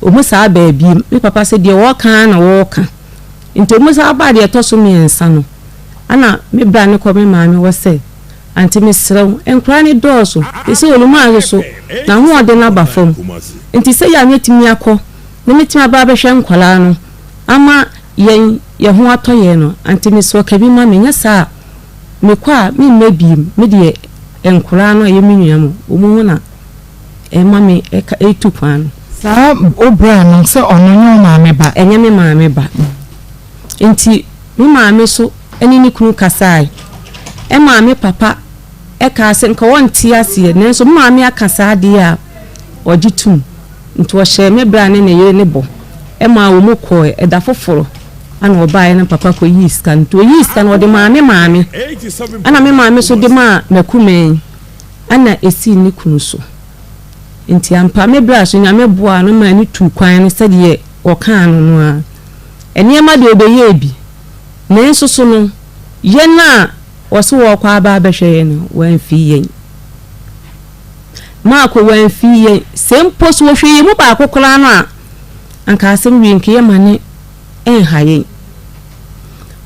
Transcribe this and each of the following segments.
Ɔmu saa baa biem. Me papa sɛ deɛ wɔɔka ara na wɔɔka. Nti ɔmu saa baa deɛ ɛtɔ so miɛnsa no, ɛna me bra no kɔ me maame hɔ sɛ, Aunty mesrɛ wo, nkwadaa no dɔɔso, seesei Olumaa nso so, n'ahoɔden aba fam, nti sɛ yɛ a mɛtumi akɔ na mɛtumi aba abɛhwɛ nkwadaa no ama yɛn yɛn ho atɔ yɛn no, aunty mesrɛ wo ka bi ma me, nyɛ saa a mekɔ a memma biem, me deɛ nkwadaa no a ɛyɛ me nua mo, wɔn ho na ɛma me ɛka ɛtu kwan no. Saa wo bra no sɛ ɔno nyɛ wo maame ba? Ɛnyɛ me maame ba. Nti me maame so ne ne kunu kasae. Ɛmaa me papa kaa sɛ nka ɔnte aseɛ nanso me maame aka saa adeɛ a ɔgye tom. Nti ɔhyɛɛ me bra ne ne yere no bɔ maa wɔn kɔɔɛ. Ɛda foforɔ ɛna ɔbaeɛ na papa kɔyii sika no. Nti ɔyii sika no ɔde maa me maame ɛna me maame nso de maa m'akumaa ɛna ɛsii ne kunu so. Nti ampa me bra so Nyame boaa no maa no tuu kwan no sɛdeɛ ɔkaa no no ara. Nneɛma deɛ ɔbɛyɛɛ bi, nanso so no yɛn a wɔse wɔrekɔ aba abɛhwɛ yɛn no wɔamfii yɛn. Marko wɔamfii yɛn. Sɛ mpo so wɔhwɛ yɛn mu baako koraa no a, anka asɛm wei nka yɛma no nha yɛn.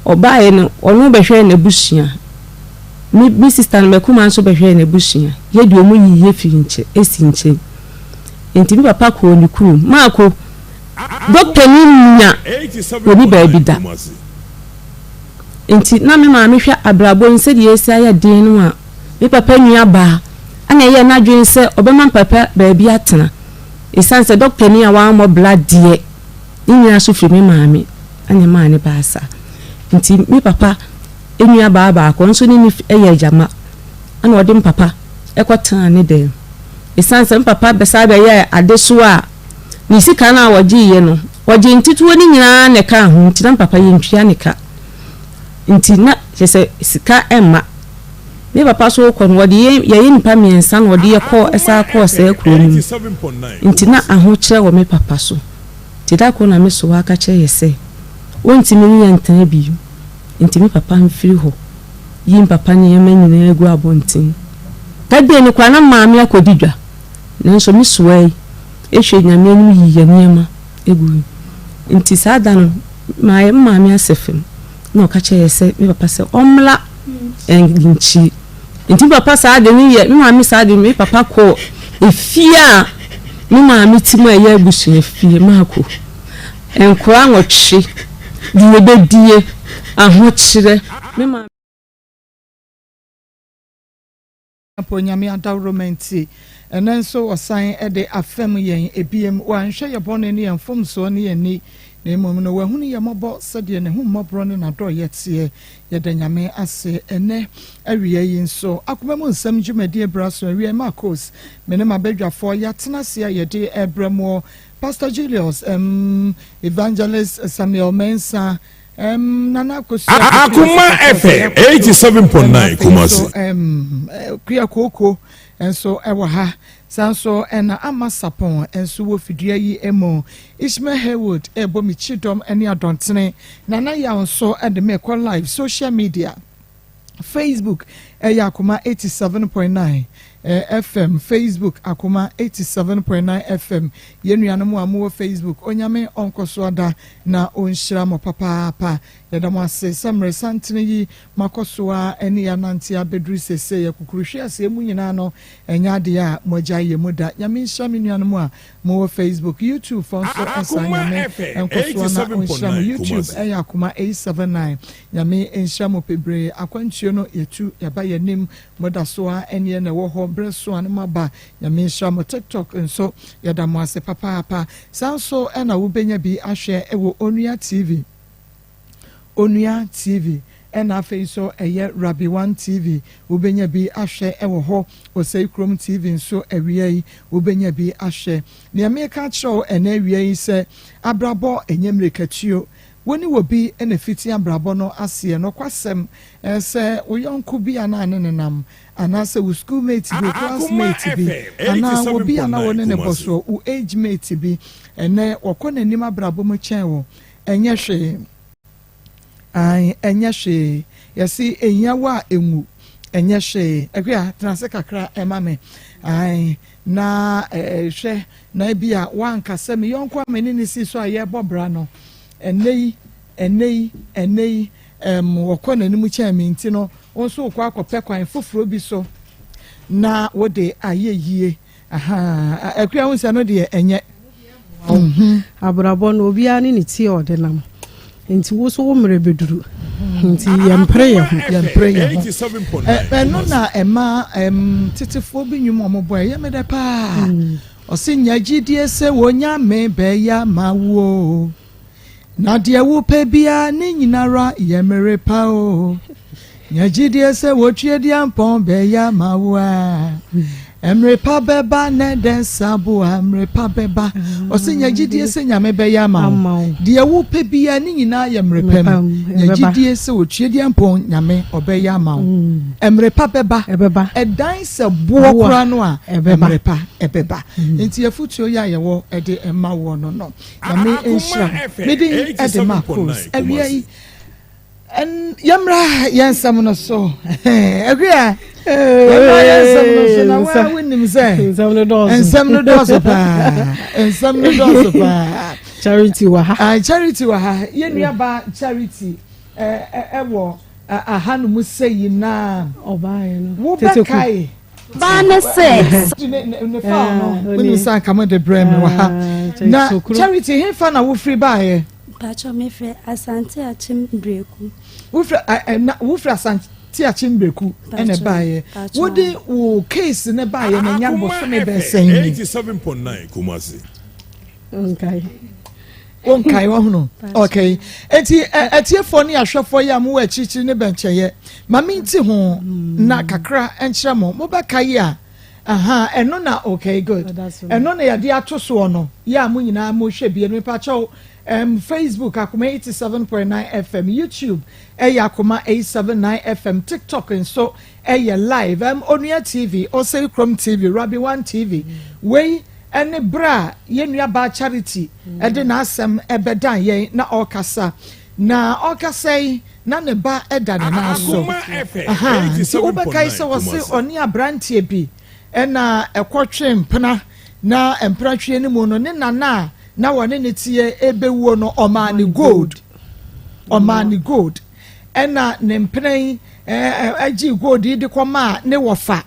Ɔbaeɛ no, ɔno bɛhwɛɛ n'abusua. Me, me sista no, m'akumaa nso bɛhwɛɛ n'abusua. Yɛ deɛ wɔn yiyi yɛ firi nkyɛn, si nkyɛn. Nti me papa kɔɔ ne kurom. Marko, dɔktani nnya wɔni baabi da. Nti na me maame hwɛ abrabɔ yi sɛdeɛ ɛsi ayɛ den no a, me papa nua baa ɛna ɛyɛɛ n'adwene sɛ ɔbɛma me papa baabi atena. Ɛsiane sɛ dɔktani a wammɔ bra deɛ, ne nyinaa so firi me maame ɛna ɛmaa ne baa saa. Nti me papa nua baa baako, ɔno nso ne no yɛ agyama, ɛna ɔde me papa kɔtenaa ne dan mu. Ɛsiane sɛ me papa bɛsan bɛyɛɛ adesoa a ne sika no a ɔgyeeɛ no, ɔgyee ntetewa no nyinaa na ɛkaa ho nti na me papa yɛntua ne ka. Nti na kyerɛ sɛ sika mma. Me papa nso rekɔ no, ɔde yɛn, yɛyɛ nnipa mmiɛnsa na ɔde yɛn kɔɔ, san kɔɔ saa kuro no mu. Nti na ahokyerɛ wɔ me papa so. Nti da koro na me sewaa ka kyerɛɛ yɛ sɛ, ɔntumi ne yɛn ntena bio. Nti me papa mfiri hɔ yi me papa nneɛma nyinaa gu abɔnten. Da bi no koraa na maame akɔdi dwa, nanso me sewaa yi hwɛɛ Nyame anim yii yɛn nneɛma gui. Nti saa da no, mayɛ me maame asɛ fam na ɔka kyerɛɛ yɛ sɛ me papa sɛ ɔmmra nkyiri. Nti me papa saa de no yɛ, me maame saa de no, me papa kɔɔ efie a me maame te mu a ɛyɛ abusua fie, Maako. Nkwadaa nwɔtwe, deɛ yɛbɛdie, ahokyerɛ, me maame. Mpo Nyame adaworoma nti, ɛnnɛ nso ɔsan de afɛm yɛn ebiem. Wanhwɛ yɛn bɔne ne yɛn mfomsoɔ ne yɛn ani, na mmom no wahunu yɛn mmɔbɔ sɛdeɛ n'ahummɔborɔ ne n'adɔeɛ teɛ. Yɛda Nyame ase ɛnnɛ awia yi nso. Akoma mu nsɛm dwumadie bra so awia yi. Marcos, me ne m'abadwafoɔ yɛatena ase a yɛde rebrɛ moɔ. Pastor Julius, um, Evangelist Samuel Mensah, um, Nana Akosua Akoma FM 87.9 Kumasi. Um, Kuya Kooko nso ɛwɔ ha. Saa nso ɛna Ama Sapon nso wɔ fidua yi mu. Ishmael Haywood ɛbɔ me kyidɔm ne adɔntene. Nana Yaw nso ɛde me kɔ live social media. Facebook ɛyɛ Akoma 87.9 FM, Facebook Akoma 87.9 FM. Yɛn nuanom a mowɔ Facebook, Onyame ɔnkɔ so ada na ɔnhyira mo papaapa. Yɛda mo ase sɛ mmerɛ santene yi moakɔ so ara ne yɛn anante abɛduru seesei. Akukuruhwe aseɛ mu nyinaa no, ɛnyɛ adeɛ a moagyae yɛn mu da. Nyame nhyira me nuanom a mowɔ Facebook. YouTube foɔ nso saa, Nyame nkɔ so ara na ɔnhyira mo. YouTube ɛyɛ Akoma 879. Nyame nhyira mo pebree akwantuo no yɛtu yɛba yɛnim mo daso ara ɛneɛ na ɛwɔ hɔ berɛ so a na mo aba Nyame nhyira mo TikTok nso yɛda mo ase papaapa saa nso na wo bɛnya bi ahwɛ wɔ Onua TV Onua TV ɛna afei nso ɛyɛ Rabbi One TV wo bɛnya bi ahwɛ wɔ hɔ Osei Krom TV nso awia yi wo bɛnya bi ahwɛ Nea meka akyerɛ wo ɛnɛ awia yi sɛ abrabɔ ɛnyɛ mmirikatuo Wo ne obi na fiti abrabɔ no aseɛ. Nokwasɛm, sɛ wo yɔnko bi a na ne nenam, anaasɛ wo school mate bi, wo class mate bi, anaa obi a na wo ne no bɔ soɔ, wo age mate bi, ɛnnɛ wɔkɔ n'anim abrabɔ mu kyɛn wo, ɛnyɛ hwee. Ae, ɛnyɛ hwee. Yɛse ehia wo a, enwu. Ɛnyɛ hwee. Akua, tena ase kakra ma me. Ae, na hwɛ, na ebia woanka sɛ me yɔnko a me ne no sii so a yɛrebɔ bra no, ɛnnɛ yi, ɛnnɛ yi, ɛnnɛ yi, ɛm, ɔkɔ n'anim kyɛn me nti no, wo nso wokɔ akɔpɛ kwan foforɔ bi so na wode ayɛ yie. Ahaa, Akua, wohu sɛ ɛno deɛ ɛnyɛ. Abrabɔ no obiara ne ne ti a ɔde nam nti wo so wo mmerɛ bɛduru nti yɛmpere yɛ ho. Yɛmpere yɛ ho. Ɛno na ɛma tetefoɔ bi nnwom a wɔbɔ ɛyɛ me dɛ paa. Ɔse nya gyidie sɛ Onyame bɛyɛ ama wo o. Na deɛ wopɛ biara ne nyinara yɛ mere pa o. Nya gyidie sɛ Otweaduampɔn bɛyɛ ama wo a. Mmere pa bɛba nɛ dɛ saboa mmere pa bɛba. Ɔse nya gyidie sɛ Nyame bɛyɛ ama wo. Deɛ wopɛ biara ne nyinaa yɛ mmere pa mu. Nya gyidie sɛ Otweaduampɔn Nyame ɔbɛyɛ ama wo. Mmere pa bɛba. Ɛdan sɛ boɔ koraa no a mmere pa ɛbɛba. Nti afutuo yi a yɛwɔ de ma woɔ no no. Nyame nhyira wo. Me din de Marcos. Awia yi, yɛmmra yɛn nsɛm no so. Awia, yɛmmra yɛn nsɛm no so na wa wonim sɛ nsɛm no dɔɔso paa. Nsɛm no dɔɔso paa. Charity wɔ ha. Ah, Charity wɔ ha. Yɛn nuaba Charity ɛwɔ ahanom sɛ yi naa. Wobɛkae. Baa ne sɛ. Ne file no wonim sɛ anka mode brɛ me wɔ ha na Charity hefa na wofiri baeɛ? Mpakyɛ mefiri Asante Akyem Breku. Wofiri na wofiri Asante Akyem Breku ɛna baeɛ. Wode wo case ne baeɛ na nya bosome bɛn sɛn ni? 87.9 Kumasi. Nkae. Wonkae wahunu. Okay. Eti atiefoɔ ne ahwɛfoɔ yi a mowɔ akyirikyiri ne bɛnkyɛeɛ, ma menti ho na kakra nkyerɛ mo. Mobɛkae a, aha, ɛno na, okay, good. Ɛno na yɛde ato soɔ no, yɛ a mo nyinaa mohwɛ bie no. Mepakyɛw, um, Facebook, Akoma 87.9 FM, YouTube, ɛyɛ Akoma 879 FM, TikTok nso ɛyɛ live, um, Onua TV, Osei Krom TV, Rabbi One TV. Wei ne berɛ a yɛn nuabaa Charity de n'asɛm bɛdan yɛn na ɔrekasa. Na ɔrekasa yi, na ne ba da ne nan so. Aha, nti wobɛkae sɛ ɔse ɔne aberanteɛ bi na ɛkɔtwe mpena, na mpenatweɛ no mu no, ne nana a na wɔne no teɛ rebɛwuo no, ɔmaa no gold. Ɔmaa no gold. Ɛna ne mpena yi gyee gold yi de kɔmaa ne wɔfa.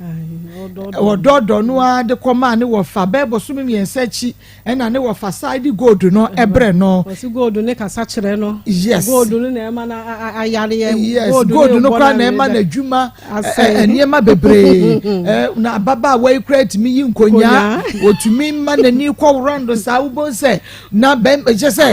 Wɔdɔɔdɔɔ no ara de kɔmaa ne wɔfa. Bɛyɛ bosome mmiɛnsa akyi ɛna ne wɔfa san de gold no brɛ no. Wɔsi gold ne kasa kyerɛ no. Yes. Gold no na ɛma no ayareɛ. Yes, gold no koraa na ɛma no adwuma, nneɛma bebree. Na ababaawa yi koraa tumi yi nkonyaa, otumi ma n'ani kɔ round saa, wobɛhu sɛ na bɛn kyɛ sɛ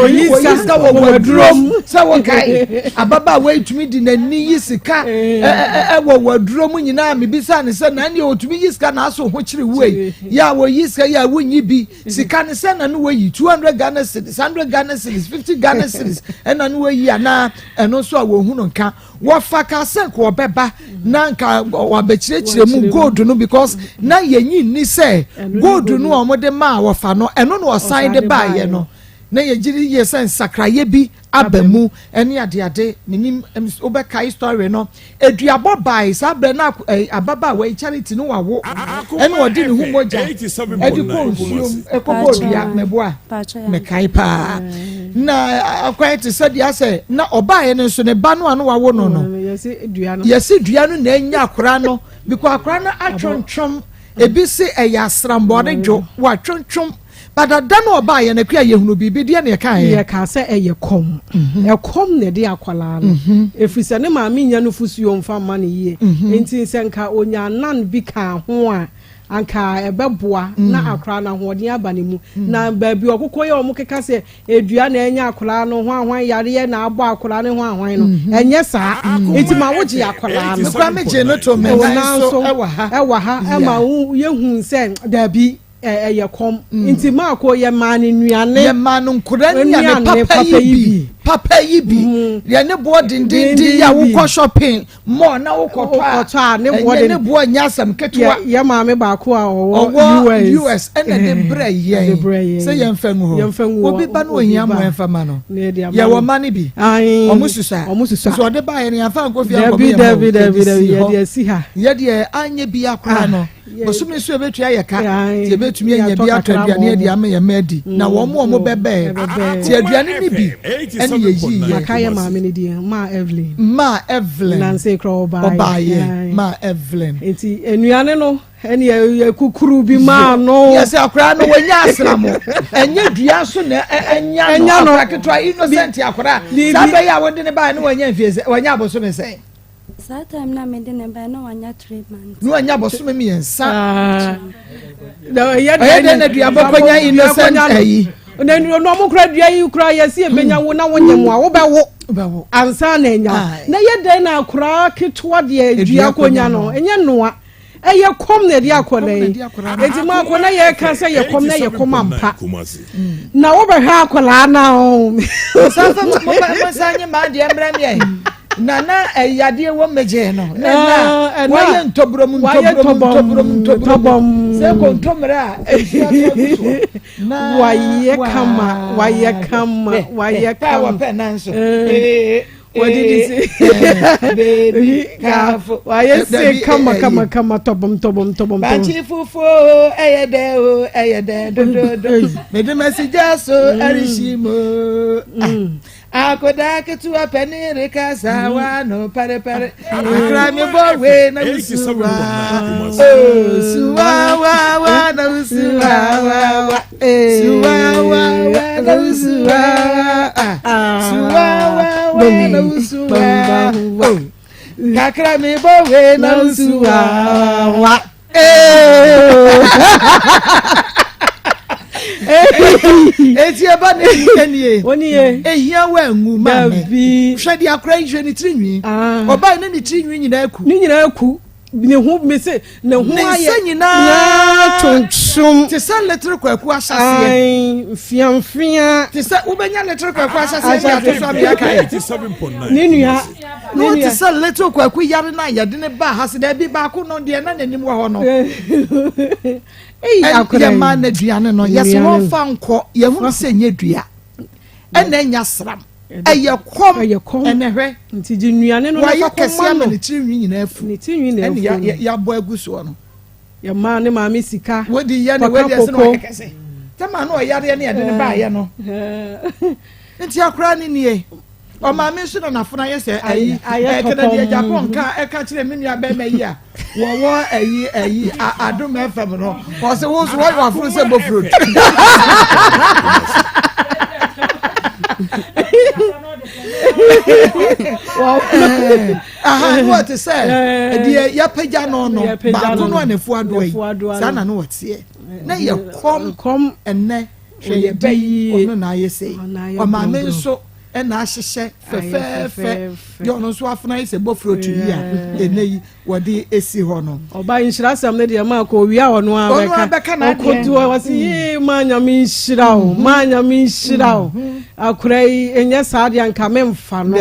oyi sika wɔ waduro mu sɛ wɔkae ababaawa yi tumi di n'ani yi sika ɛwɔ waduro mu nyinaa. Mebisa ne sɛ na neɛ ɔtumi yi sika na aso ho kyere wei yɛ a wɔyi sika yɛ a wonyi bi sika ne sɛ na ne wɔyi 200 Ghana cedis, 100 Ghana cedis, 50 Ghana cedis ɛna ne wɔyi anaa ɛno nso a wɔhu no nka. Wɔfa ka sɛ nka ɔbɛba na nka wabɛkyerɛkyerɛ mu gold no because na yɛnyi nni sɛ gold no a wɔde maa wɔfa no ɛno na ɔsan de baayɛ no, na yɛgye di yie sɛ nsakraeɛ bi aba mu ɛne adeade. Menim wobɛkae story no, aduabɔ bae saa berɛ na ababaawa yi Charity no wawo ɛna ɔde ne ho mogya ɛde kɔ nsuom ɛkɔbɔ dua. Meboa, mekae paa na akwan te sɛ deɛ asɛ na ɔbaeɛ no nso ne ba no a no wawo no no yɛsi dua no na anya akora no because akora no atwontwom, ebi se ɛyɛ asrambɔre dwo watwontwom, but ada no ɔbaeɛ no akua yɛhunu biribi deɛ na yɛkaeɛ. Yɛka sɛ ɛyɛ kɔm, ɛkɔm na ɛde akwadaa no, ɛfiri sɛ ne maame nya no fusuo mfa mma no yie, nti sɛ nka onya nan bi ka ho a anka ɛbɛboa na akwadaa no ahoɔden aba ne mu. Na baabi ɔkokɔ yɛ ɔmo keka sɛ edua na ɛnya akwadaa no ho ahwan yareɛ na abɔ akwadaa no ho ahwan no, ɛnyɛ saa. Nti ma wogye akwadaa no mekora megye no to me nan so ɛwɔ ha. Ɛwɔ ha ɛma yɛhu sɛ daabi. Ɛyɛ kɔm. Nti maako yɛ maa no nnuane. Yɛ maa no nkora nnuane papa yi bi. Papa yi bi. Yɛ ne boɔ dendenden yi a wokɔ shopping mall na wokɔtɔ a. Wokɔtɔ a ne boɔ de. Ne boɔ nyɛ asɛm ketewa. Yɛ maame baako a ɔwɔ US. US ɛna de brɛ yɛn. Sɛ yɛn fɛ ngu hɔ. Yɛn fɛ ngu hɔ. Obi ba no ohia mo yɛn fɛ ma no. Yɛ wɔ ma no bi. Ɔmo susa. Ɔmo susa. Nso ɔde ba yɛn yɛn fa nkɔ fie ankɔ bi yɛn ma o. Dabi dabi dabi yɛde asi ha. Yɛ deɛ anyɛ bi akora no. Bosome nso yɛbɛtua yɛ ka nti yɛbɛtumi anya bi atɔ aduane adi ama yɛn mma adi na wɔn a wɔn bɛbɛɛ nti aduane no bi ɛne yɛyii yɛ. Maka yɛ maame no din maa Evelyn. Maa Evelyn. Nansa ekura ɔbaayɛ. Ɔbaayɛ maa Evelyn. Nti nnuane no ɛne yɛ kukuru bi maa no. Yɛsɛ akora no wɔnya asramo ɛnyɛ dua so na ɛnya no akora ketewa innocent akora saa bɛyɛ a wɔde ne baayɛ no wɔnya mfie sɛ wɔnya abosome sɛn. Saa time na mede ne bae na wanya 3 months. Na wanya bosome mmiɛnsa. Ɛyɛ dɛn na duabɔ kɔnya innocent ayi. Na na ɔmo kura dua yi kura yɛsi ebenya wo na wonyɛ mu a wobɛwo ansa na enya na ɛyɛ dɛn na akora ketewa deɛ dua konya no ɛnyɛ noa. Ɛyɛ kɔm na ɛde akwadaa yi. Eti mu akɔ na yɛka sɛ yɛ kɔm na yɛ kɔm ampa. Na wobɛhwɛ akwadaa na o. Sanfɛ mo mo mo nsa nye maa deɛ mmerɛ mi yɛ. Na na ɛyadeɛ wɔ mmegye no. Na na wɔyɛ ntɔburom ntɔburom ntɔburom ntɔburom. Sɛ kontomire a nsuo atɔ gu soɔ. Na wayɛ kama wayɛ kama wayɛ kama. Pɛ wɔ pɛ nanso. Wɔdidi se. Baby kafo. Wayɛ se kama kama kama tɔbɔm tɔbɔm tɔbɔm. Bankye fufuo ɛyɛ dɛ o ɛyɛ dɛ dododo. Mede masi gya so ɛrehyi mu. Akoda ketewa pɛni rekasa wa no pɛrepɛre. Akra mi bɔ we na wusu wa. Oh suwa wa wa na wusu wa wa wa. Suwa wa wa na wusu wa wa. Suwa wa wa na wusu wa. Oh. Kakra mi bɔ we na wusu wa wa. Eti eba ne nie. Onie. Ehia wa ngu ma me. Hwɛ de akora yi hwɛ ne tiri nwi. Ɔbaa ne ne tiri nwi nyinaa ku. Ne nyinaa ku. Ne ho me se ne ho Ne ayɛ nsa nyinaa twonsom. Te sɛ letere kwaku ahyɛseɛ. Ae, mfiamfia. Te sɛ wobɛnya letere kwaku ahyɛseɛ de ato so abea kae. Ne nua. Na ɔte sɛ little kwaku yare no a yɛde ne baa ha se daabi baako no deɛ na n'anim wɔ hɔ no. Yɛmaa no aduane no yɛse wɔmfa nkɔ yɛhunu sɛ nyɛ dua ɛna ɛnya sram ɛyɛ kɔm ɛnɛ hwɛ nti gye nnuane no wayɛ kɛse ama ne tiri nwi nyinaa afu ne tiri nwi nyinaa afu ɛne yɛabɔ agu soɔ no yɛmaa ne maame sika wodi yɛ ne wadi ɛsɛ na wayɛ kɛse tɛma no ɔyareɛ ne yɛde ne baayɛ no nti akora ne nie ɔmaame nso na n'afono ayɛ sɛ ayi ɛkɛnɛ deɛ Japan ka ɛka kyerɛ me nua bɛrima yi a wɔwɔ ayi ayi adum fm no ɔsɛ wo nso wɔyɛ w'afono sɛ bofrot. Aha ne wɔte sɛ deɛ yɛapagya no no baako no a n'afu adoa yi saa na ne wɔteɛ na yɛ kɔm ɛnɛ hwɛ yɛ bɛ yi ɔno na ayɛ sei ɔmaame nso ɛna ahyehyɛ fɛfɛɛfɛ yɛ ɔno nso afena ayɛ sɛ bɔfrot yi a ɛnɛ yi wɔde esi hɔ no. Ɔba nhyira asɛm no deɛ maa kɔ owia ɔno ara bɛka ɔkoto ɔsi yee maa nyame nhyira o mm-hmm. maa nyame nhyira o mm-hmm. akora yi ɛnyɛ saa deɛ nka memfa no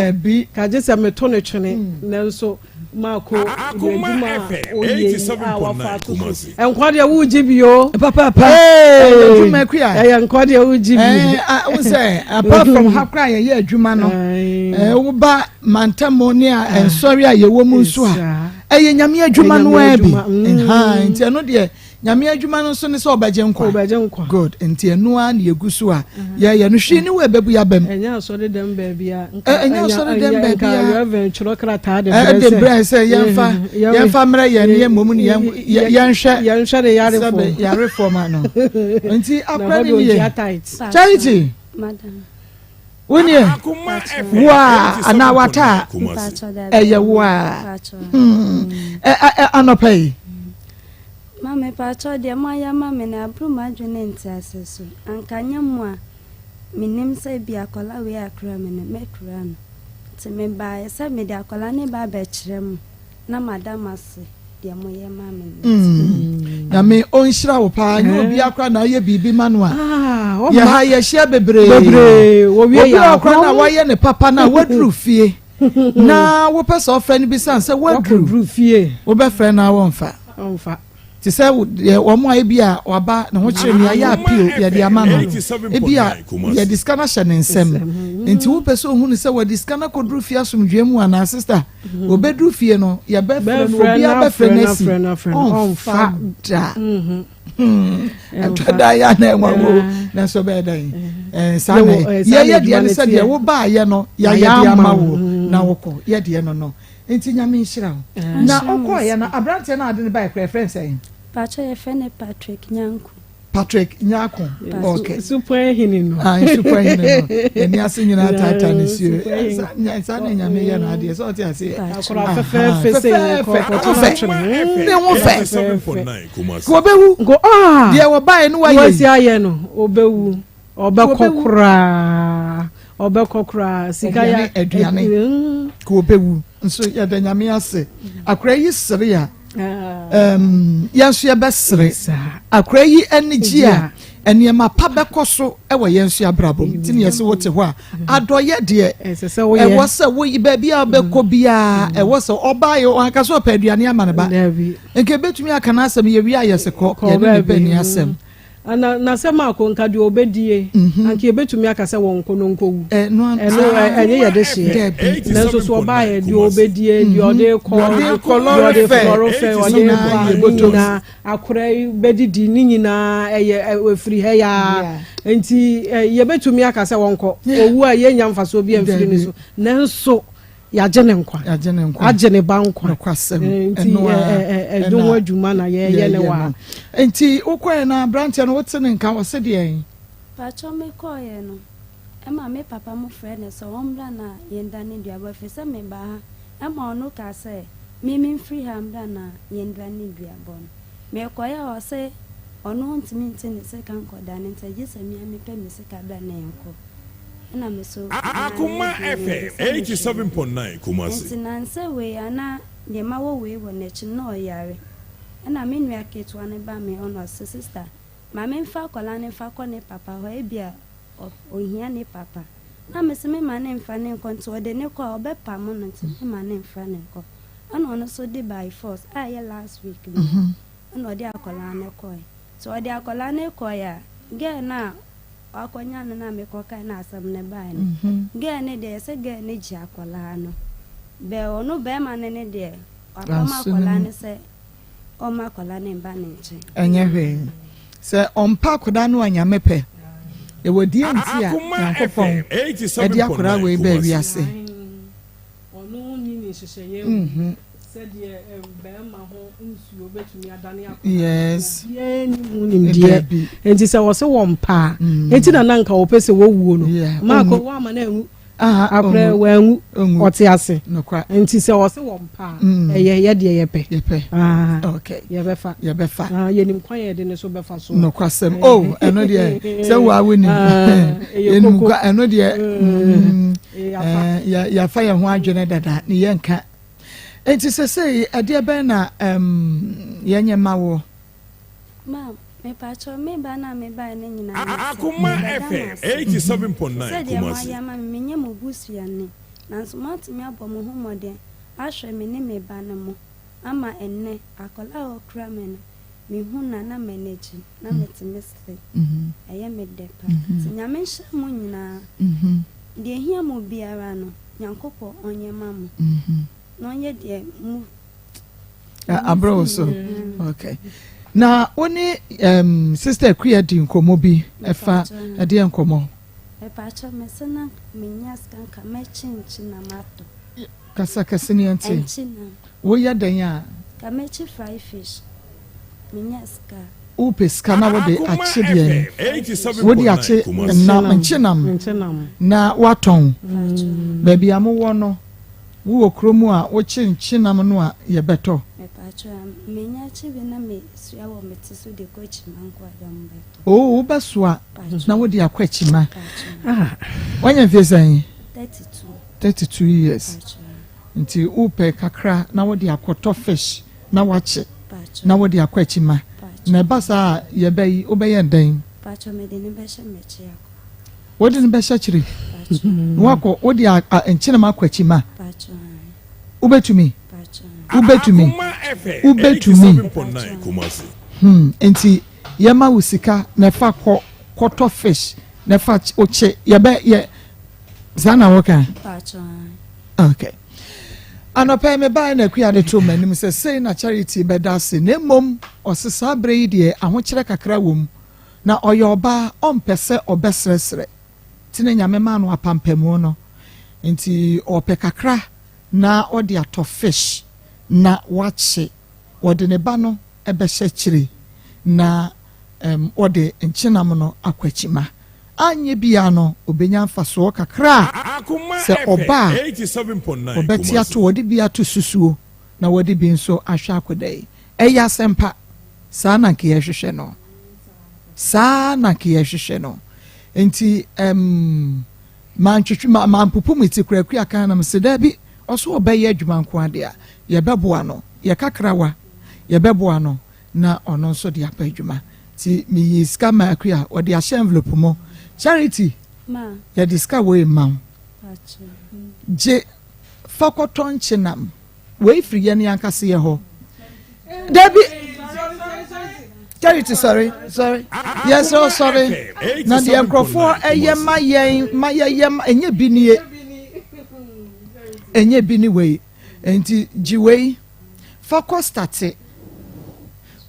ka gye sɛ meto no twene mm. nanso Mako adwuma a oyɛ yi a wafa ato so. Nkwa deɛ wogye bi o. Papaapa. Ɛyɛ adwuma kuya. Ɛyɛ nkwa deɛ wogye bi. Ɛɛ wo sɛ apart from ha koraa yɛyɛ adwuma no. Ɛɛ woba mantamu ne a nsɔre a yɛwɔ mu nso a ɛyɛ nyame adwuma no ara bi. Nti ɛno deɛ. Nyame adwuma no nso ne sɛ ɔbɛgye nkwa. Ɔbɛgye nkwa. Good. Nti ɛno ara na yɛgu so a yɛyɛ no. Hwee ne wo ɛbɛbu yɛaba mu. Ɛnyɛ asɔre dɛm baabi a. Ɛnyɛ asɔre dɛm baabi a. Nka Reverend twerɛ krataa de brɛ sɛ. De brɛ sɛ yɛmfa yɛmfa mmerɛ yɛn ne yɛn mmom ne yɛnhwɛ. Yɛnhwɛ ne yarefoɔ. Sɛbe yarefoɔ ma no. Nti akora ne nie. Charity. Madam. Wo nie. Wo a anaa wata a. Ɛyɛ wo a. Hmm. Anɔpa yi. Ma mepakyɛw deɛ moayɛ ama me no aboro m'adwene ne ntease so. Anka anyɛ mo a, mennim sɛ ebia akwadaa wei akura me no, mɛkura no. Nti mebaeɛ sɛ mede akwadaa no reba abɛkyerɛ mo na mada mo ase deɛ moyɛ ma me no nti. Nyame ɔnhyira wo paa nyɛ obiara koraa na ayɛ biribi ma no a yɛ ha yɛhyia bebree obi a koraa na wayɛ ne papa na waduru fie na wopɛ sɛ ɔfrɛ no bisa sɛ waduru fie wobɛfrɛ no a wɔmfa te sɛ deɛ wɔn a ebi a waba ne ho kyerɛ nea yɛ appeal yɛde ama no ebi a yɛde sika no ahyɛ ne nsam nti wopɛ sɛ ohun sɛ wɔde sika no akɔduru fie asomdwoe mu anaa sista Obeduru fie no, yɛbɛfrɛ no, obiara bɛfrɛ no asi, ɔmfa da. Ɛtɔ da yɛ na ɛnwa wo, nanso bɛyɛ dɛn? Saa na yɛyɛ deɛ no sɛ deɛ wobaayɛ no, yɛayɛ de ama wo na wokɔ, yɛ deɛ no no. Nti Nyame nhyira wo. Na wokɔɔyɛ no, aberanteɛ no a ade no baeɛ koraa, yɛfrɛ no sɛn? Pakyɛ yɛfrɛ no Patrick Nyanku. Patrick Nyarko okay. Supɔn hene no. Ah, supɔn hene no. Ɛni ase nyinaa taataa ne suo. Saa na nyame yɛ no adeɛ sɛ ɔte aseɛ. Akora fɛfɛɛfɛ sɛ fɛ ne ho fɛ. Ko ɔbɛwu. Ko ah. Deɛ wɔbaeɛ no wayɛ. Wɔasi ayɛ no ɔbɛwu. Ɔbɛkɔ koraa. Ɔbɛkɔ koraa. Sika ya. Aduane. Ko ɔbɛwu. Nso yɛda nyame ase. Akora yi sere a. Yɛn nso yɛbɛsere. Akora yi ani gye a, nneɛma pa bɛkɔ so wɔ yɛn nso abrabɔ mu. Nti na yɛsɛ wote hɔ a, adɔyɛ deɛ ɛwɔ sɛ woyi baabi a wobɛkɔ biara ɛwɔ sɛ ɔbaa yɛ ɔanka sɛ ɔpɛ aduane ama ne ba. Nka ebetumi aka n'asɛm yɛwie a yɛsɛ kɔ yɛne ne ba ni asɛm. Na na sɛ Marko nka deɛ ɔbɛdie, mhm. anka yɛbɛtumi aka sɛ wɔnkɔ no nkɔwu. Ɛno ɛnyɛ yɛde hyeɛ. Nanso so ɔbaeɛ deɛ ɔbɛdie, deɛ mhm. ɔde kɔ, deɛ ɔde lɔre fɛ, ɔde kɔ ne nyinaa, akora yi bɛdidi ne nyinaa ɛyɛ ɛfiri ha yaa. Nti yɛbɛtumi aka sɛ wɔnkɔ. Owu a yɛnya mfasoɔ bi amfiri ne so. Nanso Yɛagye ne nkwa. Yɛagye ne nkwa. Agye ne ba nkwa. Nokwasɛm. Nti ɛno ho adwuma na yɛyɛ ne wa. Nti wokɔɛ na aberanteɛ no wote ne nka ɔse deɛn? Pakyɛ me kɔɔyɛ no ɛma me papa mo frɛ no sɛ ɔmbra na yɛndane duabɔ ɛfiri sɛ me baa ha ɛma ɔno kaa sɛ me me mfiri ha mbra na yɛndane duabɔ no me kɔeɛ a ɔse ɔno ɔntumi nte ne sika nkɔdane nti gye sɛ me a me pɛ me sika bra na yɛnkɔ. Ɛna me so Akoma FM 87.9 Kumasi. Nti nansɛ wei a na deɛ mawɔ wei wɔ n'akyi no na ɔyare ɛna me nua ketewa no ba me hɔ na ɔse sister ma me nfa akwadaa no nfa kɔ ne papa hɔ ebia ɔhia ne papa na me se me ma no nfa no nkɔ nti ɔde no kɔ a ɔbɛpamo no nti me ma no nfa no nkɔ ɛna ɔno nso de by force a ɛyɛ last week no ɛna ɔde akwadaa no kɔɛ nti ɔde akwadaa no kɔɛ a girl no a Wakɔnya no na mekɔkae na asɛm no bae no, girl no deɛ yɛsɛ girl no gye akwadaa no. Bɛ ɔno bɛrima no ne deɛ wapam akwadaa no sɛ ɔmma akwadaa no mba ne nkyɛn. Ɛnyɛ hwee sɛ ɔmpa akwadaa no a Nyame pɛ. Ɛwɔ deɛ nti a Nyankopɔn ɛde akwadaa wei baa wiase. Ɔno nni ne nhyehyɛeɛ mu sɛdeɛ barima ho nsuo bɛtumi adane akwadaa. Yes. Obiara nni mu nimdeɛ. Nti sɛ wɔse wɔmpa a, mm. nti na na nka wɔpɛ sɛ wɔwuo no. Maako wɔama no anwu. Akorɛ wanwu. Ɔte ase. Nti sɛ wɔse wɔmpa a, mm. ɛyɛ yɛ deɛ yɛpɛ. Yɛpɛ. Ah, okay. Yɛbɛfa. Yɛbɛfa. Ah, yɛnim kwan yɛde ne so bɛfa so. Nokwasɛm. Oh, ɛno deɛ sɛ wo a wonim. Yɛnim kwa ɛno deɛ. Mm. Yɛafa yɛn ho adwene dada ne yɛnka. Enti sesei ɛdeɛ bɛn na yɛnyɛ ma woɔ? Ma, mepakyɛw, me ba no a mebae no nyinaa ne sɛ, Akoma mebɛda mo FM ase. 87.9 Te sɛ deɛ Kumasi. moayɛ ama me, menyɛ mo busuani, nanso moatumi abɔ mo ho mmɔden ahwɛ me ne me ba no mo ama ɛnnɛ, akwadaa a ɔkura me no, mehu no a na m'ani gye, na metumi se, ɛyɛ me dɛ paa. Nti Nyame nhyira mo nyinaa. Deɛ ɛhia mo biara no, Nyankopɔn ɔnyɛ ma mo. Na ɔnyɛ deɛ mo. Abrɛ wo so. Okay. Na wo ne um, Sister Akua di nkɔmmɔ bi ɛfa ɛdeɛ nkɔmmɔ? Mepakyɛ mese na menya sika nka mɛkye nkye na matɔ. Kasa kɛse ne yɛnte. Nkye nam. Woyɛ dɛn a? Nka mɛkye fry fish. Menya sika a. Wopɛ sika na wode akye deɛn? Wode akye nam, nkyenam na woatɔn. Baabi a mowɔ no, wowɔ kuro mu a wokye nkyenam no a yɛbɛtɔ. Mepatwɔ a, menya kye bi na mesua wɔ me ti so de kɔ akyima nko a deɛ mobɛtɔ. Oo, wobɛsoa na wode akɔ akyima. Woanya mfie sɛn? 32. 32 years. Nti wopɛ kakra na wode akɔtɔ fish na wakye na wode akɔ akyima. Na ɛba saa a, yɛbɛyi, wobɛyɛ no dɛn? Paatwɔ mede no bɛhyɛ m'akyi akɔ. Wode no bɛhyɛ akyire? Paatwɔ. Na wakɔ, wode a, a, nkyenema akɔ akyi ma? Paatwɔ ae. Wobɛtumi? Paatwɔ ae. Wobɛtumi? Akoma FM Wobɛtumi? 87.9 Kumasi. Hmm, nti yɛma wo sika na fa kɔ, kɔtɔ fish na fa kye, yɛbɛ, yɛ, saa na woka? Paatwɔ ae. Okay. Anɔpa yi mebaeɛ na Akua de too m'anim sɛ sei na Charity bɛda ase na mmom ɔse saa berɛ yi deɛ ahokyerɛ kakra wɔ mu na ɔyɛ ɔbaa ɔmpɛ sɛ ɔbɛsrɛsrɛ nti na Nyame maa no apampamu no nti ɔpɛ kakra na ɔde atɔ fish na wakye wɔde ne ba no bɛhyɛ akyire na um, wɔde nkyenam no akɔ akyima Anyɛ biaa no ɔbɛnya mfasoɔ kakra a sɛ ɔba a ɔbɛte ato, ɔde bi ato susuo na wɔde bi nso ahwɛ akɔda yi. Ɛyɛ asɛmpa. Saa na anka yɛhwehwɛ no. Saa na anka yɛhwehwɛ no. Nti ɛm mantwetwe ma mampopo me ti koraa Akua kan na mese daabi ɔso ɔbɛyɛ adwuma nko ara deɛ a yɛbɛboa no. Yɛ kakrawa yɛbɛboa no. na ɔno nso de aba adwuma nti meyii sika maa Akua ɔde ahyɛ envelope mu. Charity, yɛde sika wei ma wo, gye fa kɔtɔ nkyenam, wei firi yɛn ankasa yɛ hɔ. Dabi, Charity sɔre, sɔre, yɛsrɛ wo sɔre, na deɛ nkurɔfoɔ ɛyɛ ma yɛn ma yɛyɛ ma ɛnyɛ bi nie, ɛnyɛ bi ne wei, nti gye wei. Fa kɔ state.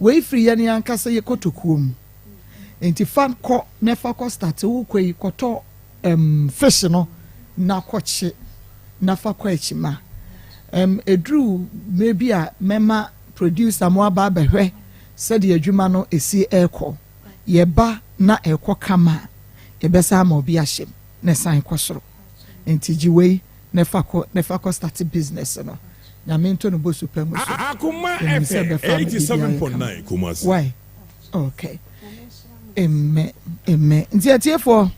Wei firi yɛn ankasa yɛ kotokuo mu. Nti fa kɔ na fa kɔ state. Wokɔ yi kɔtɔ um, fish no na kɔkye na fa kɔ akyima. Um, ɛduru mmerɛ bi a mɛma producer mo aba abɛhwɛ sɛdeɛ adwuma no ɛsi ɛrekɔ. Yɛba na ɛrekɔ kama a, yɛbɛsan ama obi ahyɛ mu na ɛsan kɔ soro. Nti gye wei na fa kɔ na fa kɔ start business no Nyame nto no bosu pa mu so Akoma yɛnim sɛ FM ɛbɛfa ama biribi ayɛ kama 87.9 Kumasi. why okay amen amen nti atiefoɔ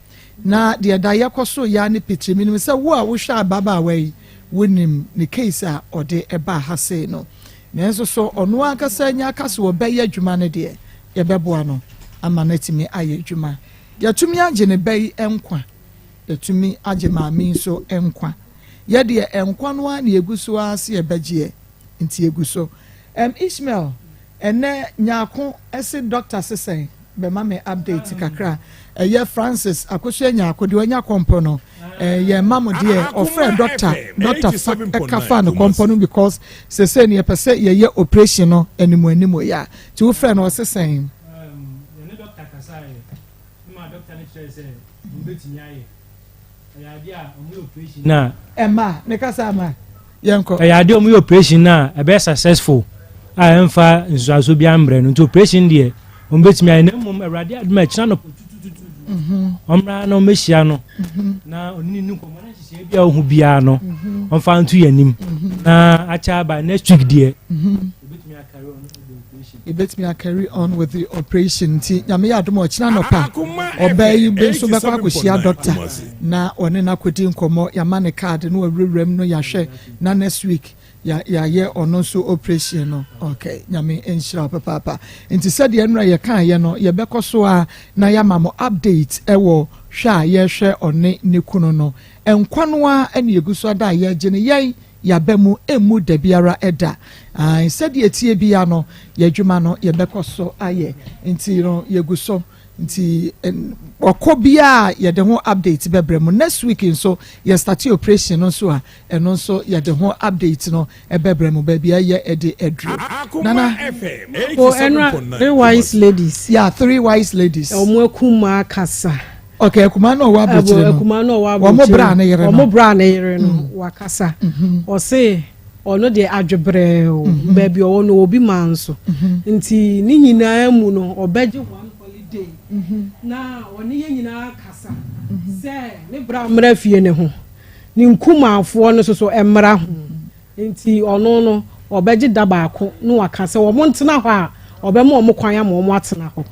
na deɛ da yɛkɔ so ya ne pitiri menim sɛ wo a wohwɛ ababaawa yi wonim ne case a ɔde ɛbaa ha sei no nanso so ɔno ankasa nya aka so ɔbɛyɛ adwuma no deɛ yɛbɛboa no ama no atumi ayɛ adwuma yɛatumi agye ne ba yi nkwa Yɛatumi agye maame yi nso nkwa. Yɛ deɛ nkwa no ara na yɛgu so ara sɛ yɛbɛgyeɛ, nti yɛgu so. Ɛm Ishmael, ɛnnɛ Nyarko se doctor se sɛn? Bɛma me update kakra. Ɛyɛ Francis Akosua Nyarko deɛ wanya kɔmpɔ no, eh, yɛn ma mo deɛ ɔfrɛ doctor, doctor fa ɛka fa no kɔmpɔ no because sesei no yɛpɛ sɛ yɛyɛ operation no animu animu yɛ a. Nti wofrɛ no ɔse sɛn? Yɛne doctor kasaeɛ. Ɛma dɔkta no kyerɛɛ sɛ wɔbɛtumi ayɛ. Ɛyɛ adeɛ a wɔyɛ operation no a. Ɛma ne kasa ma yɛnkɔ. Ɛyɛ adeɛ a wɔyɛ operation no a ɛbɛyɛ successful a ɛmfa nsusuansoɔ biara mbrɛ no nti operation deɛ wɔbɛtumi ayɛ na mmom Awurade adom a ɛkyena anɔpa tutututu ɔmmra na ɔmmɛhyia no na ɔne ne ni nkɔmmɔ na nhyehyɛeɛ bi a ɔhu biara no ɔmfa nto yɛn anim na akyɛ aba next week deɛ yɛbɛtumi akari on with the operation. Yɛbɛtumi akari on with the operation nti Nyame yɛ adom a ɔkyena anɔpa ɔbaa yi bi nso bɛkɔ akɔhyia doctor na ɔne no akɔdi nkɔmmɔ yɛama ne card na wawurawura mu no yɛahwɛ na next week yɛayɛ ɔno nso operation no ok Nyame nhyira wo papaapa nti sɛdeɛ nnora yɛkaeɛ no yɛbɛkɔ so a na yɛama mo update ɛwɔ hwɛ a yɛhwɛ ɔne ne kunu no nkwa no ara ɛne yɛgu so ada a yɛgye no yɛn Yɛaba mu mmu dabiara da. Ae, sɛdeɛ ɛteɛ biara no, yɛn adwuma no yɛbɛkɔ so ayɛ. Nti no, yɛgu so. Nti ɔkɔ biara yɛde ho update bɛbrɛ mo. Next week nso, yɛ starte operation no nso a, ɛno nso yɛde ho update no bɛbrɛ mo, baabi a ɛyɛ de aduru. Nana. O ɛnora, three wise ladies. Yeah, three wise ladies. Wɔn akumaa kasa. Okay, akumaa no a ɔwɔ aburokyire no. Akumaa no a ɔwɔ aburokyire. Wɔn bra ne yere no. Wɔn bra ne yere no mm. wakasa. Mm-hmm. Ɔse ɔno deɛ adwebrɛw mm-hmm. baabi ɔwɔ no obi maa nso. Mm-hmm. Nti ne nyinaa mu no ɔbɛgye one holiday. Na ɔne yɛ nyinaa kasa sɛ ne bra mmra fie ne ho. Ne nkumaafoɔ no nso so mmra ho. Enti ɔno no, ɔbɛgye da baako na waka sɛ wɔn ntena hɔ a, ɔbɛma wɔn kwan ama wɔn atena hɔ.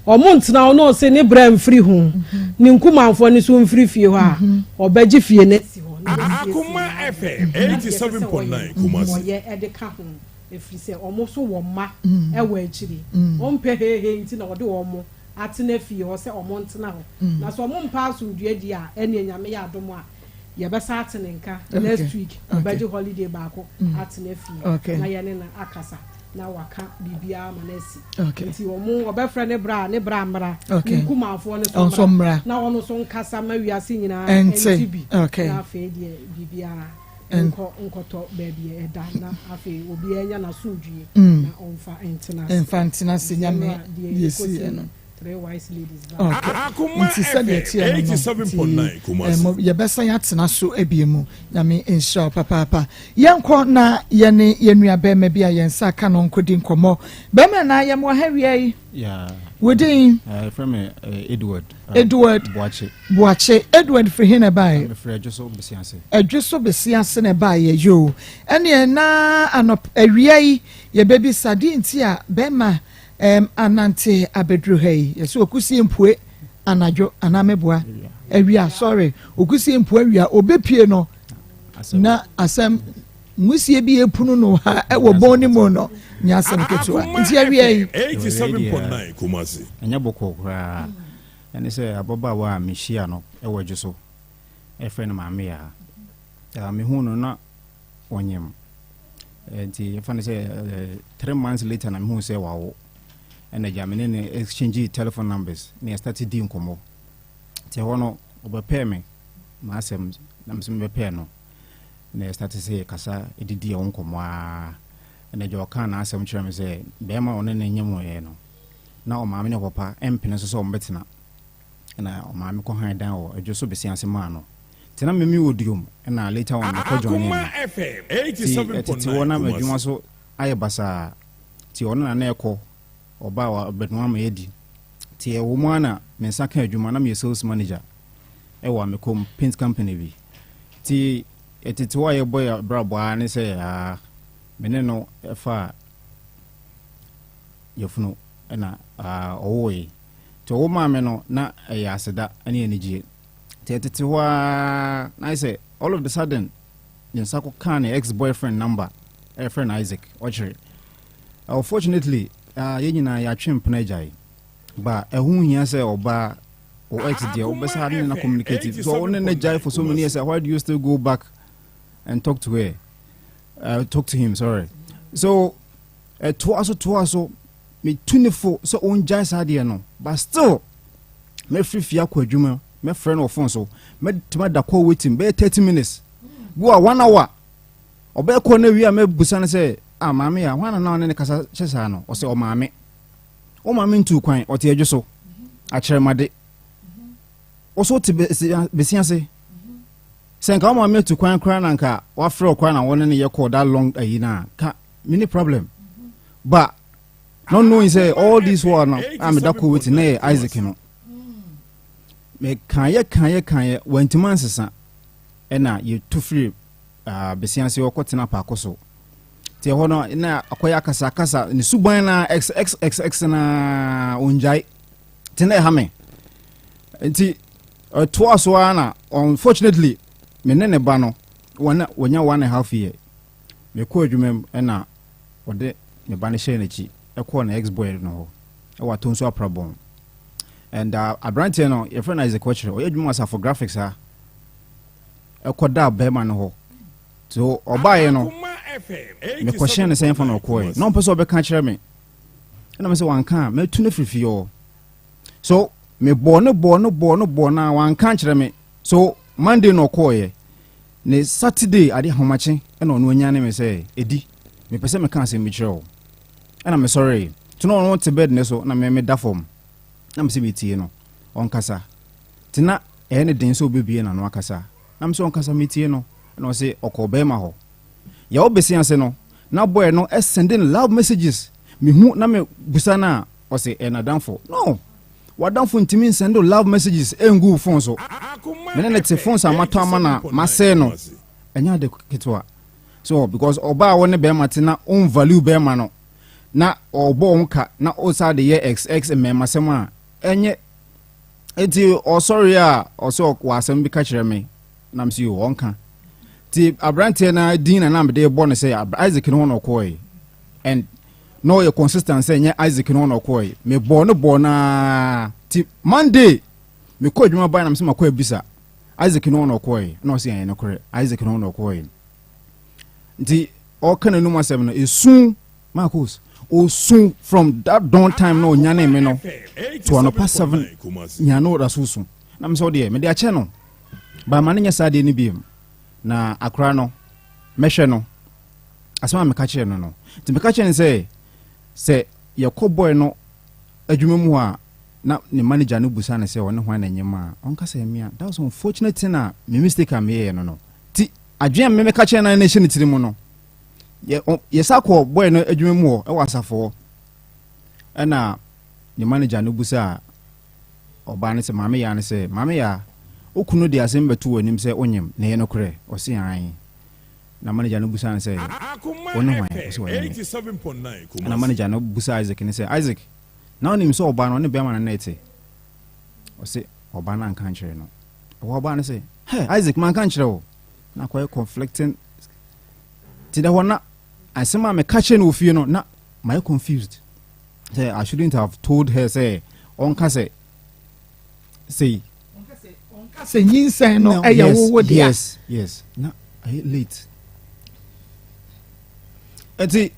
Wɔn ntena hɔ na ɔse ne bra mfiri ho, ne nkumanfoɔ no nso mfiri fie hɔ a, ɔbɛgye fie no asi hɔ na wasiesie Akoma n'adeɛ FM na deɛ ɛsɛ sɛ ɔyɛ 87.9 no, Kumasi. ɔyɛ de ka ho. Ɛfiri sɛ wɔn nso wɔ mma wɔ akyiri. Wɔmpɛ heihei nti na wɔde wɔn atena fie hɔ sɛ wɔntena hɔ. Na sɛ wɔmpɛ asomdwoeɛ deɛ a, ɛnneɛ Nyame yɛ adom a, yɛbɛsan ate ne nka next week. Ɔbɛgye holiday baako atena fie na yɛne no akasa na waka biribiara ama no asi. Nti wɔn wɔbɛfrɛ ne bra a, ne bra mmra. Ne nkumafoɔ no nso mmra na wɔn nso nkasa ma wiase nyinaa nte bi. Na afei deɛ biribiara nkɔ nkɔtɔ baabi a ɛda na afei obiara nya n'asomdwie na ɔmfa ntena ase. Mfa ntena ase Nyame deɛ deɛ ɛsi yɛ no. Three wise ladies ba. Okay. Akoma Nti sɛdeɛ FM ɛteɛ no no 87.9 nti Kumasi. mo yɛbɛsan atena so abie mu. Nyame nhyira wo papaapa. Yɛnkɔ na yɛne yɛn nua bɛrima bi a yɛn nsa aka no nkɔdi nkɔmmɔ. Bɛrima na yɛmoa ha wia yi. Yeah. Wo din? Yɛfrɛ me Edward. Edward Boakye. Boakye. Edward firi he na ɛbaeɛ? Mefiri Adwoso Besiase. Adwoso Besiase na ɛbaeɛ yoo. Ɛneɛ na anɔp awia yi yɛbɛbisa deɛ nti a bɛrima ɛɛm anante abɛduru ha yi. Yɛsɛ okusie mpue anadwo anaa meboa? Awia sorry. Okusie mpue awia obɛpue no na asɛm nwusie bi epunu no ha ɛwɔ bɔn ne mu no nyɛ asɛm ketewa. Akoma Nti awia yi. FM 87.9 Kumasi. Ɛnyɛ bɔkɔɔ koraa. Ɛne sɛ ababaawa a mehyia no wɔ adwo so, yɛfrɛ no Maame Yaa. Mehuu no na ɔnyem. Nti yɛfa no sɛ 3 months later na mehuu sɛ wawo. Ɛna agya me ne no exchange telephone numbers na yɛstart di nkɔmmɔ. Nti ɛhɔ no ɔbɛpɛɛ me m'asɛm na me nso mebɛpɛɛ no. Na yɛstart sɛ yɛkasa didi ɛho nkɔmmɔ ara. Ɛna agya ɔkaa n'asɛm kyerɛ me sɛ bɛrima a ɔne no nyemeeɛ no, na ɔmaame ne ɔpapa mpene so sɛ ɔmbɛtena. Ɛna ɔmaame kɔhan dan wɔ Adwo so Besiase maa no. Nti na meme wɔ Duom ɛna later on mekɔ joinee no. Akoma FM Nti ɛtete hɔ 87.9 na m'adwuma Kumasi. so ayɛ basaa. Nti ɔno na na ɛkɔ, ɔba a ɔbɛnoa ma yɛadi. Nti ɛwɔ mu ara na me nsa ka adwuma, na meyɛ sales manager ɛwɔ Amekom paint company bi. Nti ɛtete hɔ a yɛbɔ yɛ abrabɔ ara ne sɛ aa me ne no ɛfaa yafunu ɛna ɔwoe. Nti ɔwo maa me no na ɛyɛ aseda ne anigyeɛ. Nti ɛtete hɔ ara na ayɛ sɛ all of the sudden ne nsa kɔkaa ne ex boyfriend number a yɛfrɛ no Isaac Ɔkyere. Unfortunately yɛn nyinaa yɛatwe mpena agyae. Ba ɛho hia sɛ ɔbaa wo ex deɛ wobɛsa ne na communicate. So wo ne ne gyae for so many years, why do you still go back and talk to her? Talk to him, sorry. So ɛtoa so toa so metu ne fo sɛ ɔngyae saa deɛ no, but still mɛfiri fie akɔ adwuma, mɛfrɛ no wɔ phone so, mɛtumi ada call waiting bɛyɛ 30 minutes bi wa one hour. Ɔbɛyɛ kɔ no awie a mɛbusa no sɛ, ah, maame a hwan na na ɔne ne kasa hyɛ saa no? Ɔsɛ ɔmaame. Wo maame ntuu kwan, ɔte adwo so akyerɛmade, wo so te besi ase sɛ nka wo maame atu kwan koraa na nka wafrɛ wo koraa na wɔne ne yɛ kɔɔ that long ayi no a ka many problem. But not knowing sɛ all this while no a meda kɔ waiting na yɛ Isaac no. Mekaeɛ kaeɛ kaeɛ wantumi ansesa ɛna yɛtu firi besi ase ɔkɔtena paako so. Nti ɛhɔ no na akɔyɛ akasakasa ne suban na x x x x na ɔngyae. Nti na ɛha me. Nti ɛtoa so ara na unfortunately me ne ne ba no wɔn wɔnya 1.5 year. Mekɔ adwuma mu ɛna ɔde ne ba no hyɛɛ n'akyi ɛkɔɔ ne ex boy no hɔ ɛwɔ Atonso Aprabɔn. And aberanteɛ no yɛfrɛ no Isaac Ɔkyerɛ, ɔyɛ adwuma wɔ Asafo Graphics ha. Ɛkɔda bɛrima no hɔ. So ɔbaeɛ no Akoma FM mekɔhyɛn no sɛ yɛmfa no 87.9 ɔkɔɛ Kumasi. na ɔmpɛ sɛ ɔbɛka kyerɛ me. Ɛna me sɛ wanka a mɛtu no firi fie hɔ. So mebɔɔ no bɔɔ no bɔɔ no bɔɔ no a wanka nkyerɛ me. So Monday na ɔkɔɔeɛ ne Saturday ade ahomakye ɛna ɔno anyane me sɛ ɛdi mepɛ sɛ meka asɛm bi kyerɛ wo. Ɛna mesɔree nti na ɔno te bed ne so na me meda fam na mesɛ metie no ɔnkasa. Nti na ɛyɛ ne den sɛ ɔbɛbie n'ano akasa na mesɛ ɔnkasa metie no. Ɛna ɔse ɔkɔɔ bɛrima hɔ yɛwɔ bɛsi ase no na boy no sending love messages. Mehu na mebusa no a ɔse ɛyɛ n'adamfo. No, w'adamfo ntumi nsend love messages ɛngu wo phone so. Akoma Mene ne te FM phones a matɔ ama na 87.9 masɛe no. Kumasi. Ɛnyɛ ade ketewa so because ɔbaa a wo ne bɛrima te na ɔn value bɛrima no na ɔbɔ wo ka na ɔsa de yɛ xx mmɛrima a ɛnyɛ. Nti ɔsɔre a ɔsɛ wɔ asɛm bi ka kyerɛ me na me sɛ yo ɔnka. Nti aberanteɛ no din na na mede bɔ no sɛ Isaac no hɔ na ɔkɔɔe. And na ɔyɛ consistent sɛ nyɛ Isaac no na ɔkɔɛ. Mebɔɔ no bɔɔ naa ti Monday mekɔ adwuma bae na mesɛ makɔ abisa Isaac no na ɔkɔɛ na ɔsɛ ɛyɛ nokorɛ Isaac no na ɔkɔɛ. Nti ɔka n'anum asɛm no esu Marcus osu from that dawn time na ɔnyane me no to anɔpa 7 nya no ɔda so su na mesɛ ɔdeɛ mede akyɛ no ba ma no nyɛ saa deɛ no biom na akora no mɛhwɛ no asɛm a meka kyerɛ no no nti meka kyerɛ no sɛ sɛ yɛkɔ boy no adwuma mu hɔ a na ne manager no busa no sɛ ɔne hwan na nyem a ɔnka sɛ mmea. That was unfortunate thing a me mistake a meyɛɛ no no ti adwene a me meka kyerɛ no na ɛhyɛ ne tiri mu no yɛ yɛsa kɔ boy no adwuma mu hɔ ɛwɔ asafo hɔ ɛna ne manager no busa ɔbaa no sɛ maame yaa no sɛ maame yaa okunu de asɛm bɛto wɔ anim sɛ onyem na ɛyɛ nokorɛ ɔse ae na manager no busa no sɛ ɔne hwan ɔsɛ ɔne me ɛna manager no busa Isaac ne sɛ Isaac na ɔnim sɛ ɔbaa no ɔne bɛrima no na ɛte ɔse ɔbaa no anka nkyerɛ no ɛwɔ ɔbaa no sɛ hey Isaac manka nkyerɛ wo na akɔyɛ conflicting ti dɛ hɔ na asɛm a meka kyerɛ no wɔ fie no na mayɛ confused sɛ I shouldn't have told her sɛ ɔnka sɛ sei ɔnka sɛ nyinsɛn no ɛyɛ wowo dea. Yes, na ɛyɛ late nti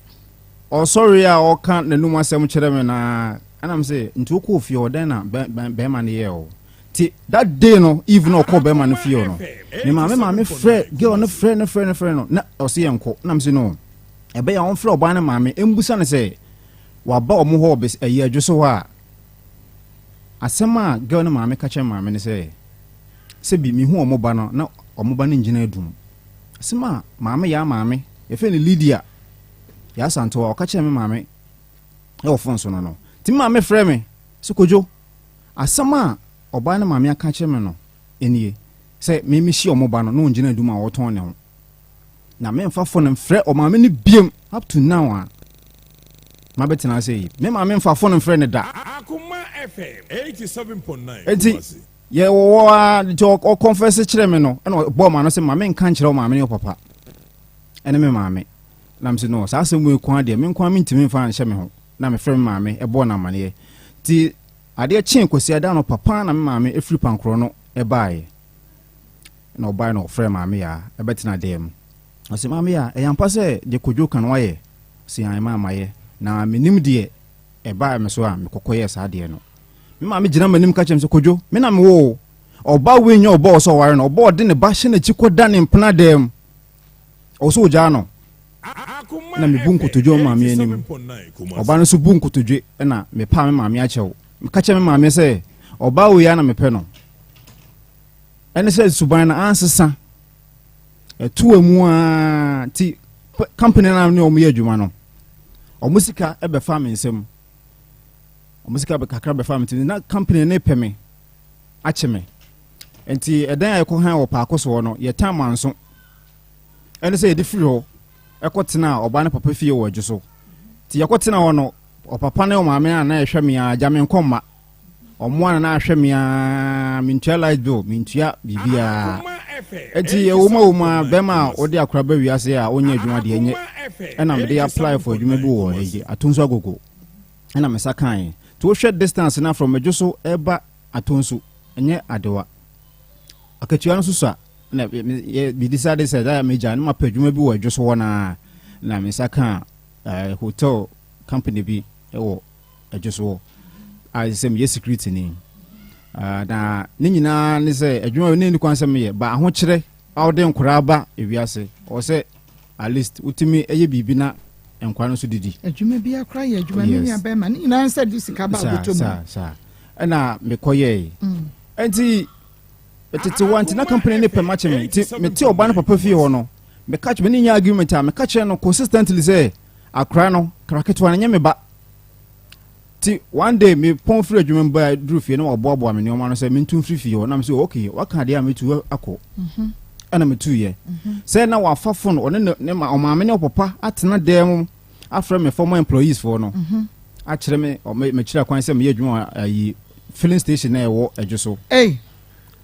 ɔsɔre a ɔka n'anum asɛm kyerɛ me na ɛnam sɛ nti wokɔɔ fie hɔ dɛn na bɛrima no yɛɛ o nti that day no eve na ɔkɔɔ bɛrima no fie hɔ no ne maame maame frɛ girl no frɛ no frɛ no frɛ no na ɔse yɛ nkɔ nam sɛ no ɛbɛyɛ a ɔmfrɛ ɔbaa no maame ɛmbusa no sɛ waba ɔmo hɔ bɛs ɛyɛ adwo so hɔ a asɛm a girl no maame ka kyerɛ maame no sɛ sɛbi mehu ɔmo ba no na ɔmo ba no ngyina adum asɛm a maame yɛ maame yɛfrɛ no Lydia yɛ asantewa ɔka kyerɛ me maame ɛwɔ phone so no no nti me maame frɛ me sɛ Kodwo asɛm a ɔbaa no maame aka kyerɛ me no nie sɛ me mehyia ɔmo ba no na ɔngyina adum a ɔtɔn ne ho na memfa phone mfrɛ ɔmaame no biem up to now a mabɛtena ase yi me maame mfa phone mfrɛ ne da. Akoma FM 87.9 Enti Kumasi. yɛwɔ a nti ɔconfess kyerɛ me no ɛna ɔbɔɔ ma no sɛ maame nka nkyerɛ wo maame ne wo papa ɛne me maame na mesɛ no saa asɛm wei kwan deɛ me nkwa mentumi mfa nhyɛ me ho na mefrɛ me maame ɛbɔɔ no amanneɛ nti adeɛ kyee kwasiada no papa na me maame ɛfiri pankorɔ no ɛbaeɛ na ɔbaeɛ na ɔfrɛ maame yaa ɛbɛtena dan mu ɔsɛ maame yaa ɛyɛ ampa sɛ deɛ Kodwo ka no wayɛ sɛ an ma amayɛ na menim deɛ ɛbaa me so a mekɔkɔ yɛɛ saa deɛ no me maame gyina m'anim ka kyerɛ me sɛ Kodwo me na mewɔ o ɔba wei nyɛ ɔba wɔ sɛ ɔware no ɔba ɔde ne ba hyɛ n'akyi kɔda ne mpena dan mu ɔwɔ sɛ ɔgyaa no na mebu nkotodwe wɔ maame anim ɔba no nso bu nkotodwe na mepaa me maame akyɛw meka kyerɛ me maame sɛ ɔbaa wei a na mepɛ no ɛne sɛ suban no ansesa ɛto mu a nti company no ne ɔmo yɛ adwuma no ɔmo sika ɛbɛfa me nsam ɔmo sika kakra bɛfa me nti na company ne pɛ me akye me nti ɛdan a yɛkɔ han wɔ paako soɔ no yɛtan manso ɛne sɛ yɛde firi hɔ ɛkɔ tena ɔbaa ne papa fie wɔ adwo so nti yɛkɔ tena hɔ no ɔpapa ne ɔmaame a na ɛhwɛ me a gya me nkɔ mma ɔmo a na ahwɛ me a mentua light bill mentua biribiara nti ɛwɔ mu a wɔ mu a bɛrima a wɔde akora ba wiase a ɔnyɛ adwuma deɛ nyɛ ɛna mede apply for adwuma bi wɔ ɛyi Atonso Agogo ɛna me nsa kaeɛ nti wohwɛ distance na from adwo so ɛba Atonso ɛnyɛ adewa akatua no so sa na yɛ decide sɛ da megya ne mapɛ adwuma bi wɔ adwo so hɔ naa na me nsa kaa hotel company bi ɛwɔ adwo so hɔ a sɛ meyɛ security ni na ne nyinaa ne sɛ adwuma ne ni kwan sɛ meyɛ ba ahokyerɛ a wɔde nkoraa ba ewiase ɔwɔ sɛ at least wotumi ɛyɛ biribi na nkwa no nso didi. Adwuma bi akora yɛ adwuma ne nua bɛrima ne nyinaa nsa de sika ba abotɔ mu. Saa saa ɛna mekɔyɛɛ nti tete hɔ nti na company ne pɛ ma kyɛ me nti mete ɔba no papa fie hɔ no meka kyerɛ me ne nya argument a meka kyerɛ no consistently sɛ akora no kra ketewa no nyɛ me ba ti one day me pɔn firi adwuma mu ba duru fie na waboaboa me nneɛma no sɛ mentu mfiri fie hɔ na me sɛ okay waka adeɛ a metu akɔ ɛna metu yɛ sɛ na wafa phone ɔne ne ne ma ɔmaame ne ɔpapa atena dan mu afrɛ me former employees foɔ no akyerɛ me ɔme mekyerɛ kwan sɛ meyɛ adwuma wɔ ayi filling station na ɛwɔ adwo so Ei.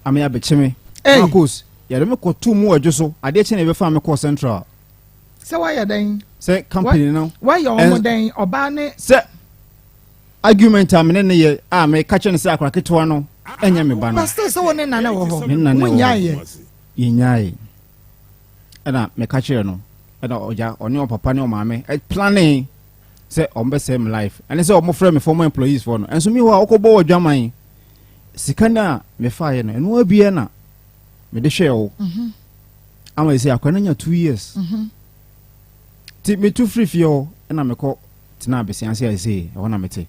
Ame abɛkye me. Ei. Marcos yɛde me kɔto mu wɔ adwo so adeɛ kyɛ na yɛbɛfa me kɔɔ Central. Sɛ woayɛ dɛn? Sɛ company no. Wayɛ wɔn dɛn ɔbaa ne. Sɛ argument a mene ne yɛ a meka kyerɛ no sɛ akora ketewa no ɛnyɛ me ba no. But still sɛ wo ne nana wɔ hɔ. Me nana wɔ hɔ. Yɛnyae. Ɛna meka kyerɛ no ɛna ɔgya ɔne ɔpapa ne ɔmaame ɛplane sɛ ɔmo bɛsɛe me life ɛne sɛ ɔmo frɛ me former employees foɔ no ɛnso mi hɔ a ɔkɔbɔ wɔ dwaman sika no a mefaeɛ no ɛno abia na mede hwɛɛ wo mhm. ama sɛ akora no anya 2 years Nti metu firi fie hɔ na mekɔ tenaa bese ase a ɛsei ɛhɔ na mete.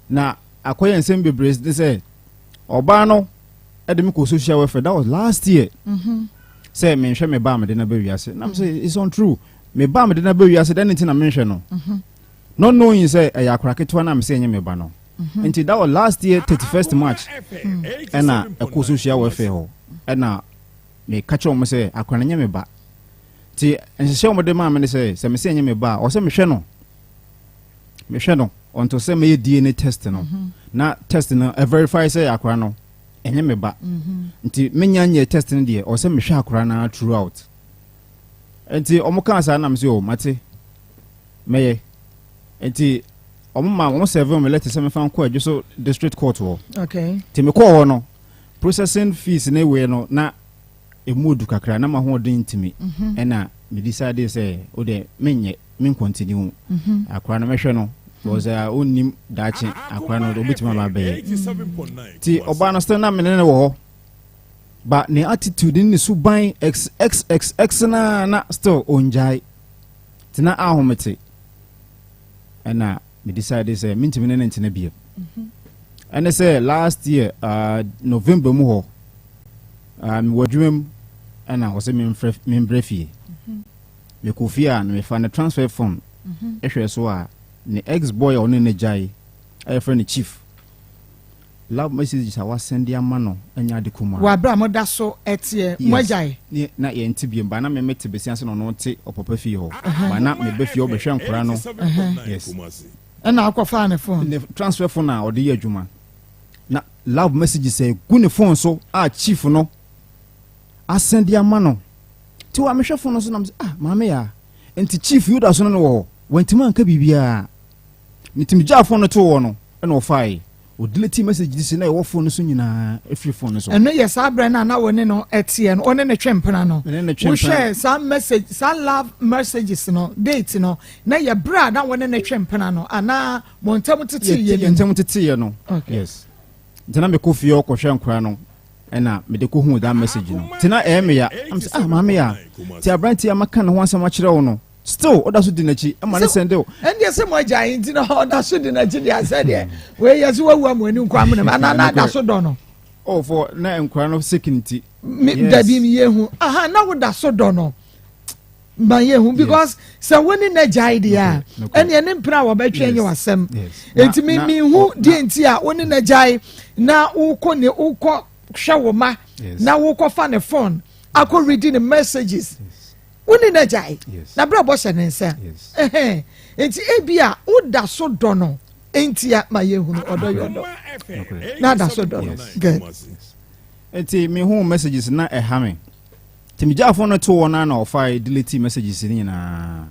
Na akɔyɛ nsɛm bebree ne sɛ ɔbaa no de me kɔ social welfare, that was last year, sɛ menhwɛ me ba a mede no aba wiase. Na mesɛ it's untrue, me ba a mede no aba wiase dɛn nti na menhwɛ no, not knowing sɛ ɛyɛ akora ketewa no a mesɛ ɛnyɛ me ba no. Nti that was last year 31st March ɛna ɛkɔ social welfare hɔ ɛna meka kyerɛ wɔn sɛ akora no nyɛ me ba. Nti nhyehyɛ wɔn de maa me ne sɛ sɛ mese ɛnyɛ me ba a, ɔwɔ sɛ mehwɛ no mehwɛ no until sɛ mɛyɛ DNA test no, na test no verify sɛ akora no ɛnyɛ me ba. Nti menya nyɛ test no deɛ, ɔwɔ sɛ mehwɛ akora no throughout. Nti wɔn kaa saa na mese o mate, mɛyɛ. Nti wɔn ma wɔn serve me letter sɛ mefa nkɔ Adwo so district court hɔ. Nti mekɔɔ hɔ no, processing fees ne wei no na emu odu kakra na m'ahoɔden ntumi, ɛna me decide sɛ o deɛ menyɛ, me continue akora no mɛhwɛ no because ɔnnim daakye akora no obɛtumi aba abɛyɛ. Nti ɔbaa no still na mene ne wɔ hɔ ba ne attitude ne ne suban x x x x na na still ɔngyae nti na ahomete ɛna me decide sɛ mentumi ne ne ntena bio. Ɛne sɛ last year November mu hɔ, mewɔ adwuma mu ɛna wɔ sɛ membrɛ fie. Mekɔ fie a na mefa ne transfer phone ɛhwɛ so a ne ex boy a ɔne ne gyae a yɛfrɛ no Chief, love messages a wasend ama no ɛnyɛ ade kuma. Wɔ abere a moda so ɛteɛ mo agyae? Ne na yɛnte biem ba na me mete besia sɛ na ɔno te ɔpapa fie hɔ ba na meba fie ɔbɛhwɛ nkora no, yes. Ɛna akɔfaa ne phone? Ne transfer phone a ɔde yɛ adwuma na love messages a egu ne phone so a Chief no asend ama no. Nti wa mehwɛ phone no so nam sɛ, ah, maame ya nti Chief yi da so no no wɔ hɔ. Wantumi anka biribiara. Metumi gyaa phone no too hɔ no ɛna ɔfae ɔdelete messages na ɛwɔ phone no so nyinaa ɛfiri phone no so. Ɛno yɛ saa berɛ no a na wo ne no ɛteɛ no, wo ne ne twe mpena no? Me ne ne twe mpena. Wohwɛ saa message, saa love messages no date no, na yɛ berɛ a na wo ne ne twe mpena no anaa mo ntam teteeɛ no? Yɛ ntam teteeɛ no. Yes, nti na mekɔ fie ɔkɔhwɛ nkora no ɛna mede kɔhuu that message no. Nti na ɛyɛ me ya am sɛ, ah, maame ya nti aberanteɛ a maka ne ho asɛm akyerɛ wo no still ɔda so di n'akyi ɛma ne send o. Ɛndeɛ sɛ mo agya yi nti na ɔda so di n'akyi deɛ, asɛ deɛ wei yɛ sɛ wawu amu ani nkɔ amena mu anaa na ada so dɔ no. Oh, for na nkora no sake nti. Me dabi mi yɛ hu aha na woda so dɔ no ma yɛ hu because sɛ wo ne n'agya yi deɛ a, ɛnneɛ ne mpena a wɔbɛtwe nyɛ w'asɛm. Eti mi hu deɛ nti a wo ne n'agya yi na wokɔ ne wokɔ hwɛ wo ma na wokɔ fa ne phone akɔ read ne messages. Wo ne n'agya yi na bere a bɔhyɛ ne nsa nti ebi a woda so dɔ no nti a ma yɛ hunu ɔdɔ yɛ ɔdɔ na ada so dɔ no. Good. Nti mehu messages na ɛha me nti megyaa phone no to hɔ no na ɔfa delete messages no nyinaa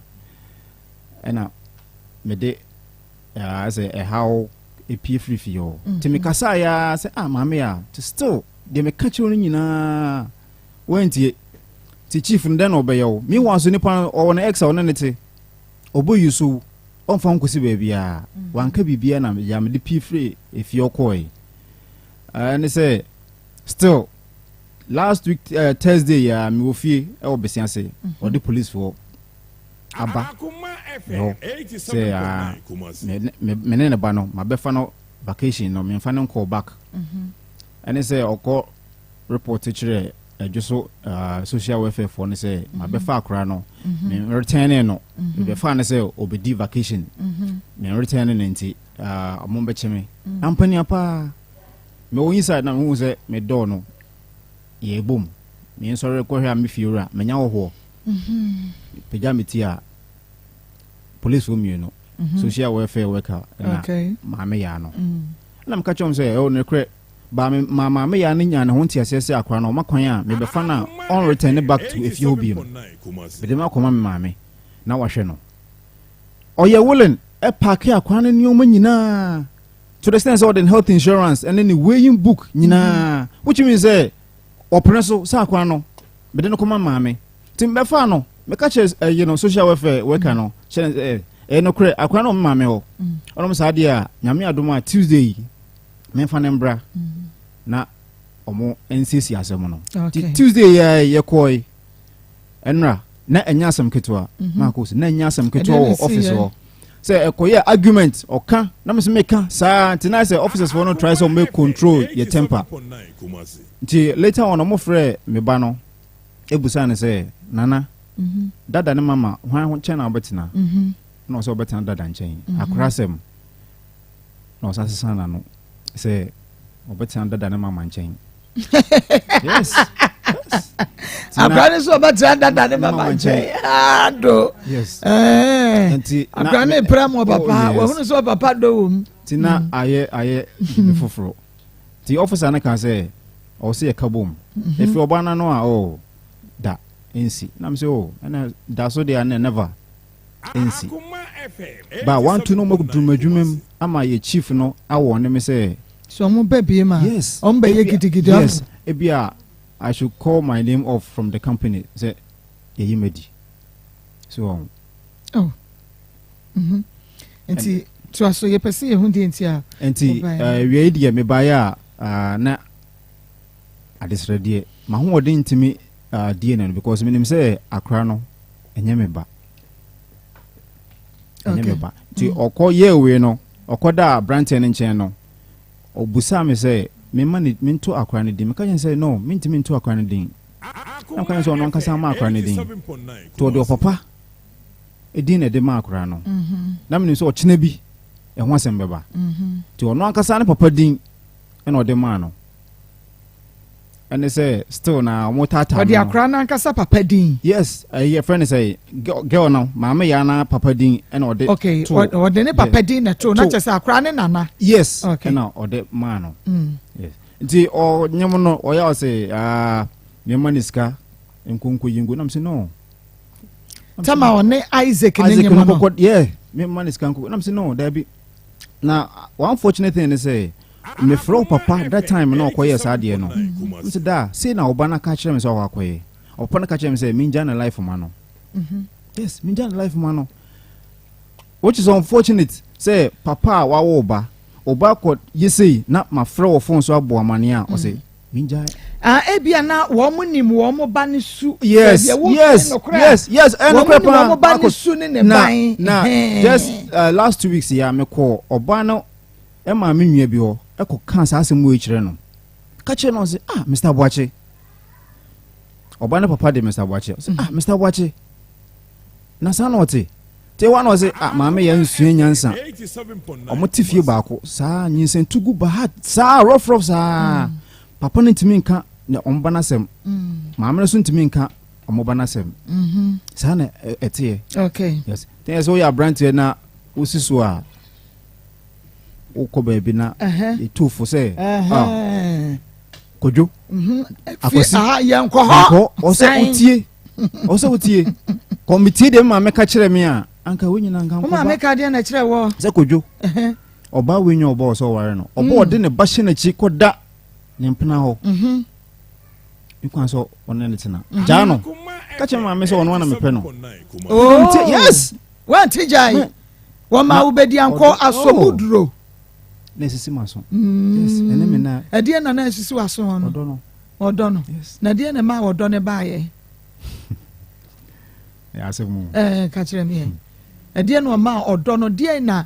ɛna mede sɛ ɛhaw epie firi fie hɔ. Nti mekasa ya sɛ, ah, maame a still deɛ meka kyerɛ no nyinaa wantie nti Chief no dɛn na ɔbɛyɛ wo? Meanwhile so nipa no ɔwɔ ne ex a ɔne ne te ɔbɔ yi so ɔmfa ho kɔsi baabiaa wanka biribiaa na ya mede pie firi efie ɔkɔɔe. Ɛne sɛ still last week Thursday ya mewɔ fie ɛwɔ besi ase ɔde policefoɔ aba hɔ sɛ me ne ne ba no mabɛfa no vacation no memfa no nkɔɔ back. Ɛne sɛ ɔkɔ report kyerɛ ɛdwo so social welfare foɔ no sɛ mabɛfa akora no me return no, mebɛfa no sɛ ɔbɛdi vacation, me return no nti ɔmo bɛkyɛ me ampania paa. Mewɔ inside na mehu sɛ me door no yɛbom. Me nsɔre kɔhwɛ a me fie wura manya hɔhoɔ pagya me ti a police wɔ mmienu, social welfare worker na maame yaa no. Ɛna meka kyerɛ wɔn sɛ ɛwɔ ne korɛ ba me ma maame yaa no nya ne ho nteaseɛ sɛ akora no ɔma kwan a mebɛfa no a ɔnreturn ne back to efie hɔ bio, mede no akɔma me maame na wahwɛ no. Ɔyɛ willing ɛpaake akwadaa no nneɛma nyinaa to the extent sɛ ɔde ne health insurance ɛne ne weighing book nyinaa, which means sɛ ɔpene so sɛ akwadaa no mede no kɔma maame. Nti mbɛfa no, meka kyerɛ ɛyi no, social welfare worker no, kyerɛ no sɛ ɛyɛ nokorɛ, akwadaa no wɔ me maame hɔ. Ɔnom saa deɛ a, Nyame adom a, Tuesday yi memfa no mbra na ɔmo nsiesie asɛm no. Nti Tuesday yi a yɛkɔe ɛnora na ɛnyɛ asɛm ketewa. Maako sɛ na ɛnyɛ asɛm ketewa Ɛdeɛn na wɔ ɛsii office yɛ? hɔ sɛ ɛkɔyɛ argument, ɔka na me sɛ meka saa, nti na sɛ officers foɔ no try sɛ ɔmo control yɛ temper. Nti later on ɔmo frɛ me ba no, ebusa ne sɛ, "Nana, dada ne mama hwan ho nkyɛn na wobɛtena?" Na ɔsɛ ɔbɛtena dada nkyɛn. Akora asɛm na ɔsa sesa n'ano sɛ ɔbɛtena dada ne mama nkyɛn. Yes. Nti na- Akora ne so ɔbɛtena dada ne ne mama mama nkyɛn ado. Yes. Ɛɛ. Nti na Akora ne pra mu ɔpapa. Oh, yes. Wahunu sɛ ɔpapa dɔ wɔ mu. Nti na ayɛ biribi foforɔ, nti officer no ka sɛ ɔwɔ sɛ yɛka bom ɛfiri ɔba no no a, oh, da ɛnsi nam sɛ, oh, ɛna da so deɛ ɛna never ɛnsi ba wanto no ɔmɔduru m'adwuma mu ama yɛ chief no awɔ ne me sɛ So ɔmo bɛ bie ma yes, ɔmo bɛ yɛ gidigidi. Yes, ebia I should call my name off from the company sɛ yɛyi madi so. Oh. Nti toa so, yɛpɛ sɛ yɛhu deɛ nti a Nti wobaeɛ. Wie yi deɛ, mebaeɛ a na adesrɛdeɛ mahoɔden ntumi die no, because menim sɛ akora no ɛnyɛ me ba, ɛnyɛ me ba. Nti ɔkɔ yɛɛ wei no, ɔkɔ da aberanteɛ no nkyɛn no, ɔbusaa me sɛ memma ne mento akora no din. Meka kyerɛ no sɛ no, mentumi nto akora no din, na meka kyerɛ sɛ ɔno ankasa ma akora no din, nti ɔde ɔpapa din na ɛde ma akora no. Na menim sɛ ɔkyena bi ɛho asɛm bɛba, nti ɔno ankasa ne papa din ɛna ɔde maa no. Ɛne sɛ still na ɔmo taataa Ɔde me no. akora no ankasa papa din? Yes, ɛyɛ fɛn ne sɛ girl no maame yaa na papa din ɛna ɔde Okay. to. Ɔde ne papa din na to na To. kyerɛ sɛ akora ne nana. Yes. Okay. Ɛna ɔde maa no. Yes, nti ɔnyɛm no ɔyɛ ɔsɛ aa mɛma ne sika nkonko yi nko nam sɛ no. Tama ɔne Isaac ne Isaac nyɛma no no. kɔkɔ yɛ mɛma ne sika nkonko nam sɛ no, dabi. Na one fortunate thing ne sɛ mefrɛ wo papa that time na ɔkɔyɛ saa adeɛ no m sɛ da sei na ɔba no ka kyerɛ me sɛ ɔkɔ akɔyɛ, ɔpapa no ka kyerɛ me sɛ mengya ne life ma no. Yes, mengya ne life ma no, which is unfortunate sɛ papa a wawo wo ba, ɔba kɔ yɛ sei na mafrɛ wɔ phone so abɔ amanneɛ a ɔsɛ mengya. Ah, ebia na wɔn mo nim wɔn mo ba ne su. Yes. Baabi a wofi nokorɛ a, Yes, wɔn ɛnokorɛ mo nim paa. wɔn mo ba ne Marcus, su ne ne na ban. Na Ɛhɛn. just last 2 weeks ya mekɔ ɔbaa no ɛma me nua bi hɔ ɛkɔ ka saa asɛm wei kyerɛ no, ka kyerɛ no ɔsɛ, "Ah, Mr Boakye." Ɔbaa no papa de Mr Boakye, ɔsɛ, "Ah, Mr Boakye, na saa na ɔte te wa?" Na ɔsɛ, "Ah, maame yɛ nsua nyansa, ɔmo te fie baako saa, nyinsɛn tugu ba ha saa, rough rough saa. Papa no ntumi nka na ɔmo ba n'asɛm, maame no nso ntumi nka ɔmo ba n'asɛm. Saa na ɛteɛ." Yes, tɛn sɛ woyɛ aberanteɛ na wosi so a wokɔ baabi na yɛtu fo sɛ ah, Kodwo, Akwasi. Akwasi. Yɛnkɔ hɔ. Nkɔ ɔsɛ Sɛn? Wotie, ɔsɛ wotie kɔmitie deɛ maame ka kyerɛ me a, anka wo nyina nka Wo maame nkɔba ka deɛ na kyerɛ wɔ. Sɛ Kodwo, ɔbaa wei nyɛ ɔbaa ɔsɛ ɔware no, ɔbaa ɔde ne ba hyɛ n'akyi kɔda ne mpena hɔ ne kwan sɛ ɔne ne tena. Gyaa no, ka kyerɛ maame sɛ ɔno ana mepɛ no. Oh. Yes. Wanti gyae. Wɔma wo bɛdi ankɔ asɔmu Oh. duro. Na esisi ma so. Yes, ɛne me na. Ɛdeɛ na esisi w'aso hɔ no? Ɔdɔ no. Ɔdɔ no. Yes. Na deɛ na ɛma ɔdɔ ne baayɛ? Ɛyɛ asɛm o. Ɛɛ, ka kyerɛ me yɛ. Ɛdeɛ na ɔma ɔdɔ no, deɛ na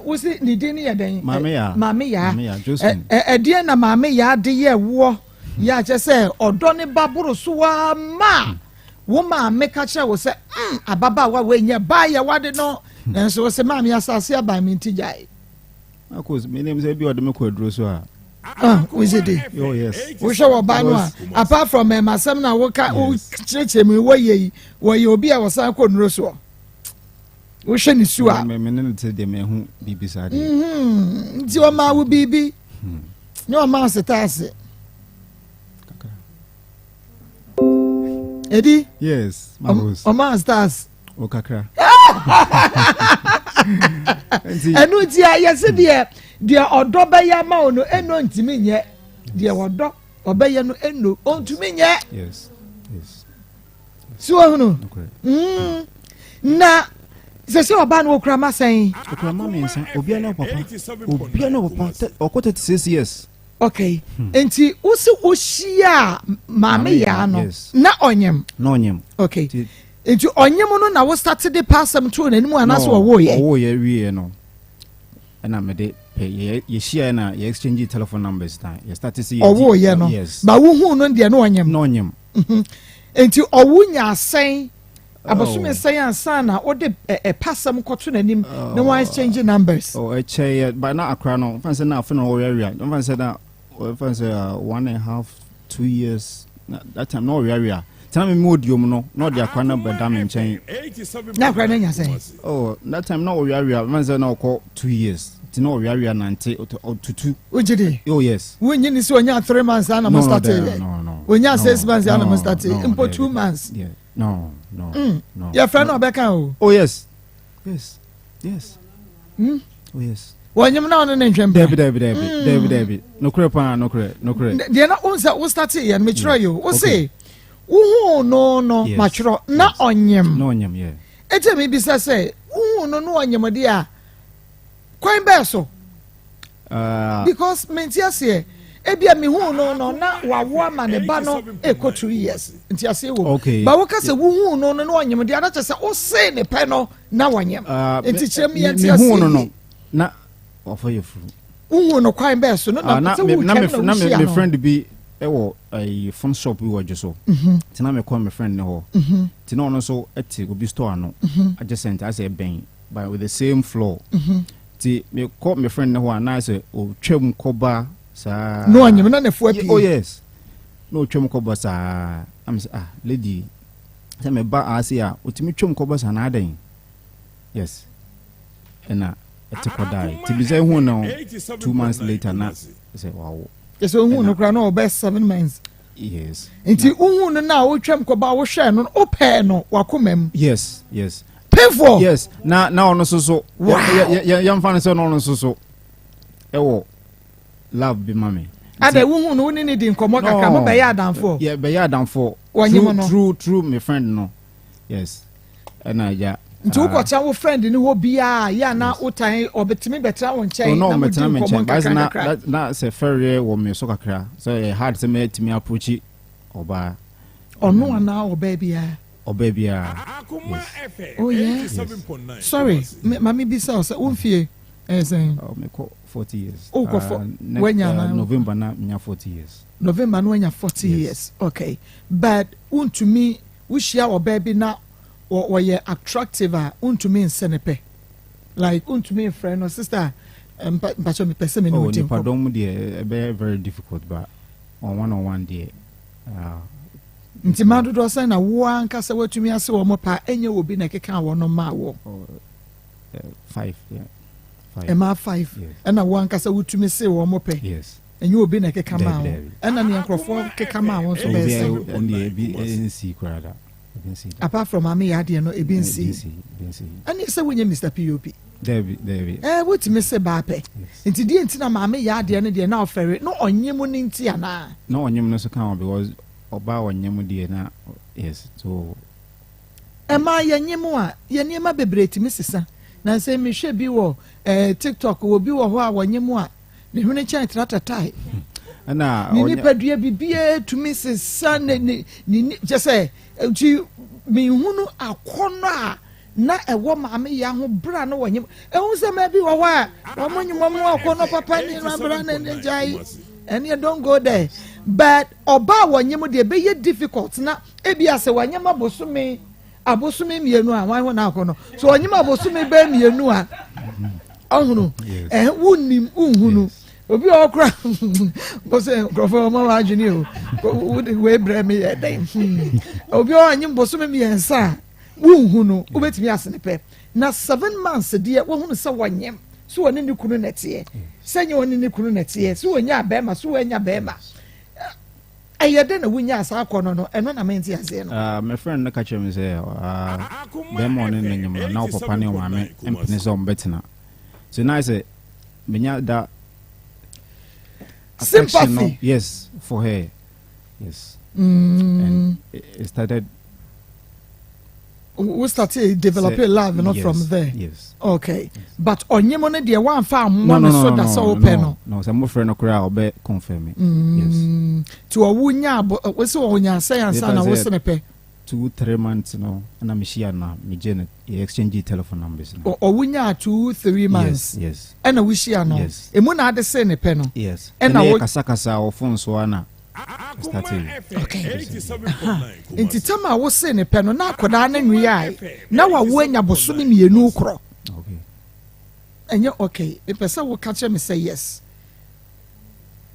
wosi ne din no yɛ dɛn? Maame Yaa. Maame Yaa. Maame Yaa, Josephine. Ɛdeɛ na maame Yaa de yɛ woɔ yɛ akyɛ sɛ ɔdɔ ne ba boro so waa ma wo maame ka kyerɛ wo sɛ ababaawa wei nyɛ baa yɛ wade no, nanso wo sɛ maame asase aban mi nti gyae? Marcus, menim sɛ bi ɔde me kɔ aduro so a. Ah, wosi de? Oh yes. Wohwɛ wɔ ba no a, apart from asɛm na woka wokyerɛkyerɛ mu wɔyɛ yi, wɔyɛ obi a wɔsan kɔ nnuro soɔ, wohwɛ ne su a. Me ne no te deɛ, mehu biribi saa deɛ. Nti ɔma wo biribi ne ɔma wo setaase Kakra. Edi. Yes, Marcus. Ɔma wo stars. O, kakra. Ɛno nti a yɛse deɛ deɛ ɔdɔ bɛyɛ ama wo no ɛno ntumi nyɛ deɛ ɔdɔ ɔbɛyɛ no ɛno ɔntumi nyɛ. Yes. Yes. So ohunu. Mm. Na sɛ sɛ ɔbaa no okura ma sɛn. Okura ma mmiɛnsa obiara ne papa obiara ne papa ɔkɔ 36 years. Okay. Hmm. Nti wosi wohyia maame yaa no na ɔnyem. Na ɔnyem. Okay. Nti ɔnyem no na wo start de pa asɛm too n'anim anaasɛ ɔwoo yɛ? Ɔwoo yɛ wieɛ no ɛna mede pɛ yɛ yɛhyia na yɛ exchange telephone numbers na yɛ start sɛ yɛ ɔwoo yɛ no. Yes. Ba wohuu no deɛ na ɔnyem. Na ɔnyem. Mhm. Nti ɔwo nya asɛn abosome sɛn ansa na wode ɛpa asɛm kɔto n'anim na wɔn exchange numbers. Oh, ɛkyɛ yɛ ba na akora no nfa sɛ na afei na ɔweawea nfa sɛ na nfa sɛ uh, 1.5, 2 years na that time na ɔweawea tena mi mu odiom no na ɔde akora no bɛda me nkyɛn. Na akora no anya sɛn? Oh, that time na ɔweawea nfa sɛ na ɔkɔ 2 years nti na ɔweawea nante ɔtutu. Wogye di? Oh yes. Wonyi ni sɛ onya 3 months ana mo start yɛ? No, no. Onya 6 months ana mo start mpo 2 months? Yeah. No, no, no. Yɛfrɛ no ɔbɛka o. Oh yes. Oh yes. Wɔnyim na ɔne ne nhwɛ mpa. Dabi, dabi, dabi, dabi, dabi. Nokorɛ paa, nokorɛ, nokorɛ. Deɛ na wo sɛ wo start yɛ no metwerɛ yi o. Wo se wohuu no no matwerɛ na ɔnyim. Na ɔnyim, yeah. Eti mi bisa sɛ wohuu no no ɔnyim deɛ a kwan bɛɛ so? Because mente aseɛ ebia mehuu no no na wawo ama ne ba no ekɔ 2 years nti aseɛ wɔ Okay. ba woka sɛ wohuu no no na ɔnyim deɛ na kyerɛ sɛ wosee ne pɛ no na wɔnyim nti kyerɛ mi yɛnte aseɛ Mehuu no no yie. Na wafa yɛ furu. Wohuu no kwan bɛɛ so no na na sɛ me na wotwam me na na me wohyia me no friend bi ɛwɔ ɛyi phone shop bi wɔ dwo so. Nti na mekɔ me friend ne hɔ. Nti na ɔno nso te obi store ano adjacent asɛ ɛbɛn but with the same floor. Nti mekɔ me friend ne hɔ a na sɛ otwam kɔba saa. Na ɔnyim na ne fo Oh apie. Yes. Na otwam kɔba saa. Na me sɛ, ah, lady sɛ meba ase a otumi twam kɔba saa na adɛn? Yes. Ɛna ɛte kɔdae. Nti bisa ehu no 2 months later na sɛ wawo. Kyɛ sɛ wohuu no koraa na ɔbɛ 7 months. Yes. Nti wohuu no na wotwam kɔba wohwɛɛ no wopɛɛ no wakoma mu. Yes. Painful. Yes. Na ɔno nso so. Yɛmfa no sɛ ɔno nso so ɛwɔ love bi ma me. Ada wohu no wo ne ne di nkɔmmɔ kakra mo bɛyɛ adamfoɔ. Yɛ bɛyɛ adamfoɔ. Wɔnyim no. Through my friend no. Yes. Ɛna agya. Nti wokɔkyɛ wo friend ne hɔ biaa yɛ ana wotan ɔbɛtumi bɛtena wo nkyɛn na na modi ɔmɛtena me nkɔmmɔ nkyɛn. Baasi nkakra na nkakra? Na sɛ fɛreɛ wɔ me so kakra. So ɛyɛ hard sɛ mɛtumi approach ɔbaa. Ɔno anaa ɔbaa biaa? Ɔbaa biara. Yes. Oh yeah. Sorry, ma me bisa wo sɛ wo mfie ɛyɛ sɛn? Oh, mekɔ 40 years. Wokɔ next, wanya anaa? November na menya 40 years. November no wanya 40 Yes. years. Okay. But wontumi wohyia ɔbaa bi na wɔyɛ attractive a wontumi nsɛ ne pɛ? Like wontumi mfrɛ no, sister, mpakyɛ mepɛ sɛ me ne Oh, wo di nkɔmmɔ? nipadɔm mu deɛ ɛbɛyɛ very difficult, but on one deɛ. Nti mmaa dodoɔ sɛn na wo ankasa woatumi ase wɔ mo pa ɛnyɛ wɔ bi na ɛkeka wɔ no maa wɔ? Oh, five, yeah. Five. Ɛmaa five? Yes. Ɛna wo ankasa wotumi se wɔ mo pɛ? Yes. Ɛnyɛ obi na ɛkeka maa Dabi, wo? dabi. Ɛna neɛ nkurɔfoɔ keka maa wo nso bɛyɛ Obi sɛn? ɛndeɛ ebi nsi koraa da. Ebi nsi da. Apart from maame yɛ adeɛ no ebi Ebi nsi? nsi, ebi nsi. Ɛne sɛ wonyɛ Mr Pop? Dabi, dabi. Wotumi se baa pɛ? Yes. Nti deɛ nti na maame yɛ adeɛ no deɛ na ɔfɛre na ɔnye mu ne nti anaa? Na ɔnyem no so ka ho because ɔbaa ɔnyem deɛ na yes so. Ɛma yɛnye mu a yɛ nneɛma bebree tumi sesa na sɛ mehwɛ bi wɔ TikTok wɔ bi wɔ hɔ a wɔnye mu a ne hwene kyɛn tratatae Ɛna ne nipadua biribiara tumi sesa ne kyɛ sɛ nti mehunu akɔnɔ a na ɛwɔ maame yɛ ho bra no wɔnyem ɛhu sɛ maa bi wɔ hɔ a wɔn nyim wɔn akɔnɔ papa ne na bra ne ne gyae ɛne don't go there, but ɔbaa wɔnyem deɛ ɛbɛyɛ difficult na ebi asɛ wɔnyem abosome 2 a wɔn ho na akɔnɔ so wɔnyem abosome bɛɛ 2 a ɔhunu ɛn wunim nhunu obi a ɔkora bɔsɛ nkurɔfoɔ ɔma wɔ adwene o wode wei brɛ me yɛ dɛn? Obi a ɔnyem bosome 3 a wonhu no wobɛtumi asene pɛ na 7 months deɛ wohunu sɛ wɔnyem so wɔne ne kunu nɛteɛ sɛ nyɛ wɔne ne kunu nɛteɛ so wɔnya bɛrima so wɔanya bɛrima. Ɛyɛ dɛn na wunyaa saa akɔnnɔ no? Ɛno na mente aseɛ no. Ah, me friend no ka kyerɛ me sɛ ah, bɛrima ɔne no nyem no na ɔpapa ne ɔmaame mpene sɛ ɔmbɛtena. So na ayɛ sɛ menya da affection no, Sympathy. yes, for her. Yes. Mm. And it started Wo started develop love no yes, from there. Yes. Okay. Yes. But ɔnye mo no deɛ wamfa ammɔ no so da sɛ wopɛ no. No, sɛ mofrɛ no koraa ɔbɛ confirm. Yes. Ti ɔwo nya abo wo sɛ ɔnya sɛ ansa na wo se ne pɛ. 2, 3 months no na mehyia no megye no, yɛ exchange telephone numbers no. Ɔwo nya 2, 3 months. Yes. Ɛna wohyia no. Yes. Emu na ade se ne pɛ no. Yes. Ɛna wo kasakasa wɔ phone so ana. Okay. Nti tam a wose ne pɛ no na akwadaa no nwie a na wawo anya bosome 2 korɔ. Ɛnyɛ okay. Mepɛ sɛ woka kyerɛ me sɛ yes.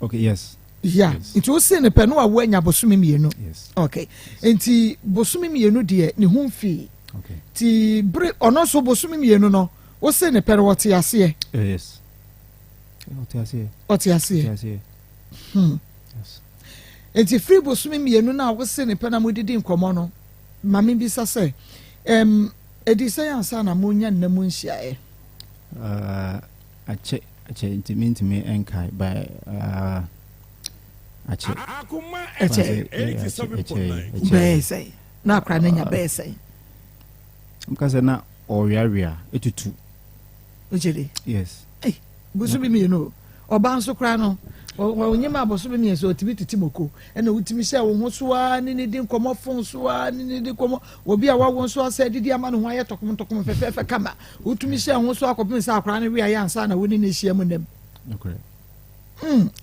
Okay, yes. Yeah. Yes. Nti wose ne pɛ no wawo anya bosome 2. Yes. Okay. Nti bosome 2 deɛ ne ho mfii. Okay. Nti bere ɔno nso bosome 2 no wose ne pɛ no wɔte aseɛ. Yes. Ɔte aseɛ. Ɔte aseɛ. Ɔte aseɛ. Yes. Nti firi bosome 2 no a wose ne pɛ na modidi nkɔmmɔ no, maame bisa sɛ ɛdi sɛ ansa na monya nna mu nhyiaeɛ? Akyɛ akyɛ nti mentumi nkae, but akyɛ. Ɛkyɛ bɛyɛ sɛn na akora no nya bɛyɛ sɛn? Mka sɛ na ɔweawea etutu. Wogye di? Yes. Ei, bosome 2 o, ɔbaa nso koraa no ɔnyim a bosome 3 ɔtumi tete moko, ɛna wotumi hyɛ wo ho so a ne ne di nkɔmmɔ phone so a ne ne di nkɔmmɔ, obi a wawo nso asɛ didi ama ne ho ayɛ tɔkom tɔkom fɛfɛɛfɛ kama, wotumi hyɛ ho so akɔpem sɛ akwaraa no wia yɛ ansa na wo ne ne hyia mu nam. Nokorɛ.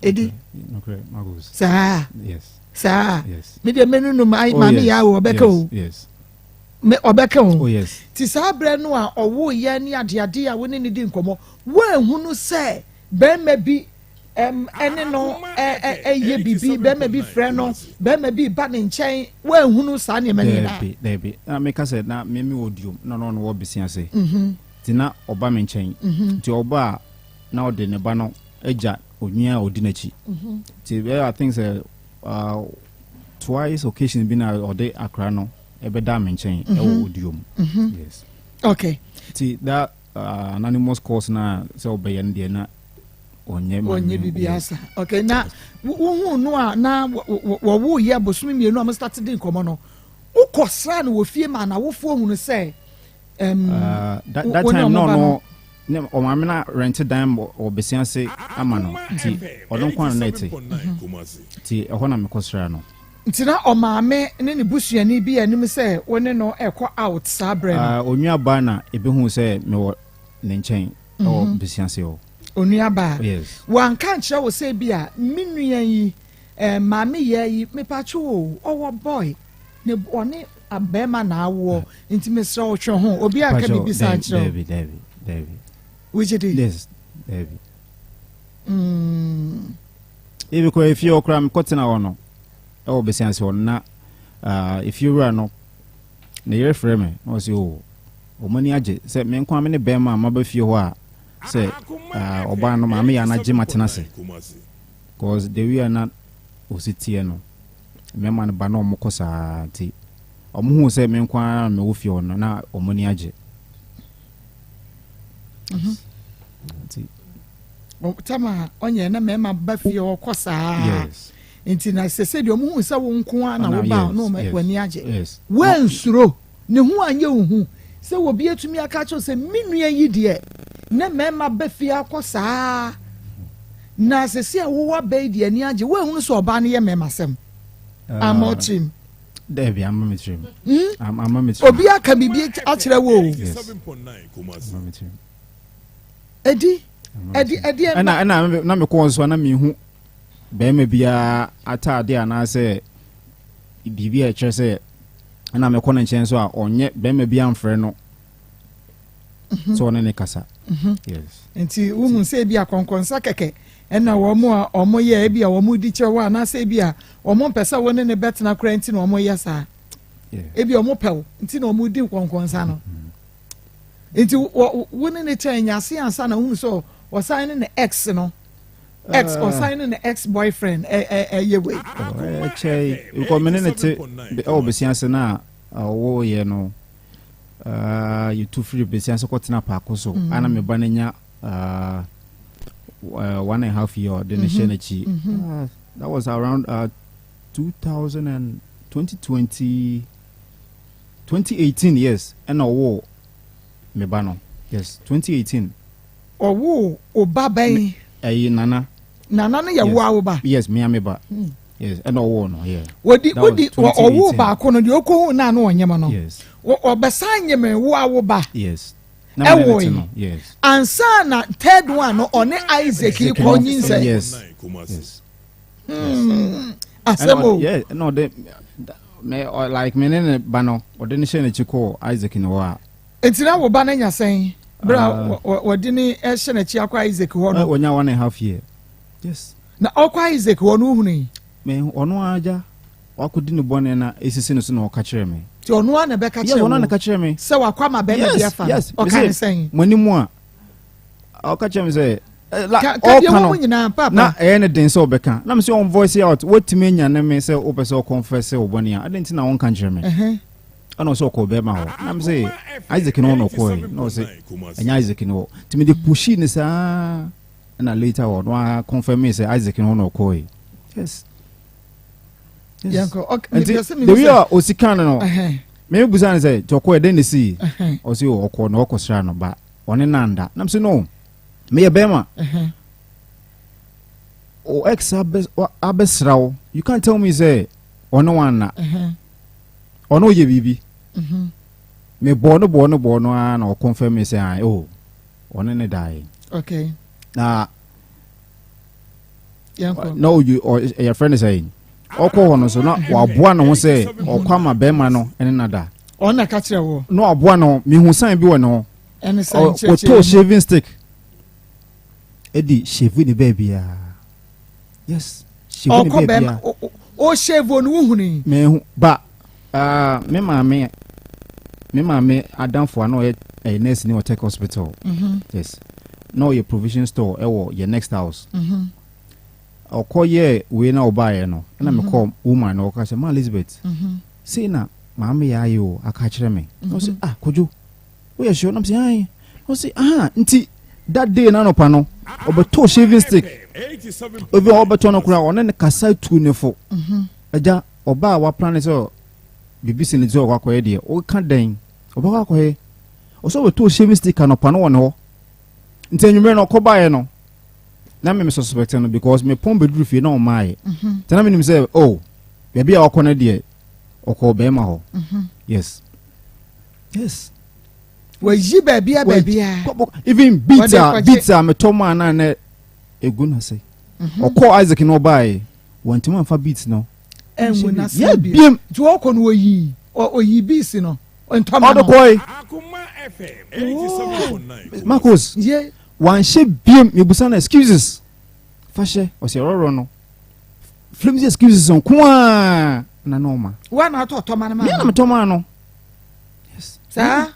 Edi. Nokorɛ, Marcus. Saa. Yes. Saa. Yes. Me deɛ menu no maame yɛ awo ɔbɛka o. Yes. Me ɔbɛka o. Oh yes. Ti saa berɛ no a ɔwo yɛ ne adeade a wo ne ne di nkɔmmɔ, woanhunu sɛ bɛrima bi ɛne no ɛyɛ biribi, bɛrima bi frɛ no, bɛrima bi ba ne nkyɛn, woanhunu saa nneɛma no nyinaa? Daabi, daabi. Na meka sɛ na meme wɔ duom na ɔno wɔ besi ase. Nti na ɔba me nkyɛn. Nti ɔba a na ɔde ne ba no agya onua a ɔdi n'akyi. Nti bɛyɛ I think sɛ twice occasion bi na ɔde akora no ɛbɛda me nkyɛn ɛwɔ oduom. Yes. Nti that anonymous calls na sɛ ɔbɛyɛ no deɛ na ɔnyɛ. Ɔnyɛ biribi asa. Okay, na wohu no a na wɔwo yɛ bosome 2 a mo start di nkɔmmɔ no, wokɔ sra no wɔ fie ma n'awofoɔ hunu sɛ That time no no ne ɔmaame na rent dan wɔ besi ase ama no, nti ɔno nko ara na ɛte, nti ɛhɔ na mekɔ sra no. Nti na ɔmaame ne ne busuani bi anim sɛ wo ne no ɛkɔ out saa berɛ no? Onua baa na ebehu sɛ mewɔ ne nkyɛn ɛwɔ besi ase hɔ. Onua baa? Yes. Wanka nkyerɛ wo sɛ bi a me nua yi maame yɛ yi mepatwo o, ɔwɔ boy ne ɔne bɛrima na awoɔ, nti mesrɛ wo twe ho, obi anka biribi saa nkyerɛ wo? Dabi, dabi, dabi. Wogye di? Yes, dabi. Ebi kɔ efie hɔ koraa mekɔtena hɔ no ɛwɔ besi ase hɔ no na efie wura no ne yere frɛ me na ɔsi o wɔn ani agye sɛ me nko me ne bɛrima a maba fie hɔ a sɛ ɔbaa no maame yɛ anagye ma tena ase, cause the way a na osi teɛ no, mmarima no ba na wɔn kɔ saa, nti wɔn hu sɛ me nko ara na mewɔ fie hɔ no na wɔn ani agye. Nti Tama ɔnyɛ na mmarima ba fie hɔ kɔ saa. Yes. Nti na sɛ sɛ deɛ ɔmo hu sɛ wo nko ara na wo ba na ɔmo w'ani agye. Yes. Wɔnsuro ne ho anyɛ wo hu sɛ obi atumi aka kyerɛ sɛ me nua yi deɛ ne mmarima ba fie akɔ saa, na sɛsɛ a wowɔ aba yi deɛ ani agye, woahunu sɛ ɔbaa no yɛ mmarima sɛm ama ɔtirim? Dabi, ama me tirim. Ama me tirim. Obi aka biribi akyerɛ wo o? Yes. Ama me tirim. Ɛdi ɛdi ɛdi ɛna ɛna na mekɔ nso na mehu bɛrima biara ataade anaasɛ biribi a ɛkyerɛ sɛ ɛna mekɔ ne nkyɛn so a ɔnyɛ bɛrima bi amfrɛ no sɛ ɔne ne kasa. Yes. Nti wohu sɛ ebi akɔnkɔnsa kɛkɛ ɛna wɔn a wɔn yɛ ebi a wɔn di kyerɛ wɔ, anaasɛ ebi a wɔn mpɛ sɛ wɔn ne ne bɛtena koraa nti na wɔn yɛ saa, ebi a wɔn pɛw nti na wɔn di nkɔnkɔnsa no. Nti wɔ wo ne ne kyɛn nyase ansa na wohu sɛ ɔsan ne ne ex no. Ex ɔsan ne ne ex boyfriend ɛyɛ wei. Ɛkyɛ because me ne ne te ɛwɔ besia ase na ɔwɔ yɛ no yɛtu firi besia ase kɔtena paako so mm. ana me ba no nya 1.5 year ɔde ne hyɛ mm-hmm. n'akyi mm-hmm. that was around 2000 and 2020 2018, yes, ɛna ɔwɔ me ba no, yes, 2018. Ɔwoo wo ba bɛn? Ɛyi Nana. Nana no yɛ wo a wo ba? Yes, me a me ba. Yes, ɛna ɔwoo no, yeah. Wodi wodi ɔwoo baako no deɛ ɔkɔhu naa no ɔnyem no. Yes. Ɔbɛsan nyem wo a wo ba. Yes. Ɛwɔ yi. Yes. Ansa na third one no ɔne Isaac kɔ nyinsɛn. Yes. Asɛm o. Yeah, ɛna ɔde me like me ne ne ba no ɔde ne hyɛ n'akyi kɔɔ Isaac ne hɔ a. Nti na wo ba no anya sɛn bere a ah. wɔde ne hyɛ n'akyi akɔ Isaac hɔ no? Wɔnya 1.5 year. Yes. Na ɔkɔ Isaac hɔ no wohunu yi? Me ɔno agya wakɔdi ne bɔne na esisi no so na ɔka kyerɛ me. Nti ɔno ara na ɛbɛka kyerɛ wo? Yes, ɔno na ɛka kyerɛ me. Sɛ wakɔ ama bɛrima bi afa no. Ɔka ne sɛn? Mo anim a ɔka kyerɛ me sɛ ɔka no na ɛyɛ ne den sɛ ɔbɛka na me sɛ ɔn voice out wɔtumi anya ne me sɛ wopɛ sɛ ɔconfess wo bɔne a adɛn nti na wonka nkyerɛ me? Ɛna ɔsɛ ɔkɔ bɛrima hɔ na me sɛ Isaac ne hɔ na ɔkɔɛ na ɔsɛ ɛnyɛ Isaac ne hɔ nti mede pushii ne saa ɛna later hɔ no a confirm me sɛ Isaac ne hɔ na ɔkɔɛ, yes. Nti the way a osi kan no me busa ne sɛ nti ɔkɔɛ dɛn ne sii? Ɔsɛ ɔkɔ na ɔkɔsra no ba ɔne nanda na me sɛ no, meyɛ bɛrima, o ex abɛsra wo, you can't tell me sɛ ɔne wanna ɔne ɔyɛ biribi. Me bɔɔ no bɔɔ no bɔɔ no ara na ɔconfirm me sɛ ah, oh, ɔne ne daeɛ. Na na oyi ɛyɛ fɛ no sɛ ɔkɔ hɔ no so na waboa ne ho sɛ ɔkɔ ama bɛrima no ɛne nada. Ɔno na ɛka kyerɛ wɔ. Na waboa ne ho, mihu sign bi wɔ ne ho. Ɛne sɛ nkyerɛkyerɛ. Ɔtɔ shaving stick ɛdi shave ne baabiara, yes, shave ne ɔkɔ bɛrima o shave no wohunu yi. Mehu ba me maame adamfo a na ɔyɛ ɛyɛ nurse ni wɔ Tech Hospital. Yes, na ɔyɛ provision store ɛwɔ yɛ next house. Ɔkɔ yɛ wei na ɔbaayɛ no ɛna mekɔ woman na ɔka sɛ, "Ma Elizabeth, sei na maame yɛ ayɛ o, aka kyerɛ me." Na ɔsɛ, "Ah, Kojo, woyɛ sure?" Na sɛ ayi, ɔsɛ aha. Nti that day na anɔpa no ɔbɛtɔ shaving stick obi a ɔbɛtɔ no koraa ɔne ne kasa tu ne fo. Agya ɔbaa a waplan sɛ biribi si ne ti sɛ ɔkɔ akɔyɛ deɛ ɔka dɛn ɔbɛkɔ akɔyɛ, ɔsɛ ɔbɛtɔ shaving stick anɔpa no wɔ ne hɔ. Nti anwummerɛ no ɔkɔbaeɛ no na me suspect no because me pɔn bɛduru fie na ɔmaayɛ. Nti na menim sɛ oh, baabi a ɔkɔ no deɛ ɔkɔ bɛrima hɔ. Yes. Wayi baabia baabia. Even beat a beat a metɔ mu a na na egu n'ase. Ɔkɔ Isaac na ɔbaeɛ wɔntumi amfa beat no. Ɛngu n'ase biem. Biem. Nti ɔkɔ no oyi beat no ntɔma no. Ɔde kɔe. Marcus wanhyɛ biem. Mebusa no excuses fa hyɛ ɔsɛ ɔrɔrɔ no flimsy excuses nko a na na ɔma. Wa na atɔ tɔma no ma. Mi na metɔ maa no. Yes. Saa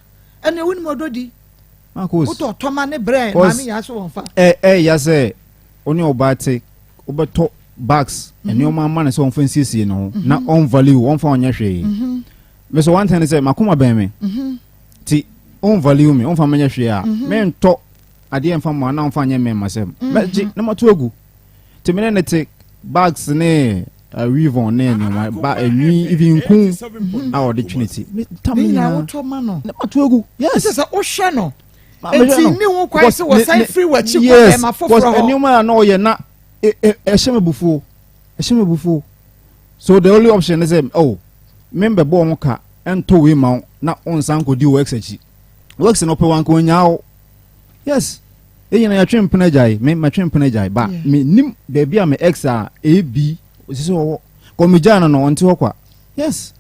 ɛnna ewu ni mo dɔ di. Marcus wotɔ tɔma ne brɛ maame yà so wɔn fa. Ɛ ɛ ya sɛ ɔne ɔbaa te wobɛtɔ bags nneɛma ama ne sɛ ɔnfa nsiesie ne ho na ɔn value ɔnfa ɔnyɛ hwee. Mɛ sɛ one thing sɛ makoma bɛn me ti ɔn value me ɔnfa mɛnyɛ hwee a mentɔ adeɛ nfa mu ana ɔnfa nyɛ mɛma sɛm mɛgye na mato agu. Te me ne ne te bags ne weave on ne nneɛma ba enwi, even nku a ɔde twe ne ti tam ne nyinaa wotɔ ma no na mato agu. Yes. Sɛ sɛ wohwɛ no nti ne ho kwan sɛ wɔsan firi w'akyi kɔ bɛrima foforɔ hɔ. Nneɛma a na ɔyɛ na ɛhyɛ me bufuo, ɛhyɛ me bufuo, so the only option is sɛ oh, me mbɛbɔ ho ka ɛntɔ wei ma wo na ɔnsan kɔdi wo ex akyi. Wo ex no ɔpɛ wanka onyaa wo. Yes, yɛn nyinaa yɛtwe mpena gyae, me mɛtwe mpena gyae ba me nim baabi a me ex a ab osisi hɔ kɔ me gyae no no ɔnte hɔ kwa. Yes.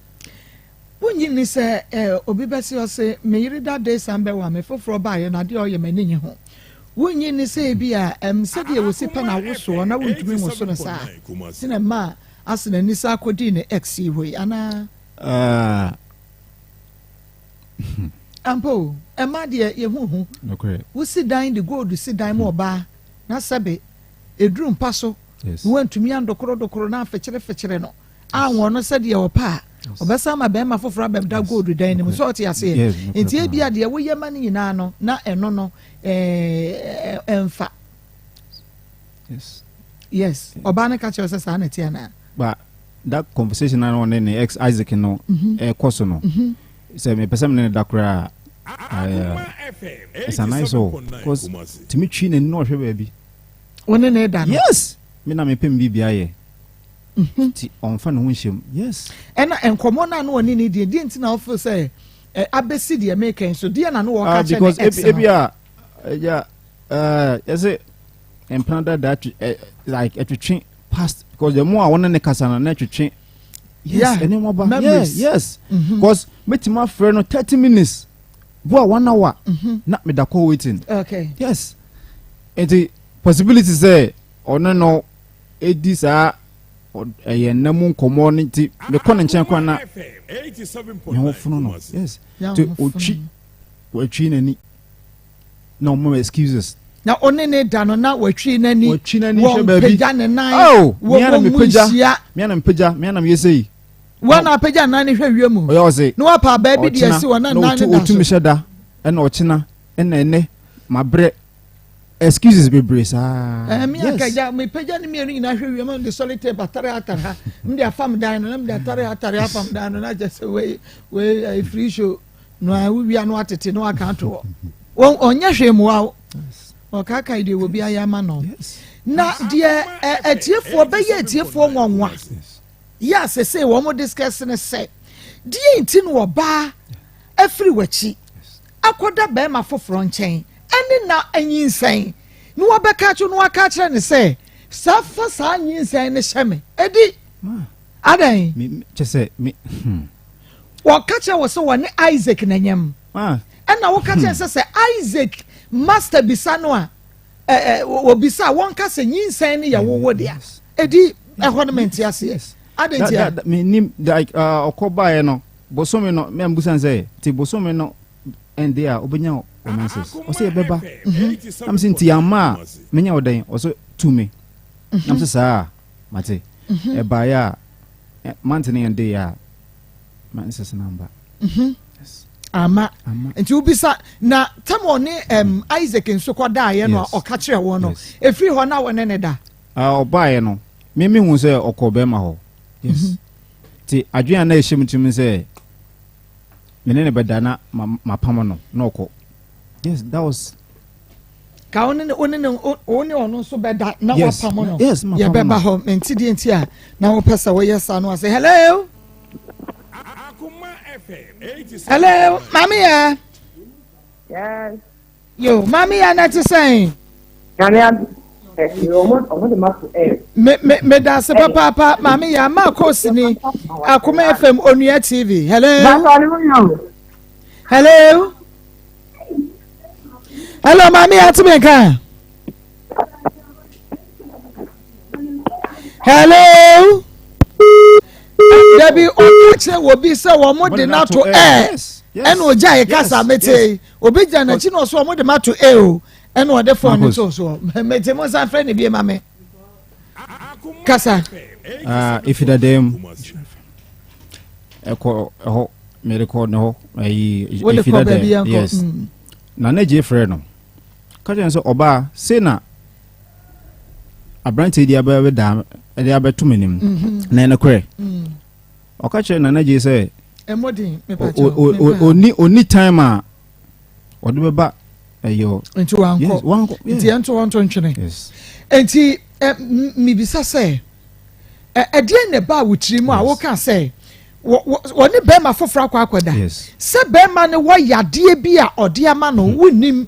Wonnye nni sɛ eh, obi bɛse ɔse me yere da de san bɛwa me foforɔ baeɛ no adeɛ a ɔyɛ m'ani nye ho. Wonnye nni sɛ ebi a ɛm sɛdeɛ wɔsi pɛ no awosoɔ na wontumi nwoso no saa nti na ɛmaa ase n'ani san kɔdii ne ex yi hɔ yi anaa? Ah. Ampa o, ɛma deɛ yɛhu hu. Nokorɛ. Wosi dan de gold si dan mu ɔbaa na sɛbe. Ɛduru mpa so na wantumi andokorodokoro na amfekyerefekyere no anwɔ no sɛdeɛ ɔpɛ a, ɔbɛsan ama barima foforɔ abɛda gold dan no mu. Sɛ ɔte aseɛ? Nti ebia deɛ woyɛ ma no nyinaa no, na ɛno no ɛmfa. Yes. Yes. Ɔbaa no ka kyerɛ sɛ saa na ɛte anaa? But that conversation na ɔne ne ex Isaac no ɛkɔ so no, sɛ mepɛ sɛ mene ne da koraa it's a nice all because tumi twi n'ani na ɔhwɛ baabi. Wo ne ne da no? Yes. Me na mepɛ me biribi ayɛ. Ti ɔnfa ne ho nhyɛ mu. Yes. Ɛna nkɔmɔ no a na ɔne ne die, deɛ nti na ɔfeel sɛ abɛsi deɛ meka yi so, deɛ na na ɔka kyerɛ ne ex no? Because ebi a ɛgya yɛsɛ mpena dada like ɛtwetwe past because the more a wɔne ne kasa no na ɛtwetwe. Yes, ɛne ba. Yeah, yes. Because mɛtumi afrɛ no 30 minutes bo a one hour na meda kɔ waiting. Okay. Yes. Nti possibility sɛ ɔne no edi saa ɛyɛ nna mu nkɔmɔ no nti mekɔ ne nkyɛn koraa na me ho fono no. Yes. Nti otwi watwi n'ani na ɔmo excuses. Na ɔne ne da no na watwi n'ani. Watwi n'ani hwɛ baabi. Wɔn pagya ne nan. Oh, wɔn mu nhyia. Mea na mepagya, mea na meyɛ sei. Wɔn na apagya nan ne hwɛ wiem. Ɔyɛ ɔse. Na wapa abaa bi de asi wɔn na nan ne da so. Otumi hyɛ da ɛna ɔkyena ɛna ɛnɛ mabrɛ excuses bebree saa. Ɛɛ mi akagya mi pagya ne mmienu nyinaa hwɛ wiem de sɔre tape atare atare ha mi de afam dan no na mi de atare atare afam dan no na kyɛ sɛ wei wei ɛyɛ free show no a wowia no atete no aka ato hɔ wɔn ɔnyɛ hwee mmoa wo ɔkaakae deɛ wɔ bi ayɛ ama no na deɛ atiefoɔ bɛyɛ atiefoɔ nwanwa yɛ a sese wɔn discuss ne sɛ deɛ nti no ɔbaa afiri w'akyi akɔda bɛrima foforɔ nkyɛn ɛne na anyinsɛn na wɔbɛka akyerɛ na wɔaka akyerɛ ne sɛ saa fa saa nyinsɛn no hyɛ me edi adɛn. Kyɛ sɛ me. Wɔka kyerɛ wɔ sɛ wɔne Isaac na nyam. Ɛna woka kyerɛ sɛ sɛ Isaac master bisa no a wɔbisa a wɔnka sɛ nyinsɛn no yɛ wo wo dea. Edi ɛhɔ no mente aseɛ. Adɛn ntia? Menim like ɔkɔ baeɛ no bosome no mɛ mbusa sɛ ti bosome no ɛnde a wobɛnya wo menses ɔsɛ yɛbɛba na mesɛ nti yɛamma a menya wo dɛn ɔsɛ tu me na mesɛ saa a mate ɛbaeɛ a mante ne yɛndeeɛ a menses no amba ama nti wobisa na tam ɔne um, Isaac nso kɔdaeɛ no a ɔka kyerɛ wɔn no ɛfiri hɔ na wɔne ne da ɔbaeɛ no me mehu sɛ ɔkɔ bɛrima hɔ yes nti adwene a na ɛhyɛ mu tirim sɛ me ne ne bɛda na mapam no na ɔkɔ yes that was ka wo ne wo ne wo ne ɔno nso bɛda na yes, wapam no yes, yɛbɛba hɔ nti deɛ nti a na wopɛ sɛ woyɛ saa no ase hello hello maame ya yes yo maame ya na te sɛn nyame adu ɔmo ɔmo de ma to air me me me da ase papaapa maame ya ma koosi ni akoma fm onua tv hello hello hello maame ya te mi nka hello dabi ɔka kyerɛ wɔ bi sɛ wɔn de n'ato air ɛna ogya yɛ kasa mete obi gyina n'akyi na ɔso wɔn de m'ato air o ɛna ɔde fɔn ne to so mete mo nsa fɛ ne bie ma me kasa. Ah, efidada mu ɛkɔ ɛhɔ mede kɔ ne hɔ ayi efidada yes mm. na ne gye frɛ no ka kyerɛ sɛ ɔbaa se na aberanteɛ di abɛda ɛde abɛto m'anim mhm. na ɛno korɛ mm. ɔka kyerɛ nana gye sɛ ɔni ɔni time a ɔde bɛba ɛyɛ hɔ. Nti wankɔ. Wankɔ. Nti yɛn to wɔn to ntwene. Nti ɛ mibisa sɛ ɛ ɛdeɛn na ɛbaa wo tiri mu a woka sɛ wɔne bɛrima foforɔ akɔ akɔda sɛ bɛrima no wɔ yadeɛ bi a ɔde ama no hmm. wonim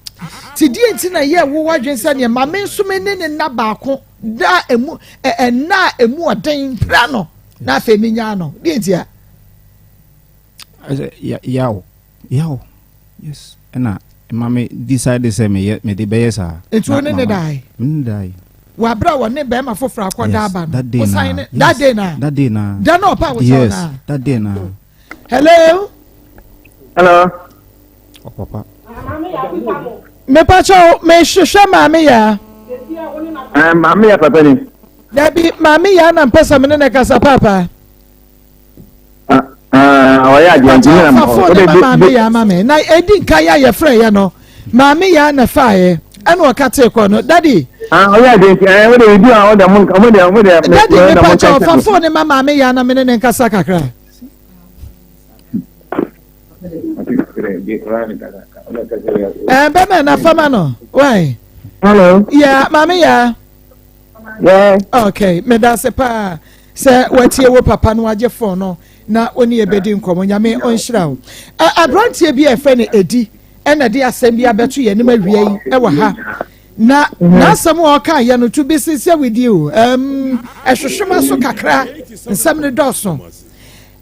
ti deɛ nti na yɛ wo wadwen sɛ neɛ ma me nso me ne ne nna baako da emu ɛ ɛnna a emu ɔden pira no na afei me nyaa no deɛ nti a. Yaw. Yaw. Yes. Ɛna ɛma me decide sɛ meyɛ mede bɛyɛ saa. Nti wo ne ne dae? Me ne dae. Wɔ abere a wɔne bɛrima foforɔ akɔ da aba no. That day na. Ne that day na. That day na. Da na ɔpa awokyɛw na. Yes. That day na. Hello. Hello. Ɔpapa. Mepakyɛw mehwehwɛ maame yaa. Ɛɛ maame yɛ papa ni. Dabi maame yɛ ana mpɛ sɛ me ne ne kasa paapa. Ɔyɛ adeɛ nti ne na fa phone ma maame yɛ ama me na edi nka yɛ a yɛfrɛ yɛ no maame yɛ ana fa yɛ ɛna ɔka tee kɔ no dadi. Ɔyɛ adeɛ nti ɛɛ wode ebi a ɔde mo nka mo de mo de. Dadi mepa kyɛw fa phone ma maame yɛ ana me ne ne nkasa kakra. Ɛɛ bɛmɛ na fama no wai. Hello. Yeah, maame ya. Yeah. Okay, medase paa sɛ watie wo papa no agye phone no na oni ebedi nkɔmɔ nyame ɔnhyira wo. Aberanteɛ bi a ɛfɛ no edi ɛna de asɛm bi abɛto yɛn anim awia yi ɛwɔ ha. Na n'asɛm a ɔka yɛ no to be sincere with you. Ɛhwehwɛ ma so kakra nsɛm no dɔɔso.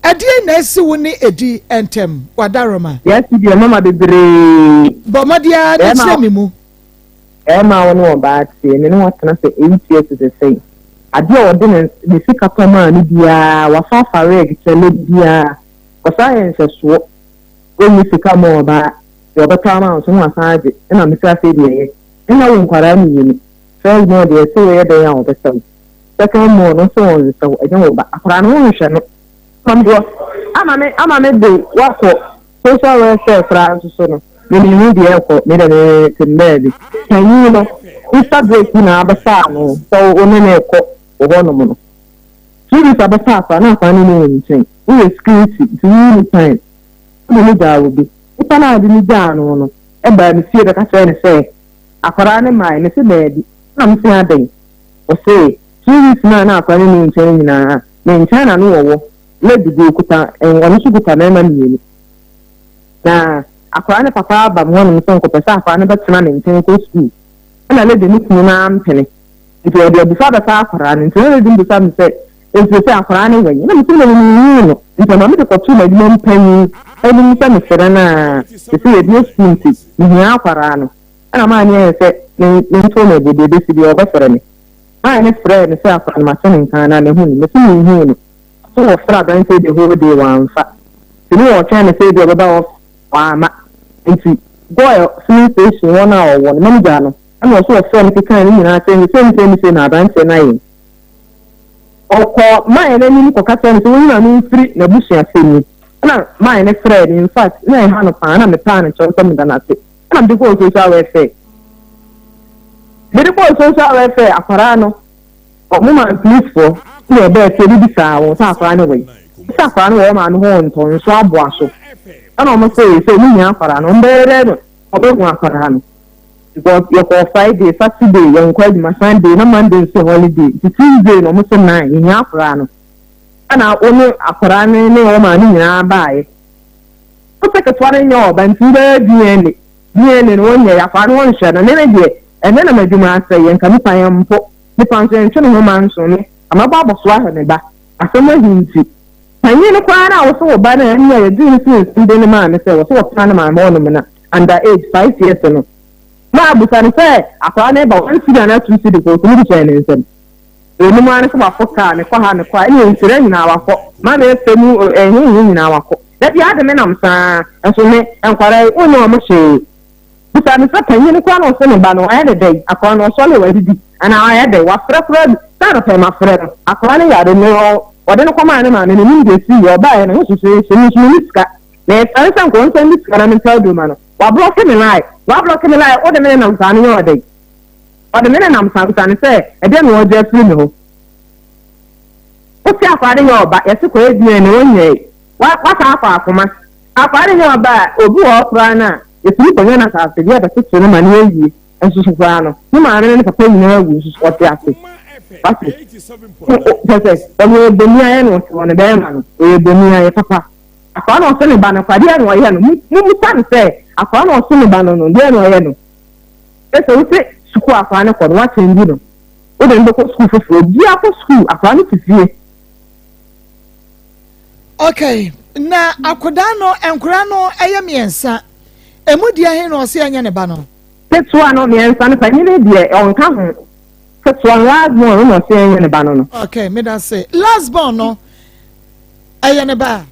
Ɛdeɛn na asi wo ne Edi ntam, Wadaroma? Yɛasi deɛ mama bebree. Bɔ mmɔden ara na kyerɛ me mu. Bɛɛma a wo ne ɔbaa teɛ, me ne wo atena sɛ 8 years sesei. Adeɛ a ɔde ne ne sika tɔ maa me biara, wafa afa reg kyɛlɛ biara. Ɔsan yɛ nhwɛsoɔ. Ɔnni sika mma ɔbaa, deɛ ɔbɛtɔ ama wo nso na wasan agye. Ɛna mese afei deɛ ɛyɛ. Ɛna wo nkwadaa mmienu. First born deɛ ɛse woyɛ dɛn a ɔbɛsɛ wo. Second born no ɔse ɔnsɛ wo, ɛnyɛ wo ba. Akwadaa no wonhwɛ no. Ama ama me ama me de wakɔ social welfare koraa nso so no me me hu deɛ ɛkɔ me de me te mbaa bi panyin no Easter break yi na abɛfa ano sɛ wo ne ne kɔ wɔ hɔ nom no 2 weeks abɛfa akora na akora ne ne wɔ nkyɛn woyɛ security nti wo ne time wode ne gyaa wɔ bi nipa no a de ne gyaa no no ɛbaa me fie bɛka kyerɛ ne sɛ akwaraa ne mae me se daabi na me se adɛn ɔse 2 weeks na na akora ne ne nkyɛn nyinaa ne nkyɛn na no wɔwɔ lady bi okuta ɔno nso kuta mmarima mmienu na akwaraa ne papa aba mu hɔnom sɛ nkɔpɛ sɛ akwaraa no bɛtena ne nkyɛn kɔ sukuu ɛna lady ne kunu no ampene nti ɔde abufa bɛfa akwaraa no nti na lady no bisa me sɛ nti sɛ akwaraa no wɔ na mesɛ na mehu no nti ɔma mede kɔto n'adwuma mpanyin anim sɛ mesrɛ no a sɛ yɛbie sukuu nti mehia akwaraa no ɛna maa ne ayɛ sɛ mento no abo deɛ ɛbɛsi deɛ ɔbɛfrɛ me. Maa ne frɛɛ me sɛ akwaraa no mate ne nka anaa mahu no. Mese menhuu no. Ɔse wɔfrɛ aberanteɛ the whole day wamfa. Nti ne wɔtwɛn no sɛ ebia ɔbɛba office wamma. Nti Goil filling station hɔ no a ɔwɔ no manager no ɛna ɔse wɔfrɛɛ no kekaa ne nyinaa kyerɛɛ no sɛ sei ne sei ne sei na aberanteɛ no ayɛ. Ɔkɔɔ man no anim kɔka kyerɛɛ no sɛ wɔnyi n'ano mfiri n'abusuasɛm mu. Ɛna man no frɛɛ no infact na ɛha no paa na mepaa no kyɛw sɛ meda no ase. Ɛna mede kɔɔ social welfare. Mede kɔɔ social welfare akwaraa no ɔmo ma policefoɔ na ɛbɛɛ fie no bisaa wɔn sɛ akwaraa no wɔ yi. Sɛ akwaraa no wɔ maame hɔ ntɔ nso aboa so. Ɛna ɔmo sɛ sɛ ɔmo hia akwaraa no ɔmo bɛyɛ dɛ no ɔbɛhu akwaraa no. Because yɛkɔɔ Friday, Saturday yɛnkɔ adwuma, Sunday na Monday nso yɛ holiday. Nti Tuesday na ɔmo sɛ 9 yɛhia akwaraa no. Ɛna wo ne akwaraa no ne wɔn maame nyinaa baeɛ. Wosɛ ketewa no nyɛ ɔba nti wobɛyɛ DNA. DNA no wɔnyɛ yɛ akwaraa no wɔnhwɛ no. Ne ne deɛ ɛnɛ na m'adwuma asɛe yɛ nka nipa yɛn mpo. Nipa nso yɛntwe ne ho ma nso me amabɔ abɔso ahwɛ me ba. Asɛm ahi nti. Panyin no koraa no a wosɛ wo ba no a ɛne a yɛgyee no firi nsam de no maa me sɛ wɔsɛ wɔtena ne maame hɔ nom na under age 5 years no. Maa busa no sɛ akwaraa no ɛba 1 cedi anaa 2 cedi kɔ otumi de hyɛɛ ne nsam. Enum ara ne sɛ wakɔ kaa mekɔ ha mekɔ ha ɛne nsira nyinaa wakɔ maame efɛ mu ɛhehe nyinaa wakɔ. Dabi ade me nam saa nso me nkwaraa yi wonyɛ wɔn hwee. Busa no sɛ panyin no koraa na ɔsɛ ne ba no ɔyɛ ne dɛn akwaraa no ɔsɔre wadidi anaa ɔyɛ dɛn wafrɛ koraa bi saa anɔpɛ ma frɛ no akwaraa no yare no ɔde no kɔmaa ne maame no nim deɛ si yɛ ɔbaeɛ no ho soso so me nso me ni sika na yɛsɛre sɛ nkɔɔ nsɛm bi sika na me nsa aduro ma no wablock me line wablock me line wode me nenam saa no nyɛ ɔdɛn ɔde me nenam saa busa no sɛ ɛdeɛ na ɔgye afiri me hɔ wosi akwaraa no nyɛ ɔba yɛse kɔ ebien ne wonyɛ wasa akɔ akoma akwaraa no nyɛ ɔba a obi wɔ hɔ koraa no a yɛtumi kɔnya no asase deɛ ɛbɛkyekyere no ma no yɛyie nso so koraa no ne maame ne ne papa nyinaa awu nso so ɔte ase wate kyɛ sɛ ɔno yɛ boni ayɛ no ɔte wɔ ne bɛrima no ɔyɛ boni ayɛ papa akwaraa no ɔsɛ ne ba no kora deɛ na ɔyɛ no mumusa no sɛ akwaraa no ɔsɛ ne ba no no deɛ na ɔyɛ no ɛsɛ wose sukuu akwaraa no kɔ no wakyɛn no wode no bɛkɔ sukuu foforɔ obiara kɔ sukuu akwaraa no te fie. Okay, na akwadaa no nkwadaa no ɛyɛ mmiɛnsa emu deɛ he na ɔsɛ ɛnyɛ ne ba no. Ketewa no mmiɛnsa no panyin deɛ ɔnka ho ketewa no last born no na ɔsɛ ɛnyɛ ne ba no no. Okay, meda se last born no ɛyɛ ne ba.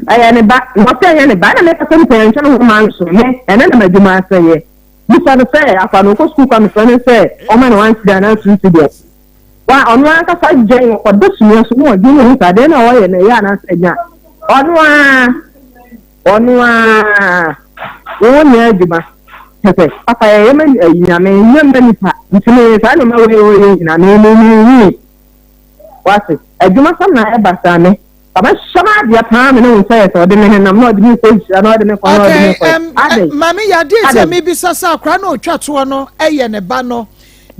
Ɛyɛ ne ba na ɔsɛ ɛnyɛ ne ba ɛna mɛka sɛ nipa yɛn nkyɛn ho maa nso me ɛnɛ na m'adwuma asɛyɛ. Bisa no sɛ, afa no ɔkɔ sukuu kɔ a mefrɛ no sɛ ɔma no one cedi anaa two cedi a, wa ɔno ankasa dwɛn ɔkɔda sumiiɛ so na ɔdwen ho sɛ adeɛ no a ɔyɛ no ɛyɛ anaasɛ ɛnyɛ a, ɔno ara ɔno ara wɔn nyɛ adwuma kyɛ sɛ papa yɛyɛ ma ayi nyame nyɛ ma nipa nti me saa nneɛma wei wɔyɛ nyina me me me nwi wase adwuma sɛm na ayɛ basaa me Ɔbɛhyɛ m'adeɛ paa me ne wo nsa yɛ sɛ ɔde me henam na ɔde me kɔ nhyira na ɔde me kɔ na ɔde me kɔ. Um, Adɛn? eh, maame yɛ adeɛ sɛ Adɛn? mebisa sɛ akora na ɔtwa toɔ no yɛ ne ba no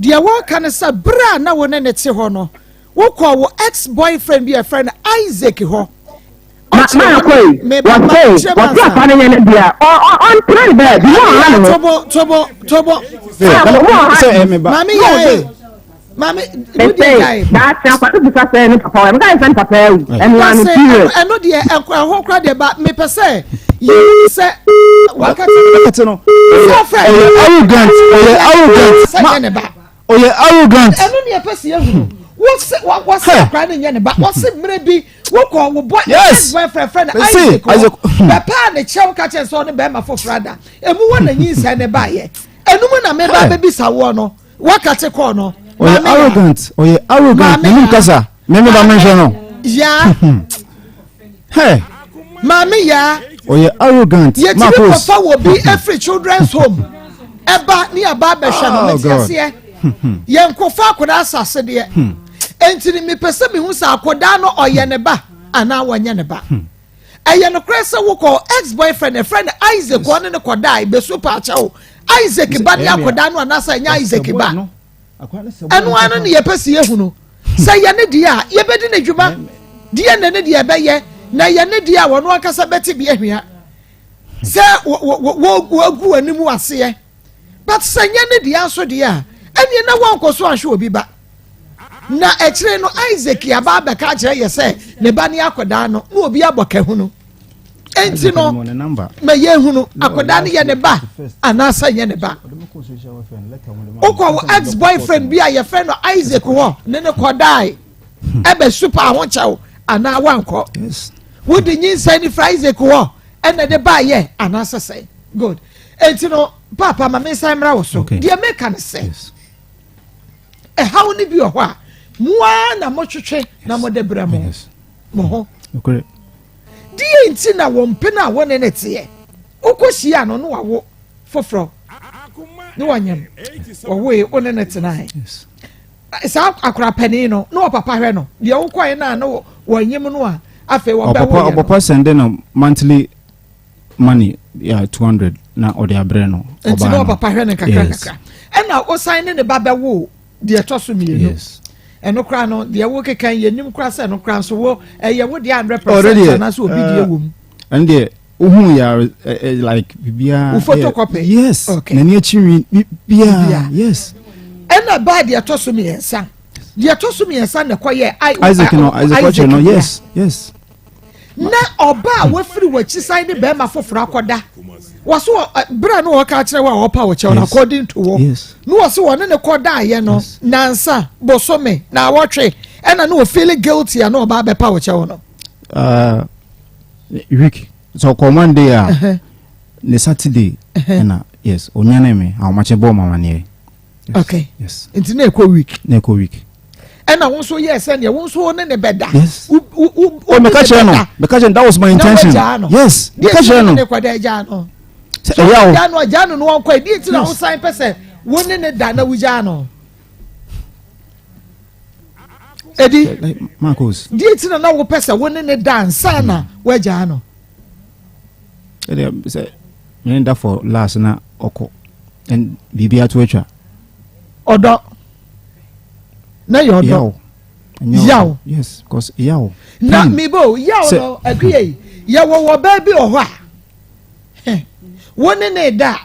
deɛ wɔreka no sɛ berɛ a na wo ne ne te hɔ no wokɔ wo ex boyfriend bi a ɛfrɛ no Isaac hɔ Ma ɔkyerɛ maa wo kɔ yi, meba ma wɔse kyerɛ ma wɔse nsa afa no nyɛ ne dea ɔ ɔ ɔntena ne baabi mo ɔha ne ho. tobo tobo tobo Ah, mo ɔha sɛ ɛyɛ me ba maame yɛ e maame wo deɛ Mese gyae daakye akwadaa bisa sɛ ne papa wɔ meka sɛ ne papa awu ɛno ano Ase period. ɛno deɛ ɛho kora deɛ ba mepɛ sɛ yɛ sɛ wakati wakati no sɛ ɔyɛ arrogant ɔyɛ arrogant sɛ nyɛ ne ba ɔyɛ arrogant ɛno ne yɛpɛ sɛ yɛhunu wɔse wɔse akora no nyɛ ne ba wɔse mmerɛ bi wokɔ wo bɔ Yes. boyfriend frɛ no Mese, Isaac hɔ Isaac, bɛpaa ne kyɛw ka kyerɛ sɛ ɔne bɛrima foforɔ ada ɛmu wɔ na nyinsɛn ne baayɛ ɛno mu na meba Hey. bɛbisa woɔ no wakate kɔɔ no ɔyɛ Maame ya. arrogant ɔyɛ arrogant Maame n'anim ya. kasa mɛmɛ ba mɛhwɛ no yaa hɛ maame yaa ɔyɛ arrogant yɛtumi Marcos kɔfa wɔ bi efiri children's home ɛba ne aba abɛhwɛ no Oh, mete God. aseɛ yɛn kɔfa akwadaa asase deɛ nti ni mepɛ sɛ mehu sɛ akwadaa no ɔyɛ ne ba anaa wɔnyɛ ne ba ɛyɛ nokorɛ sɛ wokɔ ex boyfriend ɛfrɛ no Isaac ɔne ne kɔdaa besu paakyɛw Isaac ba ne akwadaa no anaasɛ ɛnyɛ Isaac ba ɛno ano ne yɛpɛ si yɛhunu sɛ yɛ ne deɛ a yɛbɛdi ne dwuma deɛ ne ne deɛ ɛbɛyɛ na yɛ ne deɛ a wɔn ankasa bɛte bi ahwia sɛ wɔgu anim aseɛ but sɛ nyɛ ne deɛ nso deɛ a ɛneɛ na wɔnkɔ so ahwɛ obi ba na akyire no Isaac aba abɛka akyerɛ yɛ sɛ ne ba ne akwadaa no na obi abɔ kahunu enti no ma yɛhunu akwadaa no yɛ ne ba anaasɛ nyɛ ne ba wokɔ wo ex boyfriend bi a yɛfrɛ no Isaac hɔ ne ne kɔdae ɛbɛ super ahokyɛw anaa wankɔ yes wode nyinsɛn ne fra Isaac hɔ ɛna de baayɛ anaasɛ sɛ good enti no papa ma mensan mmra wo so Okay. deɛ meka ne sɛ yes ɛhaw no bi wɔ hɔ a moa na motwetwe na mode brɛ mo yes mo ho nokorɛ deɛ nti na wɔn mpene a wɔne ne teɛ wokɔ hyia no na wawo foforɔ ne wanyam wɔwoe wo ne ne tenae yes saa akora panin no na ɔpapa hwɛ no deɛ wokɔɛ no a na wɔnyim no a afei ɔpapa wɔbɛwo yɛ no ɔpapa send no monthly money yeah 200 na ɔde abrɛ no nti ɔbaa na no. ɔpapa hwɛ no nkakra Yes. kakra ɛna wosan ne ne ba bɛwo deɛ ɛtɔ so mmienu yes ɛno koraa no deɛ wo keka yi yɛnim koraa sɛ ɛno koraa nso wo ɛyɛ wo deɛ 100% Already, anaasɛ obi deɛ wɔ mu ɛno deɛ wohu yɛ ɛ like biribiara Wo photocopy? yes Okay. n'ani akyi nwi biribiara Biribiara. yes ɛna baa deɛ ɛtɔ so mmiɛnsa deɛ ɛtɔ so mmiɛnsa na ɛkɔyɛ Isaac no Isaac ɔkyerɛ no dea. yes yes na ɔba a wafiri w'akyi san ne bɛrima foforɔ akɔda wɔso berɛ no wɔka kyerɛ wo a wɔpa wo kyɛw no Yes. according to wo Yes. na wɔso wɔne ne kɔdaeɛ no Yes. nansa bosome na awɔtwe ɛna ne wɔfeel guilty a na ɔba abɛpa wo kyɛw no week so ɔkɔ Monday a ne Saturday ɛna yes onyane me ahomakye bɔɔ mamaneɛ yes. Okay. yes nti na ɛkɔ week na ɛkɔ week ɛna wo nso yɛɛ sɛneɛ wo nso wo ne ne bɛda Yes. Wo- wo- wo- wo oh ne meka ne kyerɛ no bɛda. meka kyerɛ no that was my Na intention woagyaa no. yes Deɛ meka nti kyerɛ na no ne kɔda agyaa no sɛ ɛyɛ wo gyaa no agyaa no no wɔnkɔ deɛ nti na Yes. wo san pɛ sɛ wo ne ne da na wogyaa no ɛdi like Marcos deɛ nti na na wopɛ sɛ wo ne ne da ansa na woagyaa no ɛdeɛ sɛ mene da for last na ɔkɔ and biribi ato atwa ɔdɔ na yɛ ɔdɔ yaw Ɛnyɛ Yaw. ɔdɔ. yes because yaw na Pain. mebo yaw Sɛ- no akuye yi yɛwɔ wɔ baa bi wɔ hɔ a hɛ, wo ne ne da a,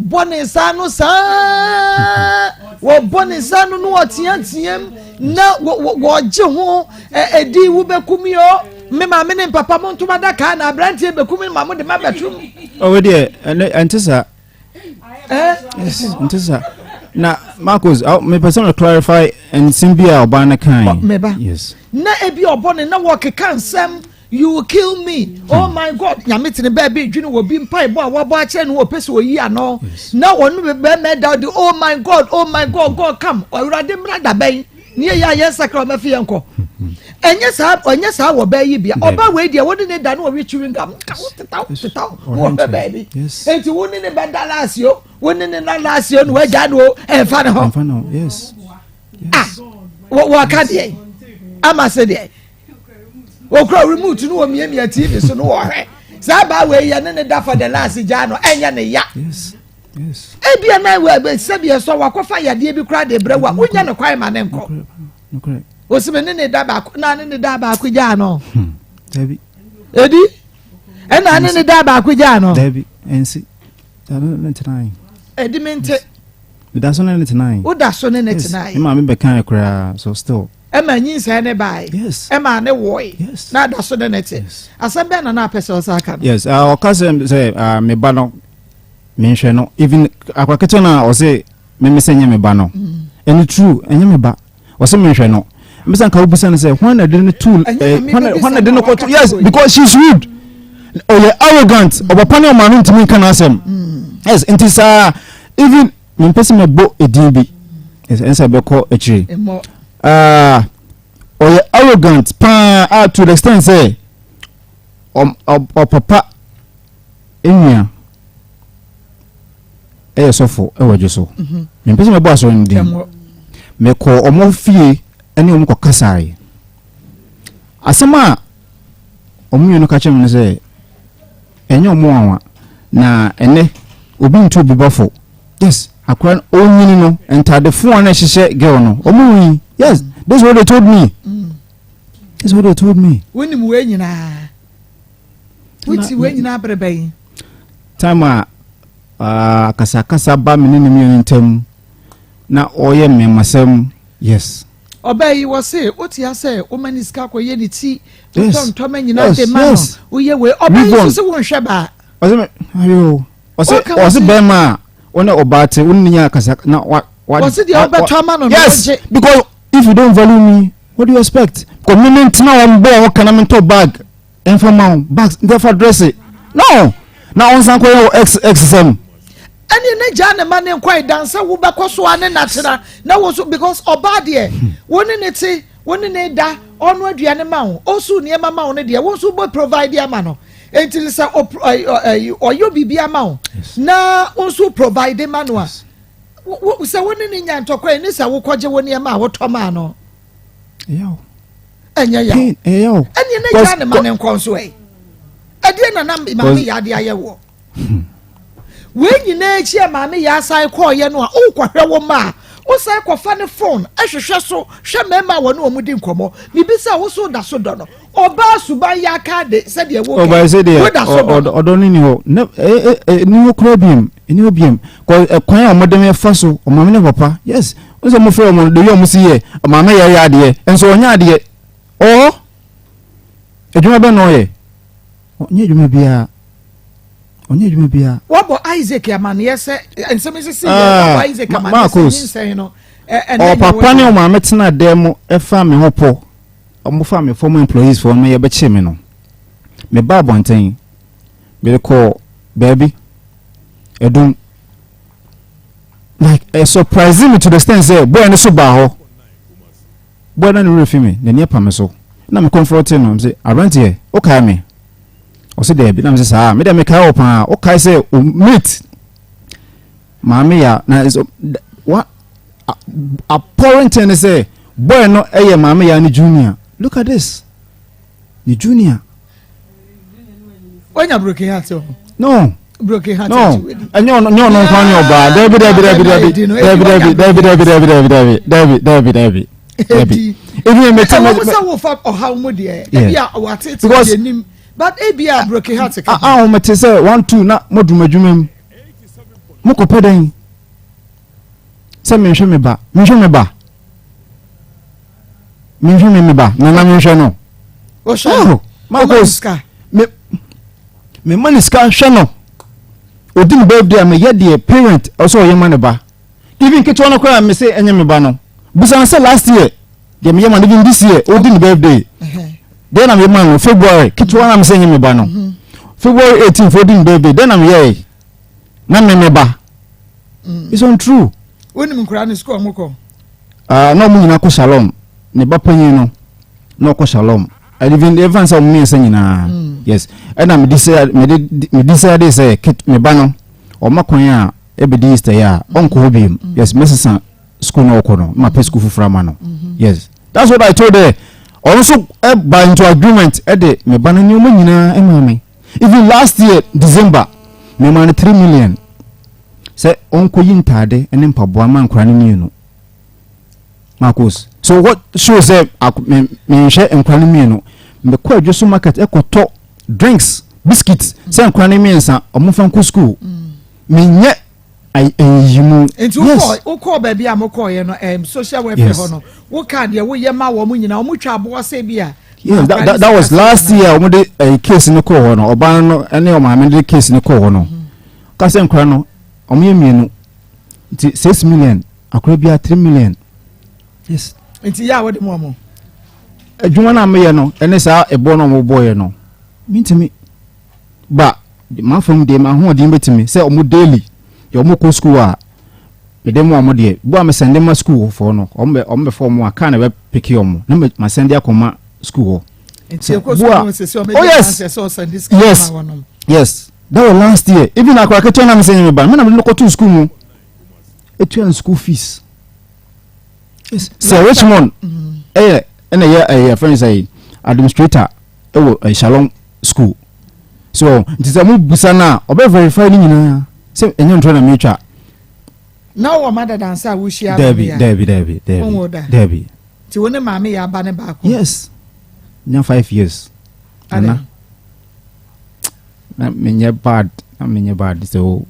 bɔ ne nsa no saa wɔbɔ ne nsa no no wɔteateam na wɔ- wɔ- wɔgye ho ɛ- ɛdi wo bɛkum yi o me maame ne mpapa mo ntoma daka na aberanteɛ bɛkum yi ma mo de ma bɛtum ɔwɔ deɛ ɛnɛ ɛnte saa ɛ yes nte saa na Marcos mepɛ sɛ me clarify nsɛm bi a ɔbaa no kae Meba. yes Na ebi ɔbɔ ne na wɔkeka nsɛm. You will kill me. Oh my God. Nyame tene baabi dwene wɔ bi mpaebɔ a wabɔ akyerɛ no wɔpɛ sɛ oyi ano. Na wɔn bɛrima da de oh my God, oh my God, God come. Awurade mmra da bɛn. Ne yɛ yɛ a yɛn sakra ɔmɛfi yɛn kɔ. Ɛnyɛ saa ɛnyɛ saa wɔ bɛɛ yi bia. Ɔba wei deɛ wɔne ne da no wɔwe chewing gum. Tetaw tetaw wɔ bɛ baabi. Enti wo ne ne bɛda laasi o, wo ne ne na laasi o na wagya no o, ɛnfa ne ho. Ɛnfa ne ho, yes. Ah, wɔka deɛ ama se deɛ. Okura remote no wɔ miamia TV so no wɔhwɛ. Saa baa wei yɛ ne ne da for the last gya no ɛnyɛ ne ya. Yes. Yes. Ebia na sɛbi ɛsɔ wakɔfa yadeɛ bi koraa de brɛ wa wonya no kwan ma ne nkɔ. Osimi ne ne da baako na ne ne da baako gyaa no. Hmm. Dabi. Edi ɛna ne ne da baako gyaa no. Dabi ɛnsi. Ne tenae. Edi mi nte. Meda so ne ne tenae. Woda so ne ne tenae. Me maame bɛkae koraa so still. Ɛma nyinsɛn ne bae. Yes. Ɛma ne wɔe. Yes. Na ada so ne ne te. Yes. Asɛm bɛn na na apɛ sɛ ɔsa aka no? Yes, ɔka sɛ sɛ me ba no menhwɛ no even akwa ketewa no a ɔse meme sɛ nyɛ me ba no. Ɛno true, ɛnyɛ me ba. Ɔse menhwɛ no. Mbisa nka wobisa no sɛ hwan na de no to hwan na de no kɔto yes because she's rude. Ɔyɛ arrogant. Ɔpapa ne ɔmaame ntumi nka n'asɛm. Yes, nti saa even mempɛ sɛ mɛbɔ edin bi ɛnsɛ bɛkɔ akyire. Ɔyɛ arrogant paa a to the extent sɛ ɔpapa nua ɛyɛ sɔfo ɛwɔ adwo so. Mempɛ sɛ mɛbɔ asɔre no din. Mekɔ ɔmo fie ɛne ɔmo kɔ kasae. Asɛm a ɔmo mmienu ka kyerɛ me no sɛ ɛnyɛ ɔmo nwanwa na ɛnɛ obi ntu obi bɔfo. Yes, akora no onyini no ntaade fo a na ɛhyehyɛ girl no ɔmo yi. Yes, this is what they told me. This is what they told me. Wonim wei nyinaa. Wote wei nyinaa bere bɛn? Time a akasakasa ba me ne ne mmienu ntam na ɔyɛ mmɛmasɛm yes. Ɔbaa yi wɔ se wote asɛ woma ne sika kɔyɛ ne ti wotɔ ntɔma nyinaa de ma no woyɛ wei ɔbaa yi nso se wonhwɛ baa. Ɔse me ayo ɔse ɔse bɛrima a wɔne ɔbaa te wɔne ne nya akasa na wa wa. Ɔse deɛ ɔbɛtɔ ama no na yes because if you don't value me what do you expect because me me ntena wɔn bɔ wɔn kana me ntɔ bag ɛnfa ma wɔn bags nfa dress no na ɔnsan kɔ yɛ wɔ x x sɛm. Ɛne ne gyaa ne ma ne nkɔ dan sɛ wobɛkɔ so a ne natena na wo so because ɔbaa deɛ wo ne ne te wo ne ne da ɔno aduane ma wo ɔsu nneɛma ma wo no deɛ wo nso wobɛ provide ama no enti sɛ ɔyɛ biribi ama wo na wo nso provide ma no a sɛ wo ne ne nya ntɔkwa yi ne sɛ wokɔgye wo nneɛma a wotɔ maa no ɛnyɛ yaw ɛne ne gyaa ne ma ne nkɔ nso ɛ ɛdeɛ na na maame yɛ ade ayɛ wɔ Wei nyinaa akyi a maame yɛ asan kɔɔyɛ no a wokɔhwɛ wo mma a wosan kɔfa ne phone hwehwɛ so hwɛ mmarima a wɔne wɔn di nkɔmmɔ mebisa wo so da so dɔ no ɔbaa suban yɛ aka de sɛdeɛ wo ɔbaa sɛ deɛ woda so dɔ no ɔdɔ no ni hɔ ne ni hɔ koraa biem ni hɔ biem kɔ ɛkwan a wɔde me fa so ɔmaame ne papa yes n sɛ wɔfrɛ wɔn de yɛ wɔn si yɛ ɔmaame yɛ yɛ adeɛ nso ɔnyɛ adeɛ ɔɔ adwuma bɛ na ɔyɛ ɔnyɛ adwuma biara ɔnyɛ adwuma biara. Wɔbɔ Isaac amaneɛ sɛ nsɛm sisi yɛ ah, wɔbɔ Isaac amaneɛ sɛ nyinsɛn no ɛnɛ ɔpapa ne ɔmaame tena dan mu ɛfa me ho pɔ ɔmo fa me former employees fo ɔmo yɛbɛkye me no me ba abɔnten mede kɔ baabi ɛdum like ɛ surprise me to the extent sɛ boy no so baa hɔ boy na ne werɛ fi me n'ani apa me so na me confront no sɛ aberanteɛ wokae me ɔsɛ daabi na me sɛ saa me deɛ mekae wɔ paa wokae sɛ o mate maame ya na so wa appalling thing ne sɛ boy no ɛyɛ maame ya ne junior look at this ne junior. Wanya broken heart o. No. Broken heart. No. Ɛnyɛ ɔno nyɛ ɔno nko ne ɔbaa. Dabi dabi dabi dabi dabi dabi dabi dabi dabi dabi dabi dabi dabi dabi dabi. Ebi yɛ mɛtɛ mɛ. Ɛwɔ sɛ wofa ɔhaw mu deɛ. Ebi a watete deɛ nim but ebi a broken heart ka. A wɔn te sɛ one two na mo dum adwuma mu. Mo kɔ pɛ dɛn? Sɛ menhwɛ me ba menhwɛ me ba menhwɛ me me ba nana menhwɛ no. Wohwɛ no. Marcus me me ma ne sika hwɛ no odi ne birthday a meyɛ deɛ parent ɔsɛ ɔyɛ ma ne ba even ketewa no koraa me se ɛnyɛ me ba no bisa sɛ last year deɛ meyɛ ma no even this year odi ne birthday. Deɛ na meyɛ maa no February ketewa na mesɛ nye me ba no. February 18 fo di ne birthday deɛ na meyɛe na me me ba. It's untrue. Wonim nkwadaa no sukuu ɔmo kɔ? Ah, na ɔmo nyinaa kɔ Shalom. Ne ba panyin no na ɔkɔ Shalom. Even even sɛ ɔmo mmiɛnsa nyinaa. Yes. Ɛna me decide me de me decide sɛ me ba no ɔma kwan a ɛbɛdi Easter yi a ɔnkɔ hɔ biem. Yes, mɛsesa school na ɔkɔ no, ma pɛ school foforɔ ama no. Yes. That's what I told her. Ɔno nso ɛba into agreement ɛde me ba no nneɛma nyinaa ɛma me. Even last year December, me ma no 3 million sɛ ɔnkɔyi ntaade ne mpaboa ma nkora no mmienu. Marcus, so what shows sɛ me menhwɛ nkora no mmienu, mekɔ adwo so market ɛkɔtɔ drinks, biscuits sɛ nkora no mmiɛnsa ɔmo fa nkɔ school. Menyɛ ayiyimu. Nti wokɔ wokɔ baabi a mokɔɔyɛ no, social welfare hɔ no, woka deɛ woyɛ ma wɔn nyinaa, wɔn twa aboɔ sɛ bi a. Yeah, that was last year. Ɔmo de case no kɔɔ hɔ no, ɔbaa no ɛne ɔmaame de case no kɔɔ hɔ no, kasa nkora no ɔmo yɛ mmienu nti 6 million akora bi a 3 million, yes. Nti yɛ a wɔde mu ɔmo. Adwuma no a meyɛ no ɛne saa ɛboɔ no a ɔmo bɔɔyɛ no, mintimi ba mafam deɛ mahoɔden bɛtumi sɛ ɔmo daily deɛ ɔmo kɔ school a mede mu ɔmo deɛ bu a mesɛnde ma school foɔ no, ɔmo bɛ ɔmo bɛfɔ ɔmo a kaa na bɛ pick ɔmo na ma sɛnde akɔma school hɔ. Nti ekɔ school no sisi ɔmo Oh yes, yes, that was last year. Even akora ketewa na mesɛ nyɛ me ba me na mede no kɔtoo school mu, etua no school fees. Yes, sɛ Richmond ɛyɛ ɛna ɛyɛ ɛyɛ fɛn sɛ administrator ɛwɔ Shalom School, so nti sɛ mo busa no a ɔbɛ verify ne nyinaa sɛ ɛnyɛ ntorɔ na metwa. Na wɔ ma dada nsa a wohyia? Dabi, dabi, dabi, dabi. Wonwo da? Dabi. Nti wo ne maame yɛ aba ne baako? Yes, nya 5 years nana na menyɛ bad, na menyɛ bad, so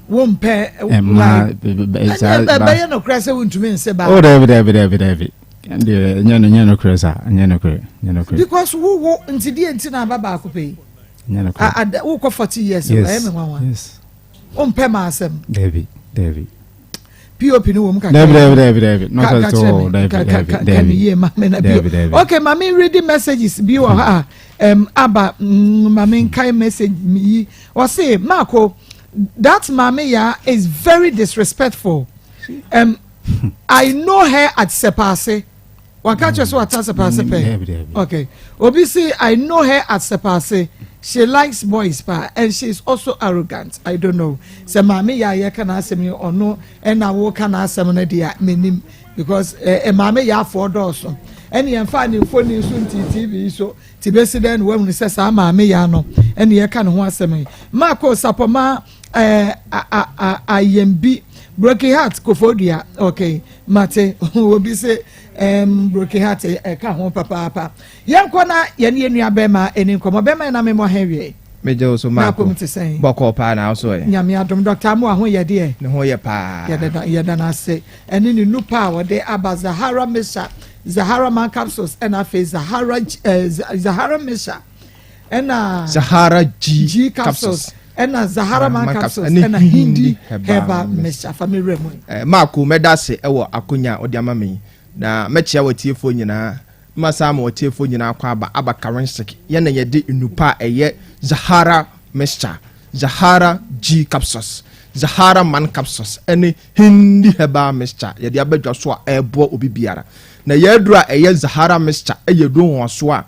Wompɛ? Ɛma ɛbɛyɛ nokorɛ sɛ wontumi nse baa? Oh, dabi, dabi, dabi, dabi, ɛnyɛ no, nyɛ nokorɛ saa, nyɛ nokorɛ, nyɛ nokorɛ. Because wowo nti deɛ nti na aba baako pɛ yi? Nyɛ nokorɛ. Wokɔ 40 years? Yes. Ɛyɛ me nwanwa. Yes. Wompɛ ma asɛm? Dabi, dabi. Pop no wɔ mu kakra. Dabi, dabi, dabi, dabi, not at all, dabi, dabi, dabi. Yie, maame na dabi, dabi. Okay, maame read messages bi wɔ ha a aba. Maame nkae message yi, ɔse, "Marco, that maame ya is very disrespectful. I know her at Sepase." Waka kyerɛ sɛ wata Sepase pɛ. Okay, obi say, "I know her at Sepase. She likes boys pa and she is also arrogant." I don't know sɛ maame yɛ a yɛka n'asɛm yi, ɔno ɛna wɔka n'asɛm no deɛ menim, because ɛ maame yɛ afɔ dɔɔso, ɛne yɛn fa ne mfoni nso nti TV yi so ti bɛsi dɛ na wɔahunu sɛ saa maame yɛ ano ɛne yɛka ne ho asɛm yi. Maako Sapɔma ɛɛ a a ayɛmbi broken heart Kofodua. Okay, mate. Obi sɛ broken heart ɛka ho papaapa. Yɛnkɔ na yɛne yɛn nua bɛrima ɛni nkɔmɔ. Bɛrima yɛn na mɛmɔ hɛn wie. Megye wo so, Maako. N'apom te sɛn? Bɔkɔɔ paa, na wo ɛ? Nyame adom. Dr. Amu ho yɛ deɛ? Ne ho yɛ paa. Yɛda n'ase ɛne ne nupa a wɔde aba, Zahara Mixture, Zahara Man capsules, ɛna afei Zahara Mixture, ɛna Zahara G, G capsules, ɛna Zahara Man capsules, ɛna Hindi herbal mixture. Fa mi wura mu. Maako, mɛda ase ɛwɔ akonya a ɔde ama me na mɛkyia wɔ tiefoɔ nyinaa, mma saa ma wɔtiefoɔ nyinaa kɔ aba aba Karinsik. Yɛna yɛde nnupa a ɛyɛ Zahara Mixture, Zahara G capsules, Zahara Man capsules ɛne Hindi herbal mixture yɛde abɛdwa so a ɛreboa obi biara. Na yɛaduru a ɛyɛ Zahara Mixture ɛyɛ duro wɔn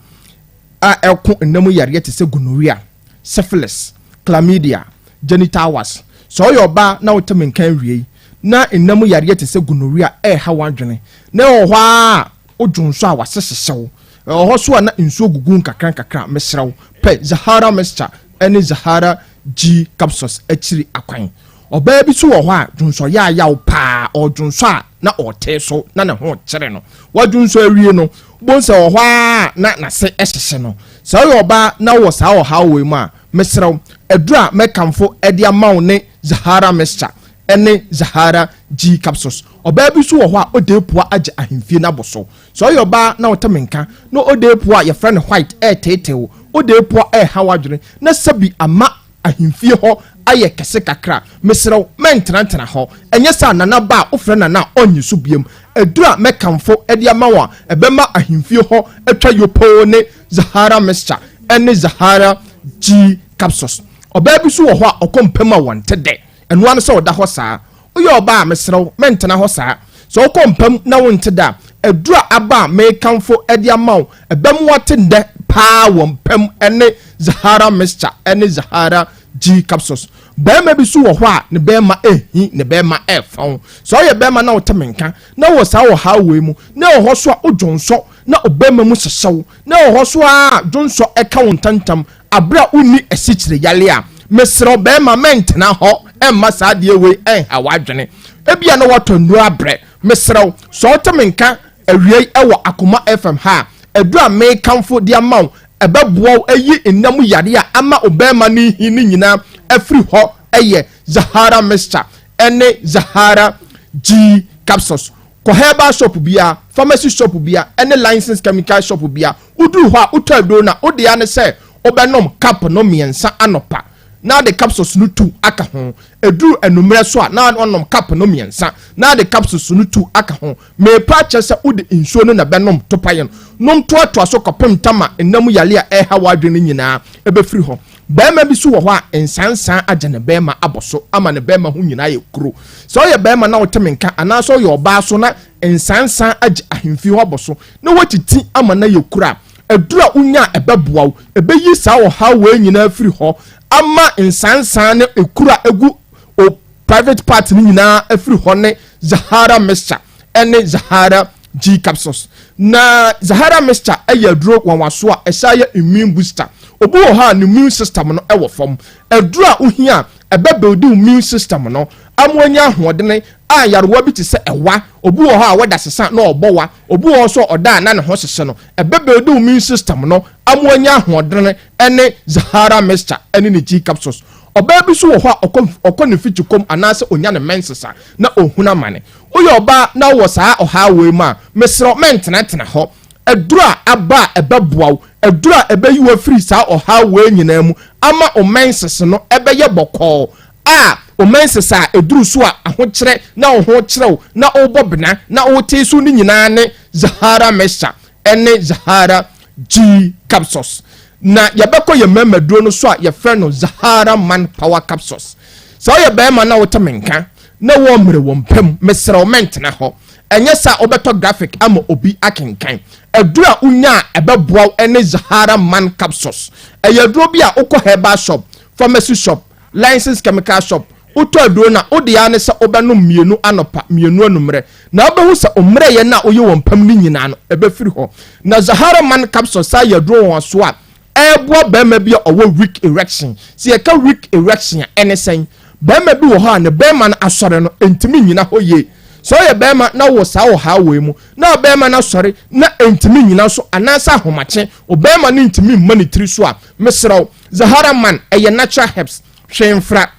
a ɛko nnam yareɛ te sɛ gonorrhea, syphilis, chlamydia, genital warts. Sɛ ɔyɛ ɔbaa na wote me nkan wie na nnam yareɛ te sɛ gonorrhea ɛɛha w'adwene na ɛwɔ hɔ a wodwo nso a wase hyehyɛw, ɛwɔ hɔ so a na nsuo gugu nkakra nkakra, mesrɛw, pɛ Zahara Mixture ɛne Zahara G capsules akyiri akwan. Ɔbaa bi so wɔ hɔ a dwonsɔ yɛ ayaw paa, ɔdwonsɔ a na ɔte so na ne ho kyerɛ no, wadwonsɔ awie no bonsɛ wɔ hɔ a na n'ase ɛhyehyɛ no. Sɛ ɔyɛ ɔbaa na wɔ saa ɔhaw wɔ mu a, mesrɛw, aduru a mɛkamfo ɛde ama wo ne Zahara Mixture ɛne Zahara G capsules. Ɔbaa bi so wɔ hɔ a ɔde pua agye ahemfie n'abɔ so. Sɛ ɔyɛ ɔbaa na ɔtɛ menka na ɔde pua a yɛfrɛ no white ɛɛteetew, ɔde pua ɛɛha wadwene na sɛbi ama ahemfie hɔ ayɛ kɛse kakra. Mesrɛ wo, mɛntenatena hɔ. Ɛnyɛ saa Nana ba a wofrɛ Nana a ɔnnye so biom. Aduru a mɛkamfo de ama wo a ɛbɛma ahemfie hɔ atwa yopoo ne Zahara Mixture ne Zahara G Capsules. Ɔbaa bi nso wɔ hɔ a ɔkɔ mpa mu a wɔnte dɛ. Ɛno ara ne sɛ ɔda hɔ saa. Woyɛ ɔbaa a, mesrɛ wo, mɛntena hɔ saa. Sɛ wokɔ mpa mu na wonte dɛ a, aduru a aba a merekamfo de ama wo, ɛbɛma woate dɛ paa wɔ mpa mu ne Zahara Mixture ne Zahara G Capsules. Barima bi nso wɔ hɔ a, ne barima rehi, ne barima refɔn. Sɛ woyɛ barima na wote me nka, na wowɔ saa ɔhaw wei mu, na ɛwɔ hɔ nso a wodwonsɔ na ɔbarima mu hyehye wo, na ɛwɔ hɔ nso ara a dwonsɔ ka wo ntɛmntɛm, Bere a wunni asikyire yare a, mesrɛ wo barima mɛntena hɔ mma saa adeɛ wei nha w'adwene. Ebia na woatɔ nnuro abrɛ. Mesrɛ wo, sɛ wote me nka awiei wɔ Akoma FM ha a, aduro a merekamfo de ama wo ɛbɛboa wo ayi nna mu yareɛ a ama wo barima no rehi no nyinaa afiri hɔ yɛ Zahara Mixture ne Zahara G Capsules. Kɔ herbal shop biara, pharmacy shop biara ne licensed chemical shop biara. Woduru hɔ a, wotɔ aduro no a, wo dea ne sɛ wobɛnom cup no mmiɛnsa anɔpa na ade capsules no tu aka ho. Ɛduru anwummerɛ so a, na woanom cup no mmiɛnsa na ade capsules no tu aka ho. Merepa akyerɛ sɛ wode nsuo no na ɛbɛnom topaeɛ no. Nom toatoa so kɔpem tam a nna mu yareɛ a ɛreha w'adwene no nyinaa bɛfiri hɔ. Barima bi nso wɔ hɔ a, nsansan agye ne barima abɔ so ama ne barima ho nyinaa ayɛ kuro. Sɛ woyɛ barima na wote me nka anaasɛ woyɛ ɔbaa so na nsansan agye ahemfie hɔ abɔ so na woatiti ama no ayɛ kuro a, aduru a wonya a ɛbɛboa wo, ɛbɛyi saa ɔhaw wei nyinaa afiri hɔ ama nsansan ne ekuro a ɛgu o private part no nyinaa afiri hɔ ne Zahara mixture ne Zahara G capsules. Na Zahara mixture yɛ aduro nwanwaso a ɛsan yɛ immune booster. Obi wɔ hɔ a ne immune system no wɔ fam. Aduro a wohia a ɛbɛ build immune system no ama wanya ahoɔdene a nyarewa bi te sɛ ɛwa, obi wɔ hɔ a wɛda sesa na ɔbɔ wa, obi wɔ hɔ nso a ɔda a na ne ho hyehye no, ɛbɛ build immune system no ama wanya ahoɔdene ne Zahara mixture ne ne G capsules. Ɔbaa bi nso wɔ hɔ a ɔkɔ ɔkɔ ne mfikyikom anaasɛ onya ne menses a na ɔhunu amane. Woyɛ ɔbaa na wowɔ saa ɔhaw wei mu a, mesrɛ wo mɛntenatena hɔ. Aduru a aba a ɛbɛboa wo, aduru a ɛbɛyi wo afiri saa ɔhaw wei nyinaa mu ama wo menses no ɛbɛyɛ bɔkɔɔ a wo menses a ɛduru so a ahokyerɛ na wo ho kyerɛ wo na wobɔ bena na wotee so no nyinaa ne Zahara Mixture ne Zahara G Capsules. Na yɛbɛkɔ yɛn mmarima duro no so a yɛfrɛ no Zahara Man Power Capsules. Sɛ woyɛ barima na wote me nka na wɔ mmere wɔ mpa mu, mesrɛ wo mɛntena hɔ. Ɛnyɛ saa a wobɛtɔ graphic ama obi akenkan. Aduro a wonya a ɛbɛboa wo ne Zahara Man Capsules. Ɛyɛ aduro bi a wokɔ herbal shop, pharmacy shop, licensed chemical shop, wotɔ aduro no a, wo deɛ ara ne sɛ wobɛnom mmienu anɔpa, mmienu anummerɛ. Na wobɛhu sɛ wo mmerɛyɛ no a woyɛ wɔ mpam no nyinaa no, ɛbɛfiri hɔ. Na Zahara Man Capsule san yɛ aduro nwanwasoɔ a ɛreboa barima bi a ɔwɔ weak erection. Sɛ yɛka weak erection a, ɛne sɛn? Barima bi wɔ hɔ a ne barima no asɔre no, ɛntumi nnyina hɔ yie. Sɛ woyɛ barima na wowɔ saa ɔhaw wei mu, na barima no asɔre na ɛntumi nnyina so anaasɛ ahomakye, wo barima no ntumi mma ne tiri so a, mesrɛ wo, Zahara Man, ɛyɛ natural herbs, hwee mfra.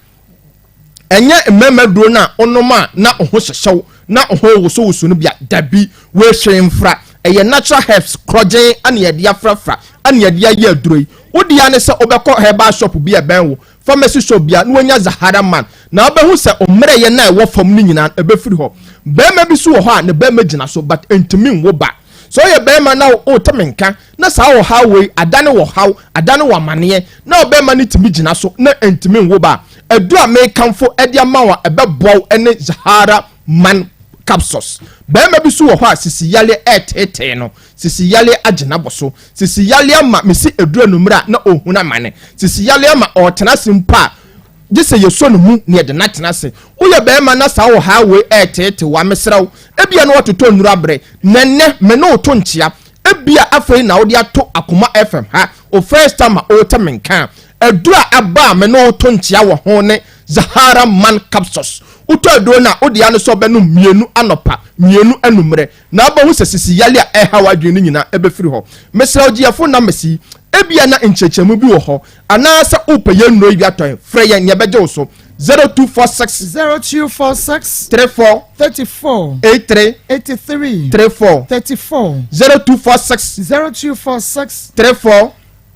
Ɛnyɛ mmarima duro no a wonom a na wo ho hyehye wo na wo ho wosowoso no bi a, dabi, wei hwee mfra. Ɛyɛ natural herbs korɔgyenn na yɛde afrafra na yɛde ayɛ aduro yi. Wo dea ne sɛ wobɛkɔ herbal shop bi a ɛbɛn wo, pharmacy shop bi a na woanya Zahara Man na wobɛhu sɛ wo mmerɛyɛ no a ɛwɔ fam no nyinaa no ɛbɛfiri hɔ. Barima bi nso wɔ hɔ a ne barima gyina so but ɛntumi nwo ba. Sɛ woyɛ barima na wote me nka na saa ɔhaw wei adane wo haw, adane wo amaneɛ, na ɔbarima no tumi gyina so na ɛntumi nwo ba a, aduru a merekamfo de ama wo a ɛbɛboa wo ne Zahara Man Capsules. Barima bi nso wɔ hɔ a sisi yareɛ reteetee no, sisi yareɛ agye n'abɔ so, sisi yareɛ ama mesi aduru anummerɛ a na ɔrehunu amane, sisi yareɛ ama ɔretena ase mpo a gye sɛ yɛsɔ ne mu na yɛde no atena ase. Woyɛ barima na saa ɔhaw wei reteetee wo a, mesrɛ wo, ebia na woatotɔ nnuru abrɛ, na ɛnnɛ me ne wo to nkyea. Ebia afei na wode ato Akoma FM ha, wo first time a wote me nka a. Aduru a aba a me ne wo to nkyea wɔ ho ne Zahara Man Capsules. Wotɔ aduro no a, wo dea ne sɛ wobɛnom mmienu anɔpa, mmienu anummerɛ, na wobɛhu sɛ sisi yale a ɛreha w'adwene no nyinaa ɛbɛfiri hɔ. Mesrɛ wo gye yɛn phone numbers yi, ebia na nkyerɛkyerɛmu bi wɔ hɔ, anaasɛ wopɛ yɛn nnuro yi bi atɔ ɛ, frɛ yɛn na yɛbɛgye wo so. 0246. 0246. 34. 34. 83. 83. 34. 34. 0246. 0246. 34.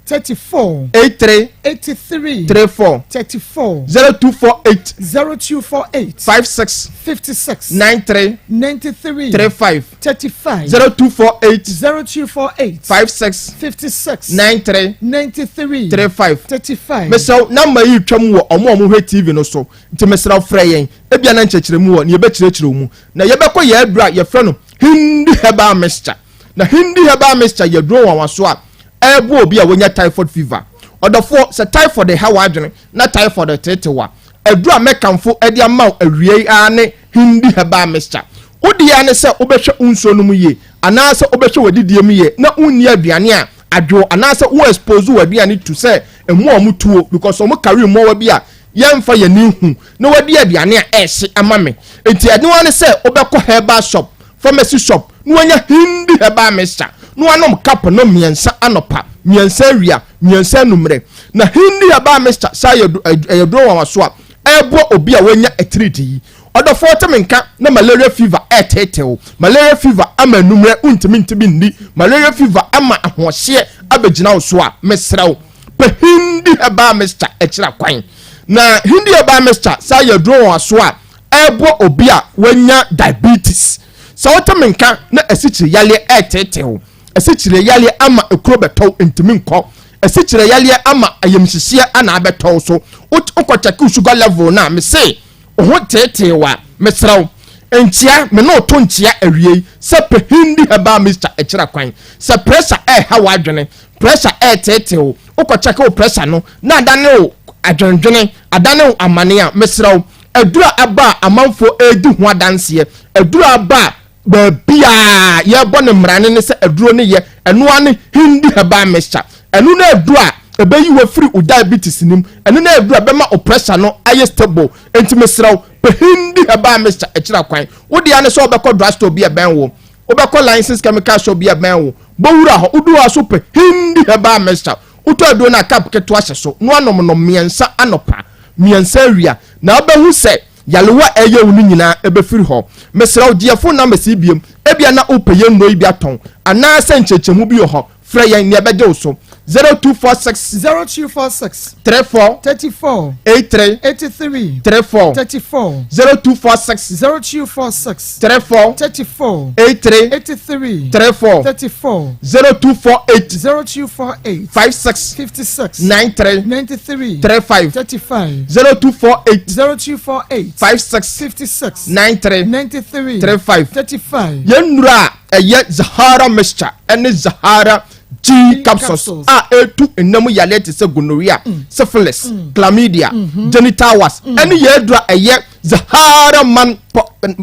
34. 83. 83. 34. 34. 0248. 0248. 56. 56. 93. 93. 35. 35. 0248. 0248. 56. 56. 93. 93. 35. 35. Mesrɛ wo, number yi retwam wɔ ɔmo a ɔmo hwɛ TV no so, nti mesrɛ wo frɛ yɛn, ebia na nkyerɛkyerɛmu wɔ nea yɛbɛkyerɛkyerɛ wo mu. Na yɛbɛkɔ yɛn aduru a yɛfrɛ no Hindi Herbal Mixture. Na Hindi Herbal Mixture yɛ aduro nwanwaso a ɛreboa obi a wanya typhoid fever. Ɔdɔfoɔ, sɛ typhoid reha w'adwene na typhoid reteete wo a, aduru a mɛkamfo de ama wo awiei ara ne Hindi Herbal Mixture. Wo deɛ ara ne sɛ wobɛhwɛ wo nsuo nom yie anaasɛ wobɛhwɛ w'adidie mu yie na wonni aduane a adwo anaasɛ wo expose w'aduane to sɛ mmoa a wɔtuo because wɔn carry mmoawa bi a yɛmfa yɛn ani nhu na wadi aduane a ɛrehye ama me. Nti ɛno ara ne sɛ wobɛkɔ herbal shop, pharmacy shop na wanya Hindi herbal mixture na wanom cup no mmiɛnsa anɔpa, mmiɛnsa awia, mmiɛnsa anummerɛ. Na Hindi herbal mixture saa yɛ ɛyɛ duro nwanwaso a ɛreboa obi a wanya atiridii. Ɔdɔfoɔ te me nka na malaria fever ɛreteetee wo. Malaria fever ama anummerɛ wontumi nte bi nni. Malaria fever ama ahoɔhyeɛ abɛgyina wo so a, mesrɛ wo pɛ Hindi herbal mixture akyira kwan. Na Hindi herbal mixture saa yɛ aduro nwanwaso a ɛreboa obi a wanya diabetes. Sɛ wote me nka na asikyire yareɛ ɛreteetee wo, asikyire yareɛ ama ekuro bɛtɔ wo ntumi nkɔ, asikyire yareɛ ama ayamhyehyeɛ ana abɛtɔ wo so, wokɔ kyɛke wo sugar level no a, mese wo ho teetee wo a, mesrɛ wo, nkyea, me ne wo to nkyea awiei sɛ pɛ Hindi herbal mixture akyira kwan. Sɛ pressure ɛreha w'adwene, pressure ɛreteetee wo, wokɔ kyɛke wo pressure no na adane wo adwendwene, adane wo amane a, mesrɛ wo, Aduru a aba a amanfoɔ redi ho adanseɛ, aduru a aba a baabiara yɛrebɔ no mmara ne sɛ aduro no yɛ, ɛno ara ne Hindi herbal mixture. Ɛno ne aduro a ɛbɛyi wo afiri wo diabetes no mu, ɛno ne aduro a ɛbɛma wo pressure no ayɛ stable. Enti mesrɛ wo, pɛ Hindi herbal mixture akyiri akwan. Wo deɛ ara ne sɛ wobɛkɔ drugstore bi a ɛbɛn wo, wobɛkɔ licensed chemical shop bi a ɛbɛn wo, bɔ wura hɔ, woduru hɔ a so pɛ Hindi herbal mixture. Wotɔ aduro no a cup ketewa hyɛ so na woanom no mmiɛnsa anɔpa, mmiɛnsa awia, na wobɛhu sɛ yarewa a ɛreyɛ wo no nyinaa bɛfiri hɔ. Mesrɛ wo, gye yɛn phone numbers yi biom. Ebia na wopɛ yɛn nnuro yi bi atɔn anaasɛ nkyerɛkyerɛmu bi wɔ hɔ. Frɛ yɛn na yɛbɛgye wo so. 0246. 0246. 34. 34. 83. 83. 34. 34. 0246. 0246. 34. 34. 83. 83. 34. 34. 0248. 0248. 56. 56. 93. 93. 35. 35. 0248. 0248. 56. 56. 93. 93. 35. 35. Yɛn nnuro a ɛyɛ Zahara mixture ne Zahara G capsules a ɛtu nna mu yareɛ te sɛ gonorrhea, mm. syphilis, mm. chlamydia, mm-hmm. genital warts mm. ɛne yɛn aduro a ɛyɛ Zahara man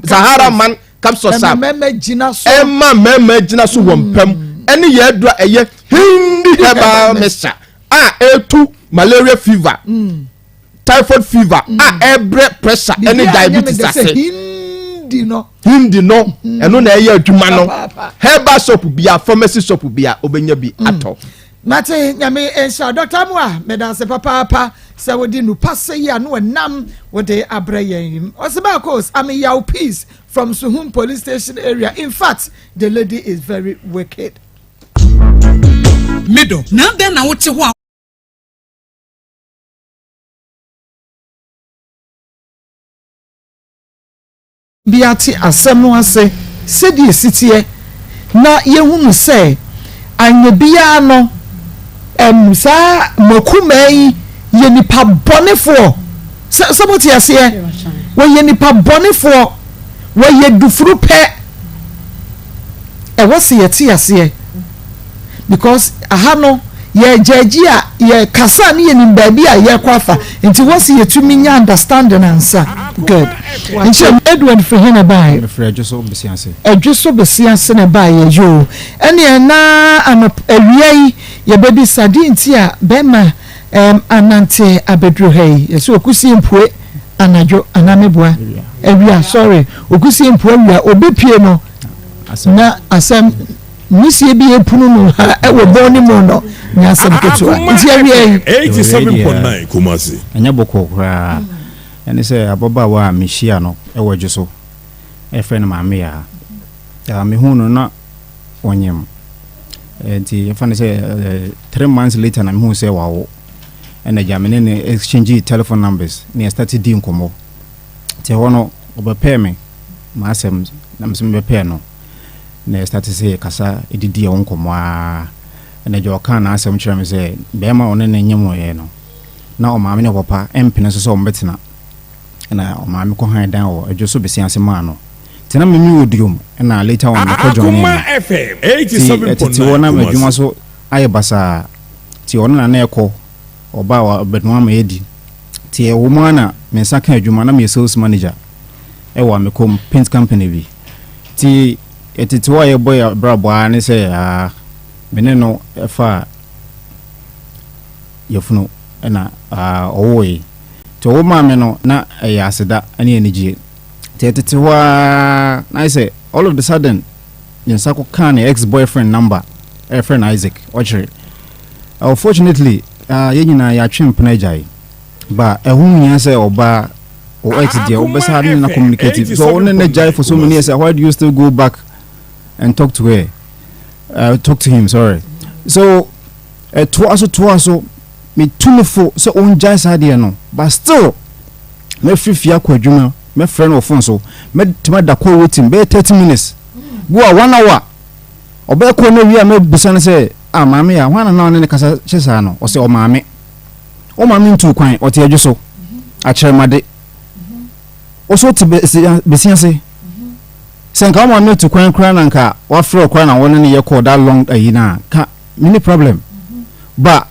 Zahara man capsules a ɛma mmarima gyina so wɔ mpam ɛne yɛn aduro a ɛyɛ Hindi herbal mixture a ɛtu malaria fever. Mm. typhoid fever mm. a ɛbrɛ pressure ɛne diabetes ase hindi no hindi no mm. ɛno na ɛyɛ adwuma no herbal shop bia pharmacy shop bia obɛnya bi mm. atɔ. Mate nyame nhyira dɔkta mu a medase papaapa sɛ wode nupa sɛ yi a no ɛnam wode abrɛ yɛn ɔsɛ baakos I'm yaw peace from Suhum police station area in fact the lady is very wicked. Medɔ, na adɛn na wote hɔ a. Bi ate asɛm no ase sɛdeɛ ɛsi teɛ na yɛhunu sɛ anyɛ biara no ɛm saa makumaa yi yɛ nipa bɔnefoɔ sɛ sɛ mote aseɛ wɔyɛ nipa bɔnefoɔ wɔyɛ dufuru pɛ ɛwɔ sɛ yɛte aseɛ because aha no yɛ gyɛɛgye a yɛ kasa ne yɛnim baabi a yɛkɔ afa nti wɔ sɛ yɛtumi nya understanding ansa good nti Edward firi he na ɛbaeɛ? Mefiri Adwoso Besiase. Adwoso Besiase na ɛbaeɛ yoo ɛneɛ na anɔp awia yi yɛbɛbisa deɛ nti a bɛrima ɛɛm anante abɛduru ha yi yɛsɛ okusie mpue anadwo anaa meboa awia sorry okusie mpue awia obɛpue no na asɛm Nwusie bi repunu no ha wɔ bɔn no mu no nyɛ asɛm ketewa. Nti awia yi. 87.9 Kumasi. Ɛnyɛ bɔkɔɔ koraa. Ɛne sɛ ababaawa a mehyia no wɔ dwo so, yɛfrɛ no Maame Yaa. Mehuu no na ɔnyem. Nti yɛmfa no sɛ 3 months later na mehu sɛ wawo. Ɛna gya me ne no exchange telephone numbers na yɛ start di nkɔmmɔ. Nti ɛhɔ no ɔbɛpɛɛ me m'asɛm na me nso mebɛpɛɛ no. Na yɛ start sɛ yɛkasa didi ɛho nkɔmmɔ ara. Ɛna gya ɔkaa n'asɛm kyerɛ me sɛ bɛrima a ɔne no nyemoeɛ no, na ɔmaame ne ɔpapa mpene so sɛ wɔbɛtena. Ɛna ɔmaame kɔ han dan wɔ Adwo so bese ase maa no. Nti na meme wɔ Duom ɛna later on mekɔ joinee no. Akoma FM Nti ɛtete hɔ 87.9 na m'adwuma Kumasi. so ayɛ basaa. Nti ɔno na na ɛkɔ, ɔba a ɔbɛnoa ama yɛadi. Nti ɛwɔ mu ara na me nsa ka adwuma, na meyɛ sales manager ɛwɔ Amekom paint company bi. Nti ɛtete hɔ a yɛbɔ yɛ abrabɔ ara ne sɛ aa me ne no ɛfaa yafunu ɛna aa ɔwoe. Nti ɔwo maa me no na ɛyɛ aseda ne anigyeɛ. Nti ɛtete hɔ ara na ayɛ sɛ all of the sudden ne nsa kɔkaa ne ex boyfriend number a yɛfrɛ no Isaac ɔkyere. Unfortunately uh, yɛn nyinaa yɛatwe mpena agyae. Ba ɛho hia sɛ ɔbaa wo ex deɛ wobɛsa ne na communicate. So wo ne ne gyae for so many years, why do you still go back and talk to her? Talk to him, sorry. So ɛtoa so toa so metu no fo sɛ ɔngyae saa deɛ no, but still mɛfiri fie akɔ adwuma, mɛfrɛ no wɔ phone so, mɛtumi ada call waiting bɛyɛ 30 minutes go a one hour. Ɔbɛyɛ call no awie a, mɛbusa no sɛ, ah, maame a hwan na na ɔne ne kasa hyɛ saa no? Ɔsɛ ɔmaame. Wo maame ntuu kwan, ɔte adwo so akyerɛmade, wo so te bɛsi ase sɛ nka wo maame tu kwan koraa na nka wafrɛ wo koraa na wɔne ne yɛ call that long ayi no a, ka many problem. But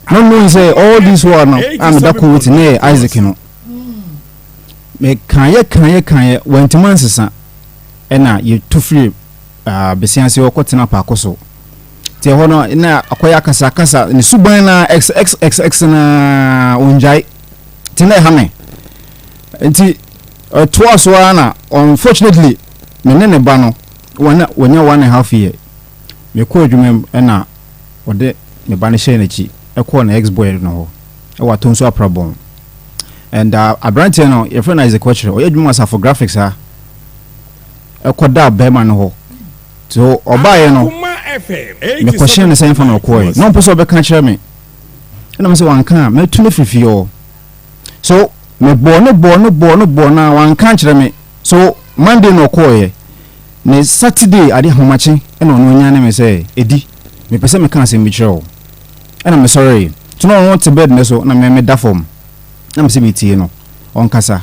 not knowing say all this while no a meda kɔ waiting na yɛ Isaac no. Mekaeɛ kaeɛ kaeɛ, wantumi ansesa. Ɛna yɛtu firi uh, besiase hɔ kɔtena paako so. Nti ɛhɔ no na akɔyɛ akasakasa, ne suban na x x x x na ɔngyae. Nti na ɛha me. Nti ɛtoa so ara na unfortunately me ne ne ba no wɔn wɔnya 1.5 year. Mekɔ adwuma mu ɛna ɔde me ba no hyɛɛ n'akyi ɛkɔɔ ne ex boy no hɔ ɛwɔ Atonsu Aprabɔn. And aberanteɛ no yɛfrɛ no Isaac Ɔkyerɛ, ɔyɛ adwuma wɔ Asafo Graphics ha. Ɛkɔdaa bɛrima no hɔ. So ɔbaeɛ no mekɔhyɛn no sɛ ɛmfa na ɔkɔɔɛ na ɔmpɛ sɛ ɔbɛka kyerɛ me. Ɛna me sɛ wanka a mɛtu no firi fie hɔ. So mebɔɔ no bɔɔ no bɔɔ no bɔɔ no a wanka nkyerɛ me. So Monday na ɔkɔɔeɛ. Ne Saturday ade ahomakye ɛna ɔno anyane me sɛ ɛdi mepɛ sɛ meka asɛm bi kyerɛ wo. Ɛna mesɔree. Nti na ɔno te bed no so na me meda fam. Na mesɛ metie no ɔnkasa.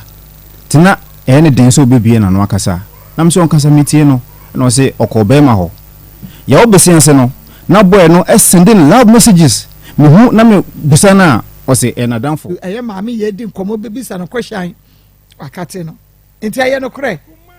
Nti na ɛyɛ ne den sɛ ɔbɛbue n'ano akasa. Na mesɛ ɔnkasa metie no. Ɛna ɔse ɔkɔɔ bɛrima hɔ. Yaw besi ase no, na boy no sende no loud messages. Mehu na mebusa no a, ɔse ɛyɛ n'adamfo. Ɛyɛ maame yɛ di nkɔmmɔ bɛbisa no kɔhyɛn wakate no. Nti ɛyɛ nokorɛ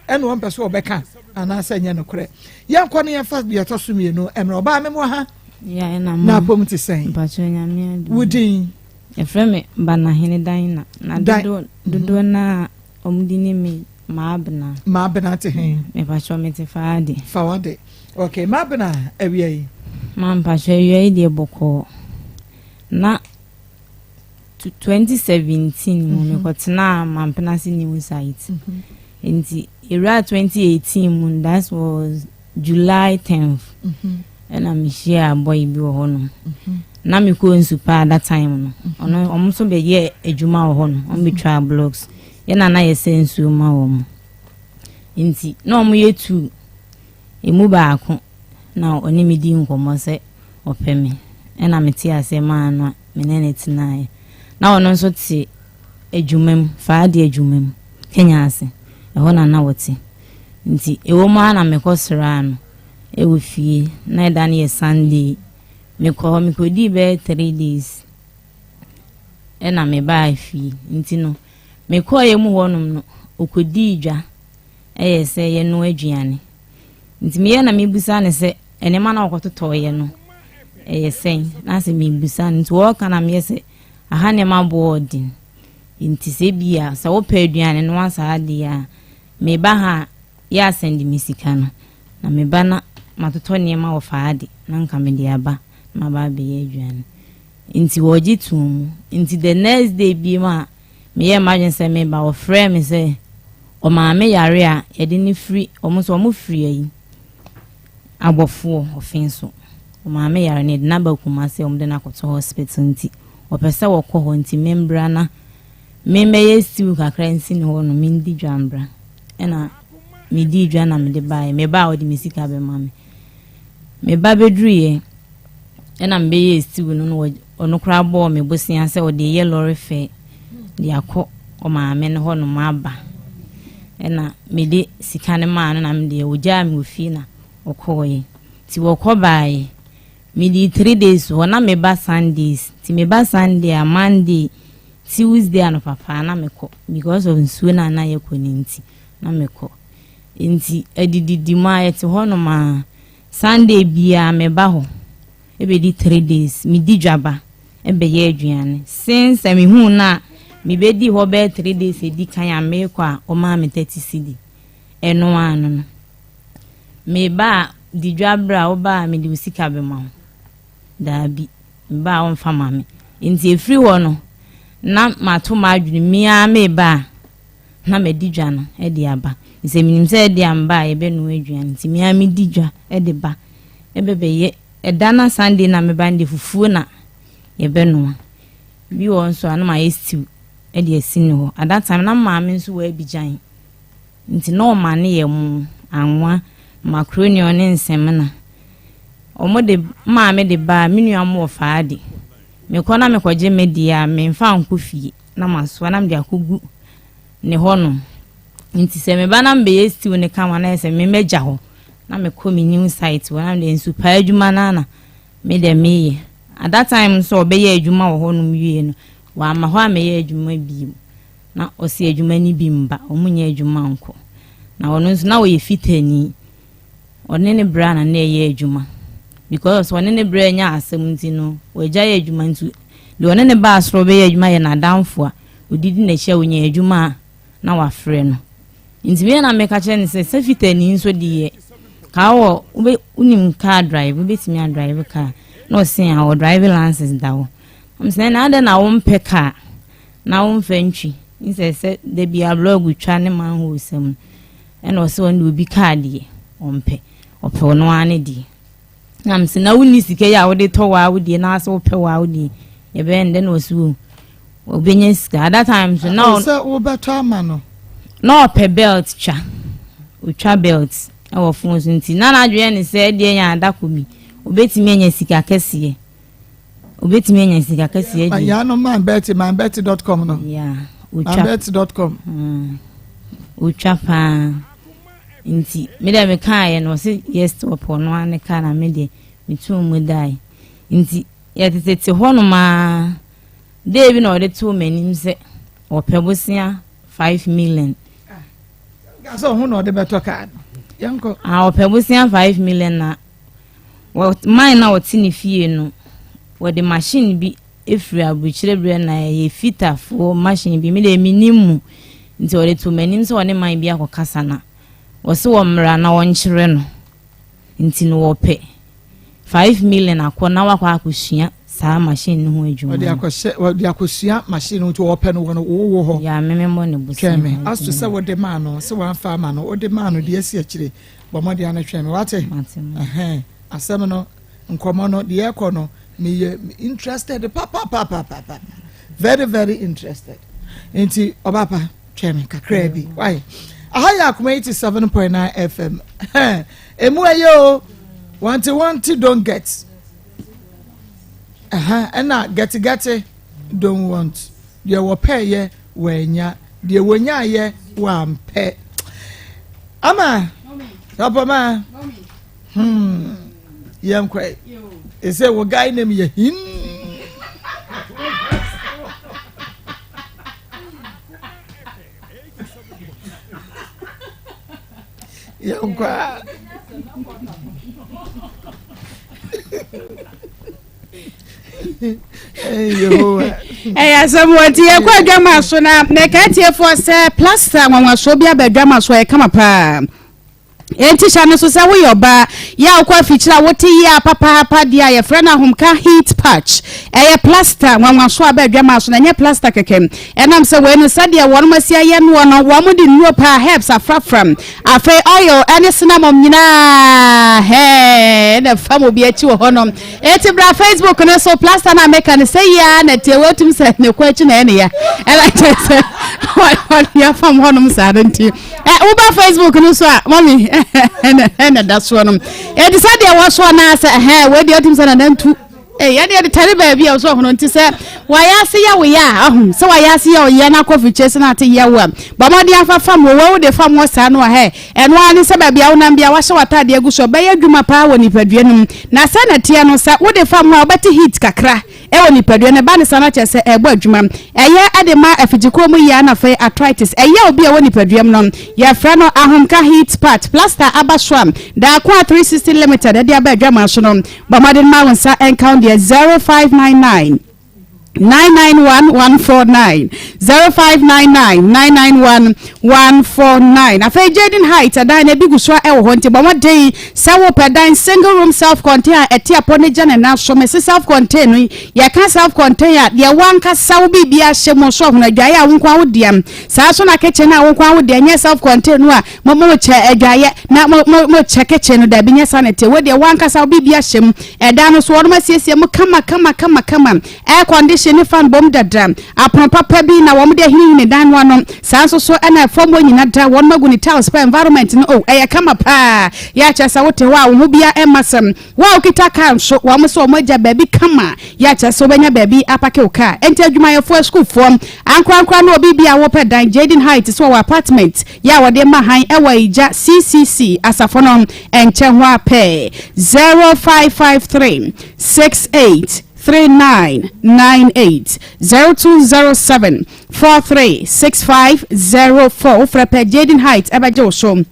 ɛna ɔmpɛ sɛ ɔbɛka anaasɛ ɛnyɛ nokorɛ? Yɛnkɔ no yɛmfa deɛ ɛtɔ so mmienu mmerɛ. Ɔbaa me mo ha na apom te sɛn? Wo din? Yɛfrɛ me Banahene Daina na dodoɔ dodoɔ no a wɔde ne me Maabena. Maabena te he? Mepakyɛ mete Faade. Faade. Okay, Maabena, awia yi. Ma mpakyɛ awia yi deɛ bɔkɔɔ. Na 2017 mu mhm. mekɔtenaa Mampenase new site. Mhm. Nti ewura 2018 mu, that was July 10th. Mhm. Ɛna mehyia boy bi wɔ hɔnom. Na mekɔ nsu paa that time no. Ɔno ɔmo nso bɛyɛ adwuma wɔ hɔ no. Ɔmo bɛtwa blocks. Yɛn na yɛsɛ nsuo ma wɔn. Nti na ɔmo yɛ two. Emu baako na ɔne me di nkɔmmɔ sɛ ɔpɛ me. Ɛna mete aseɛ maa no a me ne no tenaeɛ. Na ɔno nso te adwuma mu, Faade adwuma mu, Kenya ase. Ɛhɔ na na wɔte. Nti ɛwɔ mu ara na mekɔsraa no ɛwɔ fie. Na ɛda no yɛ Sunday. Mekɔ hɔ mekɔdii bɛyɛ 3 days ɛna mebaa fie. Nti no mekɔeɛ mu hɔnom no, ɔkɔdii dwa ɛyɛ sɛ yɛnoa aduane. Nti meyɛ na mebusa ne sɛ nneɛma na ɔkɔtotɔeɛ no ɛyɛ sɛn, na sɛ mebusa no nti wɔɔka na meyɛ sɛ aha nneɛma boɔ ɔden, nti sɛ bia sɛ wopɛ aduane no saa deɛ a, meba ha a yɛ asɛnde me sika no na meba na matotɔ nneɛma wɔ Faade na nka mede aba na maba abɛyɛ aduane. Nti wɔgye too mu. Nti the next day bi mu a meyɛ m'adwene sɛ meba, wɔfrɛɛ me sɛ ɔmaame yare a yɛde ne firi ɔmo nso ɔmo firi ayi abɔfoɔ ɔfe so. Ɔmaame yare no yɛde no aba Kumasi a wɔde no akɔto hospital nti ɔpɛ sɛ wɔkɔ hɔ nti membra na memmɛyɛ stew kakra nsi ne hɔ no mendi dwa mbra. Ɛna medii dwa na mede baeɛ. Meba a ɔde me sika bɛma me. Me ba bɛduruiɛ ɛna mebɛyɛɛ stew no na ɔno koraa bɔɔ me bosea sɛ ɔde yɛ lɔre fɛ de akɔ ɔmaame no hɔ nom aba. Ɛna mede sika no maa no na medeɛ ɔgyaa me wɔ fie na ɔkɔɔeɛ. Nti wɔkɔ baeɛ. Medii 3 days hɔ na meba Sundays. Nti meba Sunday a Monday, Tuesday anɔpa paa na mekɔ because of nsuo no a na yɛkɔ no nti na mekɔ. Nti adididi mu a yɛte hɔ nom a Sunday biara meba hɔ ɛbɛdi 3 days. Medi dwa ba ɛbɛyɛ aduane. Since sɛ mehuu no a mebɛdi hɔ bɛyɛ 3 days ɛdi kan a mekɔ a ɔmaa me 30 cedi. Ɛno ara no no. Meba a, di dwa bra, woba a mede wo sika bɛma wo. Daabi, meba a womfa ma me. Nti ɛfiri hɔ no, na mato m'adwene me ara meba a, na madi dwa no de aba. Sɛ menim sɛ ɛde a meba a yɛbɛnoa aduane nti me ara medi dwa de ba. Ɛbɛbɛyɛ ɛda na Sunday na meba no deɛ fufuo na yɛbɛnoa. Bi wɔ hɔ nso a na mayɛ stew de asi ne hɔ. At that time na maame nso wɔ Abidjan. Nti na ɔma no yɛ mo, anwa, macaroni ne nsemena. Ɔmo de, maame de ba a, me nua mo wɔ faa de. Mekɔ na mekɔgye me deɛ a, memfa nkɔ fie na masoa na mede akɔgu ne hɔnom. Nti sɛ meba na mebɛyɛ stew no kama na ayɛ sɛ me mɛgya hɔ na mekɔ me new site hɔ na mede nsupaa adwuma no ara na me deɛ meyɛ. At that time nso ɔbɛyɛ adwuma wɔ hɔnom wie no, wamma hɔ ammɛyɛ adwuma bio. Na ɔse adwuma no bi mba, ɔmo nyɛ adwuma nkɔ. Na ɔno nso na ɔyɛ fitani. Ɔne ne bra na na ɛyɛ adwuma. Because ɔne ne bra anya asɛm nti no, wagyae adwuma nti deɛ ɔne ne baa soro bɛyɛ adwuma yɛ n'adamfo a ɔdidi n'akyi a ɔnya adwuma a na wafrɛ no. Nti me na meka kyerɛ no sɛ sɛ fitani nso deɛ kaa wɔ wobɛ wonim car drive wobɛtumi adrive car na ɔse a ɔ driving license da hɔ. Mesɛ na adɛn na wompɛ car na womfa ntwi nsɛ sɛ da bia blɔg twa ne manhole sɛm no ɛna ɔsɛ ɔno deɛ obi kaa deɛ ɔmpɛ ɔpɛ ɔno ara ne deɛ na mesɛ na wonni sika yi a wode tɔ waa wo deɛ na asɛ wopɛ waa wo deɛ yɛbɛyɛ no dɛ na ɔsɛ o ɔbɛnya sika at that time so na sɛ wobɛtɔ ama no na ɔpɛ belt twa ɔtwa belt ɛwɔ fon so nti na n'adwene ne sɛ ɛdeɛ yɛn adako bi ɔbɛtumi anya sika kɛseɛ Obetumi anya sika kɛseɛ di. Yaa no man bɛti man bɛti dot com no. Yeah, otwa. Man bɛti dot com. Mm. Otwa paa. Nti me dɛ me kaeɛ no ɔse yes ɔpɔ no ara ne ka na me deɛ metuu mu dae. Nti yɛtetete hɔnom ara dee bi na ɔde too m'anim sɛ ɔpɛ bosea 5 million. Nka sɛ ɔho na ɔde bɛtɔ kaa no. Yɛnkɔ. Ah, ɔpɛ bosea 5 million na Wɔ man na ɔte ne fie no, wɔde machine bi firi aburukyire berɛ na ɛyɛ fitafoɔ machine bi, me deɛ mennim mu, nti wɔde too m'anim sɛ wɔne man bi akɔkasa na wɔse wɔmmra na wɔnkyerɛ no, nti no wɔpɛ 5 million akɔ na wakɔ akɔsua saa machine no ho adwuma. Wɔde akɔhyɛ wɔde akɔsua machine no nti wɔpɛ no wɔ no wowɔ hɔ. Ya me memmɔ ne bosea. Twɛn me aso sɛ wode maa no sɛ wamfa ama no wode maa no deɛ asi akyire. Bɔ mmɔden ano twɛn me wate. Ɛhɛn asɛm no nkɔmɔ no deɛ ɛkɔ no meyɛ interested papapapapa very very interested nti ɔbapa twɛn me kakraa bi why aha yɛ akoma 87.9 fm emu ɛyɛ o wante wante don't get ɛha ɛna gɛtegɛte don't want deɛ wɔpɛɛyɛ wɔanya deɛ wɔnyaayɛ wɔampɛ ama sapɔma hmm yɛnkɔe ɛsɛ wɔ guy name yɛ hin yɛnkɔ a Ɛyɛ asɛm wɔ nti yɛkɔ adwama so na mɛka atiefoɔ sɛ plaster nwanwasoɔ bi aba adwama so ɛyɛ kama paa. Enti hyɛ no nso sɛ woyɛ ɔbaa yɛ a wokɔ afikyiri a wote yea papaapa deɛ a yɛfrɛ no ahomka heat patch. Ɛyɛ plaster nwanwaso a aba adwamaa so na ɛnyɛ plaster kɛkɛ. Ɛnam sɛ wei no sɛdeɛ wɔnom asi ayɛ noɔ no wɔn de nnuro paa herbs afrafra afei oil ne cinnamon nyinaa hɛɛ na ɛfam obi akyi wɔ hɔ nom. Eti bra Facebook no so plaster no a meka no sɛ yi ara na ɛteɛ woatum sɛ ne kɔ akyi na ɛyɛ ne ya ɛna kyerɛ sɛ wɔde afam hɔnom saa no nti ɛ woba Facebook no so a mami ɛna ɛna da soɔ no ɛte sɛ deɛ wɔsoɔ no sɛ ɛhɛn wei deɛ wotum sɛ nana ntu ee yɛde yɛde tare baabi a ɔsɔ ɔhono nti sɛ wayɛ ase yɛ wo yɛ a ɔho sɛ wayɛ ase yɛ ɔyɛ na akɔ fikyire sɛ na ate yɛ wo a bɔ mmɔden afa fam wɔ wo de fam wɔ saa no a hɛ Ɛno ara ne sɛ baabi a wonam biara woahyɛ w'ataadeɛ agu so, ɛbɛyɛ adwuma paa wɔ nipadua no mu. Na sɛ na ɛteɛ no, sɛ wode fam hɔ a wobɛte heat kakra wɔ nipadua no, ɛba no saa no kyerɛ sɛ ɛrebɔ adwuma. Ɛyɛ de ma afikyikuo mu yea na afei arthritis. Ɛyɛ obi a ɛwɔ nipadua mu no, yɛfrɛ no ahomka heat patch. Plaster aba so a Daako a 360 Limited de aba adwaman so no, bɔ mmɔden ma wo nsa nka wo deɛ 0599. 991 149 0599 991 149 afei Jaden Heights ɛdan no ebi gu so a ɛwɔ hɔ nti bɔ mmɔden sɛ wopɛ dan single room self contain a ɛte apɔ ne gya ne nan so mese self contain no yɛka self contain a deɛ wankasa wo biribi ahyɛ mu so ɔhono adwaeɛ a wo nko a wodeɛ saa so na kitchen a wo nko a wodeɛ nyɛ self contain no a mo mo kyɛ adwaeɛ na mo mo mo kyɛ kitchen no dabi nyɛ saa na ɛte wo deɛ wankasa wo biribi ahyɛ mu Ɛdan no so wɔnom asiesie mu kama kama kama kama. Air condition ne fan bom dada. Apono papa bi na wɔn de ahinihini dan no ano. Saa nso so ɛna ɛfam hɔ nyina da wɔnom agu ne tiles pa environment no oh ɛyɛ kama paa. Yɛ akyerɛ sɛ wote hɔ a wo ho bia ɛmma sɛm. Wo a wokita car nso wɔn sɛ wɔn agya baabi kama. Yɛ akyerɛ sɛ wobɛnya baabi apake wo car. Enti adwumayɛfoɔ, asukuufoɔ, ankorankora ne obi bia wopɛ dan Jaden Heights so wɔwɔ apartment yɛ a wɔde ma han ɛwɔ Ayigya CCC asafo no nkyɛn hɔ ara pɛ. 0553 68 3998 0207 43 6504 Wofrɛ pɛ Jaden Heights ɛbɛgye wo so.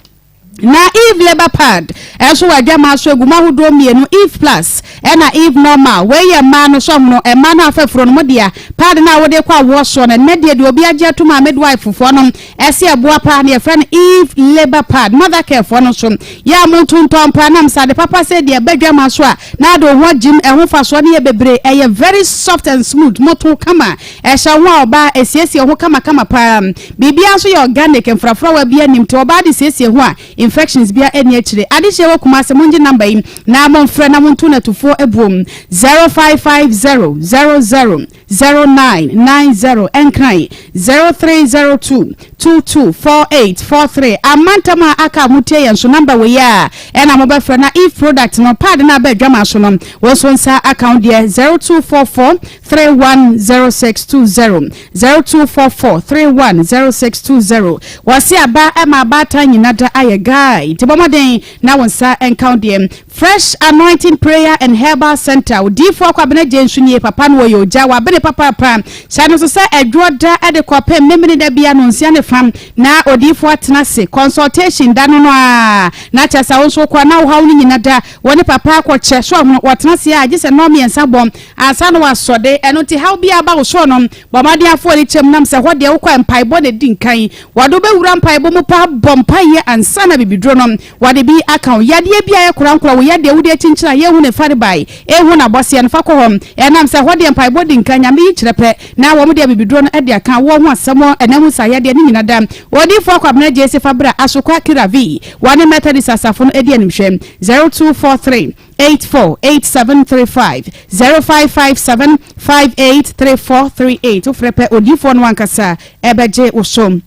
Na Eve Labour Pad nso wɔ adwamaa so egu mu ahodoɔ mmienu, Eve Plus ɛna Eve Normal. Wei yɛ mmaa no sɔhono, mmaa no afafuro no mo dea. Pad no a wode kɔ awoɔ soɔ no, ɛnnɛ deɛ deɛ obi agye atom a midwife foɔ no ɛse ɛboa paa no yɛfrɛ no Eve Labour Pad. Mother Care foɔ no nso yɛ a montontɔn paa nam sɛ ade papa sɛ deɛ ɛba adwamaa so a na ade wo ho agyim, ɛho mfasoɔ no yɛ bebree, ɛyɛ very soft and smooth, moto kama, ɛhyɛ wo ho a ɔbaa, ɛsiesie wo ho kamakama paa. Biribiara nso yɛ organic, mfrafrawa biara nnim nti ɔbaa de siesie ho a infections biara nni akyire. Adehyeɛ wɔ Kumasi, mongye number yi na momfrɛ na monto no atufoɔ abuom, 0550 00 0990, Nkran, 0302 22 4843. Amantam a aka a motie yɛn nso, number wei ara ɛna mobɛfrɛ na Eve product no, pad no a aba adwaman so no, wo nso nsa aka wo deɛ, 0244 310620. 0244 31 0620 Wɔse aba ma abaatan nyina da ayɛ guy nti bɔ mmɔden na wo nsa nka wo deɛ. Fresh Anointing Prayer and Herbal Center Odiyifoɔ Kwabena Gyei nso nie papa no ɔyɛ ogya wabene papaapa hyɛ no nso sɛ ɛdwoɔ da de kɔpem memene da bia nonsia ne fa na odiyifoɔ atena ase consultation da no no ara na kyerɛ sɛ wo nso wokɔ a na wo haw no nyina da wo ne papa akɔkyɛ so ahono wɔtena ase a gye sɛ nnɔɔ mmiɛnsa bɔ ansa na wasɔ de, ɛno nti haw biara ba wo soɔ no, bɔ mmɔden afa w'ani kyɛm nam sɛ hɔ deɛ wokɔ a mpaebɔ na ɛdi nkan. Wɔde wo bɛwura mpaebɔ mu paa bɔ mpaeɛ ansa na bibiduro no wɔde bi aka wo. Yadeɛ bi a ɛyɛ korankora, wo yadeɛ wode akyinkyini a yɛnhu ne farebae, ɛnhu n'abɔseɛ no, fa kɔ hɔ. Ɛnam sɛ hɔ deɛ mpaebɔ di nkan, Nyame yi kyerɛ pɛ na wɔn de abibiduro no de aka woɔ ho asɛm, ɛna hu saa yadeɛ no nyina da. Odiyifoɔ Kwabena Gyesi fa bra Asokwa Kira vi, wɔne Methodist asafo no di animhwɛ. 0243. 848735 0557 583438 Wofrɛ pɛ odiyifoɔ no ankasa ɛbɛgye wo so.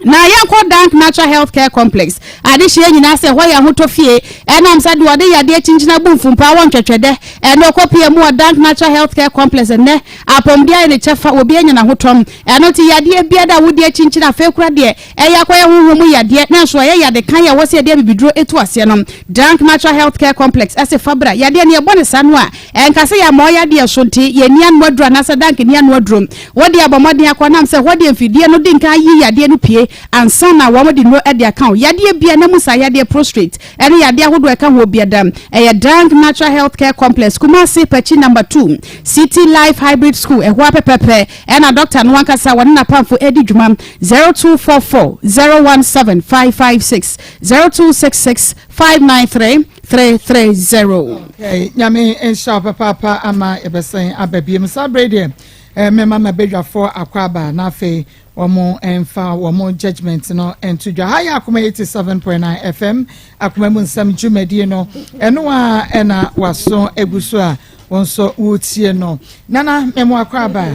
Na yɛnkɔ Dank Natural Health Care Complex adehyeɛ nyinaa sɛ ɛhɔ yɛ ahotɔ fie ɛnam sɛ deɛ ɔde yadeɛ kyinkyini abu mfumpaa wɔ ntwɛtwɛdɛ ɛne ɔkɔpie mu wɔ Dank Natural Health Care Complex ɛnnɛ apɔmuden ayɛ ne kyɛfa obi anya n'ahotɔm ɛno nti yadeɛ biara a wodi akyinkyini afei kora deɛ Ɛyɛ akɔyɛ honhom mu yadeɛ, nanso ɛyɛ yade kann a ɛwɔ sɛ yɛde abibiduro tu aseɛ no. Dank Natural Health Care Complex se fa bra. Yadeɛ no yɛbɔ no saa no a, ɛnka sɛ yɛama wo yadeɛ so nti yɛnni ano aduro anaasɛ Dank nni ano aduro. Wo deɛ bɔ mmɔden akɔ nam sɛ hɔ deɛ mfidie no di nkan yi yadeɛ no pue. ansa na wɔn de nnuro de aka wo. Yadeɛ biara na mu saa yadeɛ prostrate ɛne yadeɛ ahodoɔ a ɛka ho biara da. Ɛyɛ Dang Natural Health Care Complex, Kumasi, Pakyi Number 2, City Life Hybrid School, ɛhɔ ara pɛpɛpɛ ɛna dɔkta no ankasa wɔne n'apamfo redi dwuma. 0244 017 556, 0266 593 330. Okay, Nyame nhyira wo papaapa ama yɛbɛsɛn aba biom. Saa berɛ yi deɛ eh, mɛma m'abadwafoɔ akɔ aba na afei wɔn mfa wɔn judgement no nto dwa. Ha yɛ Akoma 87.9 FM, Akoma mu nsɛm dwumadie no, ɛno a ɛna waso egu so a wɔn nso wotie no. Nana mɛmo akɔ aba,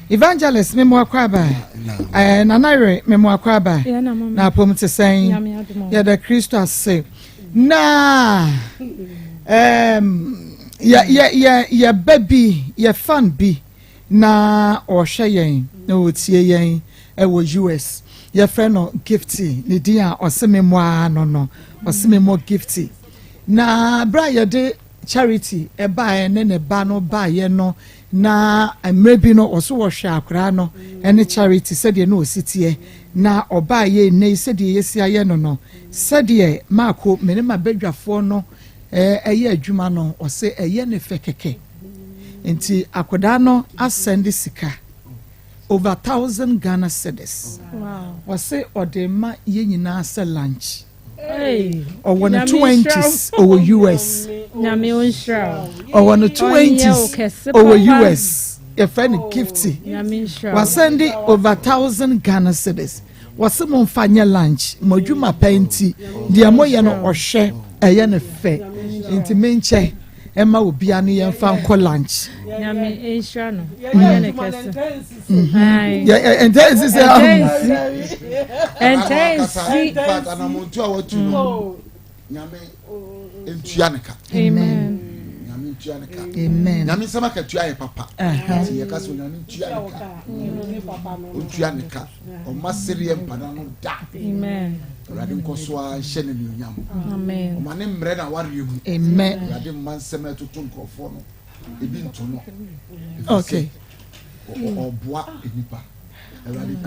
Evangelist mɛmo akɔ aba, eh, Nana yere mɛmo akɔ aba, na apom te sɛn, yɛda Kristo ase. Na um, yɛ yɛ yɛ yɛ ba bi, yɛ fan bi na ɔhwɛ yɛn na ɔtie yɛn ɛwɔ US. Yɛfrɛ no Gifty, ne din a ɔse me mmɔ ara no no, ɔse me mmɔ Gifty. Na berɛ a yɛde Charity ɛbaeɛ ne ne ba no baeɛ no, na mmerɛ bi no ɔso wɔhwɛ akwaraa no ne Charity sɛdeɛ na ɔsi teɛ, na ɔbaeɛ nnɛ yi sɛdeɛ yɛsi ayɛ no no, sɛdeɛ Marko me ne m'abadwafoɔ no ɛyɛ adwuma no, ɔse ɛyɛ ne fɛ kɛkɛ. Nti akwadaa no asɛnde sika over 1000 Ghana cedis. Ɔse ɔde ma yɛn nyinaa sɛ lunch. Ɔwɔ ne twenties ɔwɔ US. Ɔwɔ ne twenties ɔwɔ US. Yɛfrɛ no Gifty. Wasɛnde over 1000 Ghana cedis. Wɔse mo nfa nyɛ lunch. Mo adwuma pa nti deɛ moyɛ no ɔhwɛ ɛyɛ no fɛ. Nti menkyɛ ɛma obia ne yɛnfa nkɔ lunch. Nyame nhyira no. Ɔnyɛ ne kɛse. Ɛntɛ nsi sɛ ɛntɛ nsi. Anamontu a watu no Nyame ntua ne ka. Amen. Nyame ntua ne ka. Amen. Nyame nsɛm akatua yɛ papa. Nti yɛka sɛ Onyame ntua ne ka. Ɔntua ne ka. Ɔma sereɛ mpada no da. Amen. Awurade nkɔ so ara nhyɛ no anuonyam. Amen. Ɔma ne mmerɛ na awareɛ mu. Amen. Awurade mma nsɛm a ɛtoto nkurɔfoɔ no ebi nto no. Okay. Ɔboa nnipa. Awurade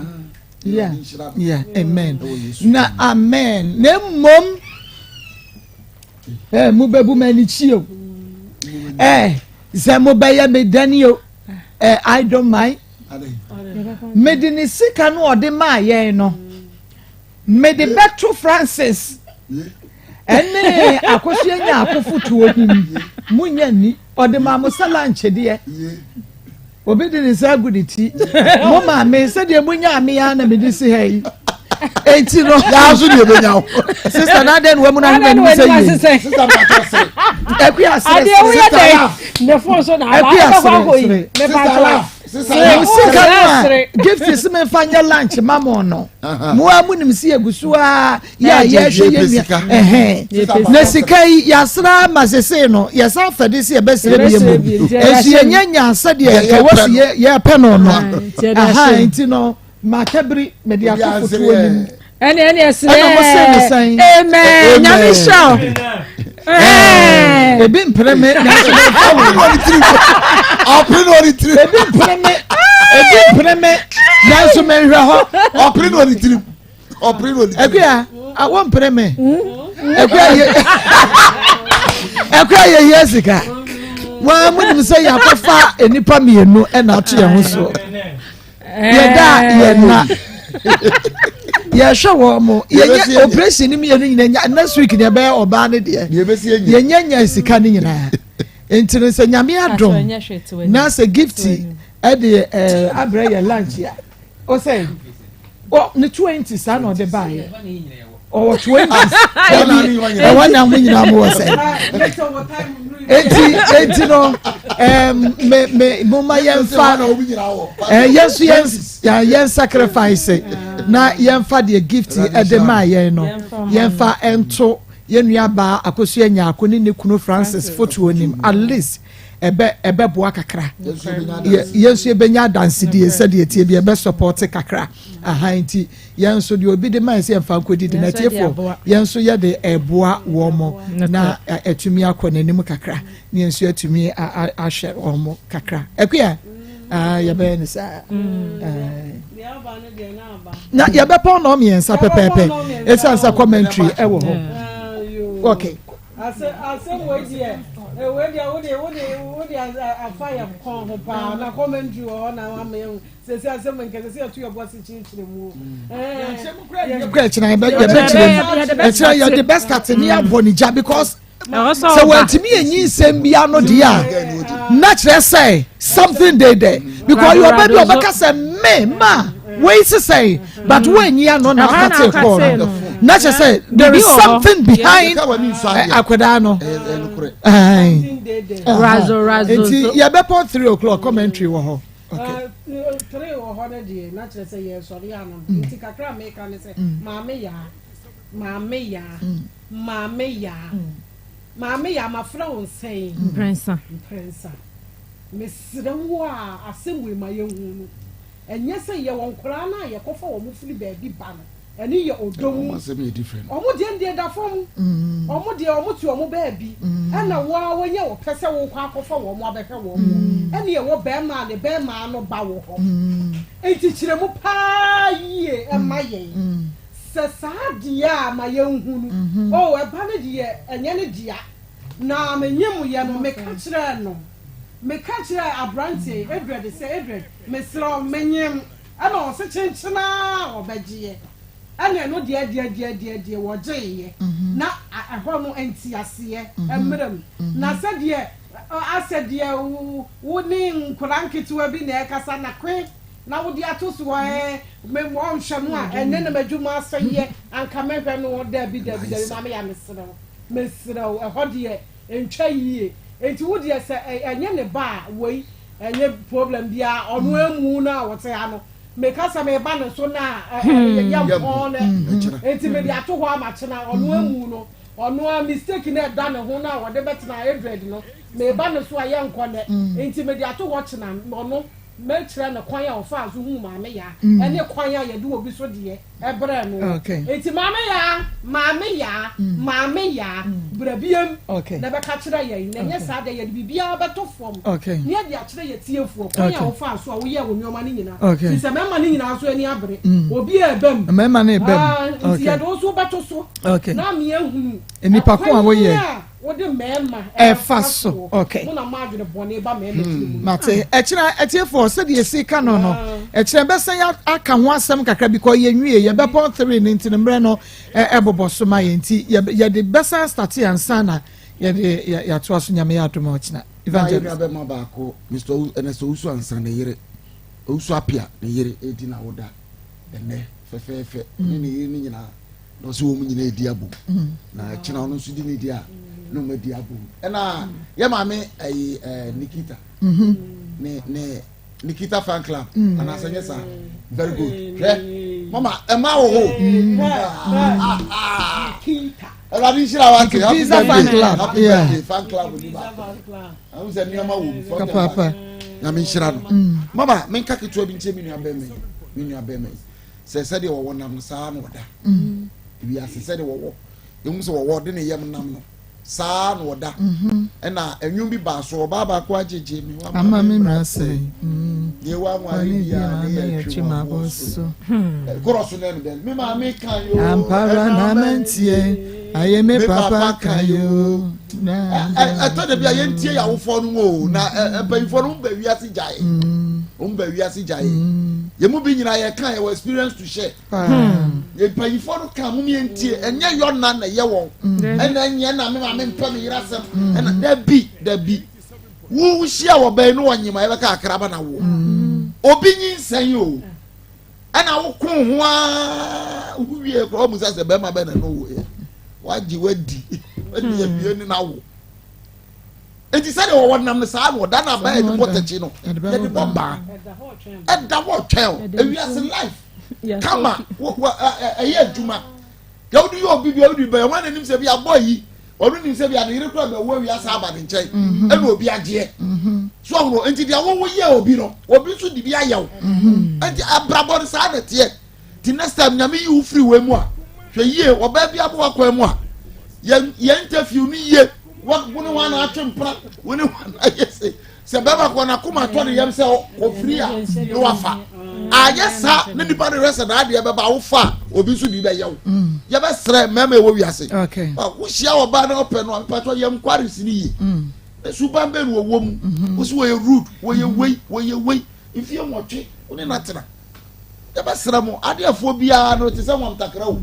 Yeah, yeah, amen. Na amen. Na mmom eh, mobɛbu m'ani kyi o. Eh, sɛ mobɛyɛ me dɛn o. Eh, I don't mind. Mede ne sika no ɔde maa yɛn no. Mede bɛto Francis ɛne akosua nya akofotoɔ nim. Munya ni. Ɔde maa mo sɛ lankyɛdeɛ. Obi de ne nsa agu ne ti. Mo maame sɛdeɛ mo nyaa me ara na mede si ha yi. Enti no. Yaa nso deɛ ebenya wo. Sista na adɛn na wamu na ahwɛ n'anim sɛ yie. Sista mpatɔ sere. Akuya sere. Adeɛ woyɛ dɛ. Ne fon so na aba Akuya akɔ sere akɔ yi. sere. Sista laugh. Mo sika no a gift si me nfa nyɛ lunch ma mo no. Mo a mo nim si egu so a yɛ a yɛhwɛ yɛ nua ɛhɛn. Na sika yi yɛasra ma sese no yɛsan fɛde si yɛbɛsrɛ bi mu. Nso yɛnyɛ nya sɛdeɛ nka wɔ si yɛpɛ no no. Aha nti no makabiri mede ato fotoɔ nim. Ɛne ɛne ɛsrɛ. Ɛna mo se ne sɛn. Amen. Nyame nhyira wo. Ebi mpere me nanso me fa wo. Ɔpere na ɔde tirim. Ebi mpere me ebi mpere me nanso me nhwɛ hɔ. Ɔpere na ɔde tirim. Ɔpere na ɔde tirim. Akuya awo mpere me. Akuya yɛ akuya yɛ hia sika. Wɔn mu nim sɛ yɛakɔfa nnipa mmienu ɛna ato yɛn ho so. Yɛda yɛn na yɛhwɛ wɔn mo yɛnyɛ operation ni mmienu nyinaa nya next week na ɛbɛyɛ ɔbaa ne deɛ yɛnyɛ nya sika ne nyinaa nti no sɛ nyame adom na sɛ gifti ɛde ɛɛ abrɛ yɛ lunch a ɔsɛ ɔ ne 20 saa na ɔde baayɛ ɔwɔ 20 ɛwɔ na mo nyinaa mo wɔ sɛ eti eti no ɛɛm me me mo ma yɛn fa ɛɛ yɛn so yɛn yɛn sacrifice na yɛn fa deɛ gift ɛde maa yɛn no yɛn fa ɛnto yɛn nua baa Akosua Nyaako ne ne kunu Francis fotoɔ nim at least ɛbɛ ɛbɛboa kakra yɛn nso yɛbɛnya adansedie sɛdeɛ tie bi ɛbɛ support kakra aha nti yɛn nso deɛ obi de ma yɛn sɛ yɛmfa nkɔdidi na atiefoɔ yɛn nso yɛde ɛboa wɔn mo na atumi akɔ n'anim kakra na yɛn nso atumi ahwɛ wɔn mo kakra. Akuya. Ah, yɛbɛyɛ ne saa. Na yɛbɛpɔn nɔɔ mmiɛnsa pɛpɛɛpɛ ɛsiane sɛ commentary ɛwɔ hɔ. Okay. Asɛm wei deɛ wei deɛ wode wode wode afa yɛ kɔn ho paa na commentary wɔ hɔ na ama yɛn sɛsɛ asɛm nkɛ sɛsɛ yɛto yɛ bo ase kyerɛkyerɛ mu. Kura ɛkyina yɛbɛkyerɛ mu ɛkyina yɛde bɛ start ne abɔ ne gya because sɛ wɔntumi enyi nsɛm bi ano deɛ a na kyerɛ sɛ something dey there because yɛ ɔbɛ bi ɔbɛka sɛ me ma wei sisɛn but wɔnyi ano na akate kɔɔ no na kyerɛ sɛ there is something behind akwadaa no nti yɛbɛpɔ 3 o'clock commentary wɔ hɔ. Okay. 3 wɔ hɔ no deɛ na kyerɛ sɛ yɛsɔre ano nti kakra meka ne sɛ maame yaa, maame yaa, maame yaa, maame yaa, mafrɛ wo nsɛn mprɛnsa. Mprɛnsa. Mesrɛ wo a, asɛm wei ma yɛhu no, ɛnyɛ sɛ yɛwɔ nkoraa no a yɛkɔfa wɔn firi baabi ba no, ɛne yɛ ɔdɔ mu. Ɔmo deɛ deɛ da fam, ɔmo deɛ ɔmo te ɔmo baabi, ɛna wo a wɔnyɛ wɔpɛ sɛ wokɔ akɔfa wɔn abɛhwɛ wɔn mo, ɛne ɛwɔ bɛrima a ne bɛrima no ba wɔ hɔ. Nti kyerɛ mu paa yie ɛma yɛn sɛ saa deɛ a ma yɛnhu no o, ɛba no deɛ ɛnyɛ ne dea. Na menyim yɛ no, meka kyerɛɛ no, meka kyerɛɛ aberanteɛ Edred sɛ, "Edred, mesrɛ wo, menyim." Ɛna ɔse kyenkyena a ɔbɛgyeɛ, ɛna ɛno deɛ deɛ deɛ deɛ deɛ wɔgyeeɛ na ɛhɔ no nteaseɛ mmerɛ mu na sɛdeɛ asɛ deɛ wo ne nkwadaa nketewa bi na ɛkasa na kwe na wode ato so ɛɛ me ɔnhwɛ no a ɛne na m'adwuma asɛyɛ anka mɛhwɛ no. Dabi, dabi, dabi, maame yɛ, mesrɛ wo, mesrɛ wo, ɛhɔ deɛ ntwa yie. Nti wo deɛ sɛ ɛnyɛ ne ba a, wei ɛnyɛ problem biara. Ɔno emu no a wɔte ha no, meka sɛ meba ne so na yɛ mpɔn no, nti mede ato hɔ ama kyena. Ɔno emu no, ɔno a mistake na ɛda ne ho no a wɔde bɛtena Edred no, meba ne so a yɛnkɔ nɛ, nti mede ato hɔ kyena. Ɔno mɛkyerɛ no kwan a ɔfaa so hu maame yaa ɛne kwan a yɛde obi so deɛ ɛbrɛ no. Nti maame yaa, maame yaa, maame yaa, brɛ biem na bɛka kyerɛ yɛn na ɛnyɛ saa deɛ yɛde biribiara bɛto fam ne yɛde akyerɛ yɛ tiefoɔ kwan a wofaa so a woyɛ wo nneɛma no nyinaa, fi sɛ mɛma no nyinaa so ani abere obi a ɛbɛm. Mɛma no ɛbɛm. Nti yɛde wo so bɛto so na mmea hunu nipa ko a woyɛ wode mmarima ɛfa so. Okay. Mo na mo adwene bɔne ba mmarima tiri mu. Mate. Ɛkyerɛ ɛtiefoɔ sɛdeɛ esi ka no, ɛkyerɛ bɛsɛn aka ho asɛm kakra bi kɔ yɛnwie. Yɛbɛpɔn 3 ne nti no mmerɛ no ɛbobɔ so ma yɛn, nti yɛde bɛsan start ansa na yɛde yɛatoa so. Nyame yɛ adom a, ɔkyena. Evangelist na yɛn baako, Mr Ernest Owusu Ansa ne yere, Owusu Apia ne yere edi na woda ɛnɛ fɛfɛɛfɛ ne ne yere ne nyinaa na ɔsɛ wɔn nyinaa edi abom na ɛkyina ɔno nso di ne di a na wɔn adi abom. Ɛna yɛ maame ɛyi Nikita ne Nikita fan club anaasɛ nyɛ saa. Very good. Hwɛ mama, ɛma wɔ hɔ. Ɛwurade nhyira wa te. Happy birthday, happy birthday, fan club ni baako ahun sɛ nneɛma wɔ mu fɔm. Papaapa. Nyame nhyira no. Mama, menka ketewa bi nkyɛn me nua bɛrima yi, me nua bɛrima yi sɛ sɛdeɛ wɔwɔ nam no saa na ɔda wiase, sɛdeɛ wɔwɔ ehu sɛ wɔwɔ de ne yam nam no saa na ɔda. Ɛna enwom bi baa so, ɔbaa baako agyegye mi ama mi mmerɛ sɛ deɛ wa nware biara ne yɛ twe ma bɔ so kɔrɔ so nɛnu dɛ mi maame kan yo. Ampara na mɛntie ayɛ me papa kan yo. Ɛtɔ de bi a yɛntie yɛ awofoɔ no mu o, na mpanyinfoɔ no bɛ wiase gyae, wɔn bɛ wiase gyae. Yɛn mu bi nyinaa yɛ kan yɛ wɔ experience to share. Mpanyinfoɔ no kan mu yɛntie, ɛnyɛ yɔ na na ɛyɛ wɔn ɛna ɛnyɛ na mi maame mpɛ mi yere asɛm ɛna dabi dabi. Wo hyia wɔ bɛn no wɔ nyima yɛbɛka akraba na wo obi nyinsɛn o, ɛna wo ko ho aa wo wie kora ɔmu sɛ sɛ bɛrima bɛ na no wo yɛ wagye wadi wadi awie ne na wo. Eti sɛdeɛ wɔwɔ nam no saa na ɔda na aba yɛde bɔ tɛkyi no, yɛde bɔ baa, ɛda hɔ twɛn o. Ewiase life kama wɔ wɔ ɛyɛ adwuma deɛ wode yɛ obi bi a wode bɛyɛ wɔn anim sɛ bi abɔ yi, ɔno nim sɛ bi a ne yere kura bɛ wɔ wiase aba ne nkyɛn ɛna obi agyeɛ so ɔhono. Nti deɛ wɔwɔ yɛ obi no, obi nso de bi ayɛ wo. Nti abrabɔ no saa na teɛ. Ti next time Nyame yi wo firi wɔ mu a, hwɛ yie. Ɔbaa bi abɔ wakwan mu a, yɛn yɛn interview no yie. Wo ne wɔn atwe mpena, wo ne wɔn ayɛ se. Sɛ bɛrima kɔ n'akoma tɔ ne yam sɛ ɔfiri a na wafa. Anyɛ saa ne nipa no hwɛ sɛ n'adeɛ bɛba wofa a obi nso de bɛyɛ wo. Mm. Yɛbɛsrɛ mmarima ɛwɔ wiase. Wohyia ɔbaa na ɔpɛ no a mepatɔ yɛ nkware si ne yie. Mm. Suban bɛn na wɔwɔ mu. Mm-hmm. Wosi wɔyɛ rude, wɔyɛ mm-hmm. wei, wɔyɛ wei. Mfie nwɔtwe wo ne no atena. Yɛbɛsrɛ mo, adeɛfoɔ biara no te sɛ nwam takra o.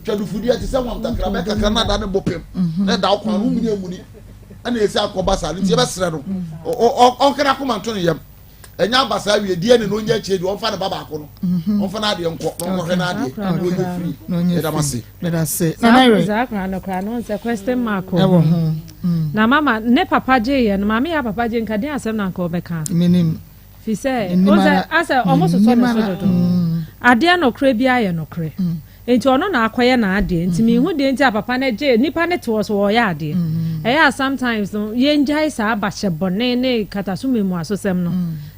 Twadufudeɛ te sɛ nwam takra, bɛyɛ kakra na ada ne bo pem. Na ɛda wo kwan no, womuni amuni. Ɛna ɛsɛ akɔba saa no, nti yɛbɛsrɛ no, ɔnka n'akoma nto ne yam. Ɛnyɛ aba saa wie, DNA no ɔnyɛ akyire deɛ, ɔmfa ne ba baako no, ɔmfa n'adeɛ nkɔ, na ɔnkɔhwɛ n'adeɛ, na ɔnyɛ free. Yɛda mo ase. Meda ase. Nana Yere. Saa koraa no koraa no sɛ question mark wɔ ho. Na mama ne papa gye yɛ no, maame yɛ papa gye nka den asɛm na nka ɔbɛka. Menim. Fi sɛ, wo sɛ asɛ ɔmo sosɔ ne so dodo. Adeɛ nokorɛ biara yɛ nokorɛ. Nti ɔno na akɔyɛ n'adeɛ. Nti menhu deɛ nti a papa no gye nipa no te hɔ so ɔɔyɛ adeɛ. Ɛyɛ a sometimes no yɛngyae saa bahyɛ bɔne ne kataso mmuasosɛm no.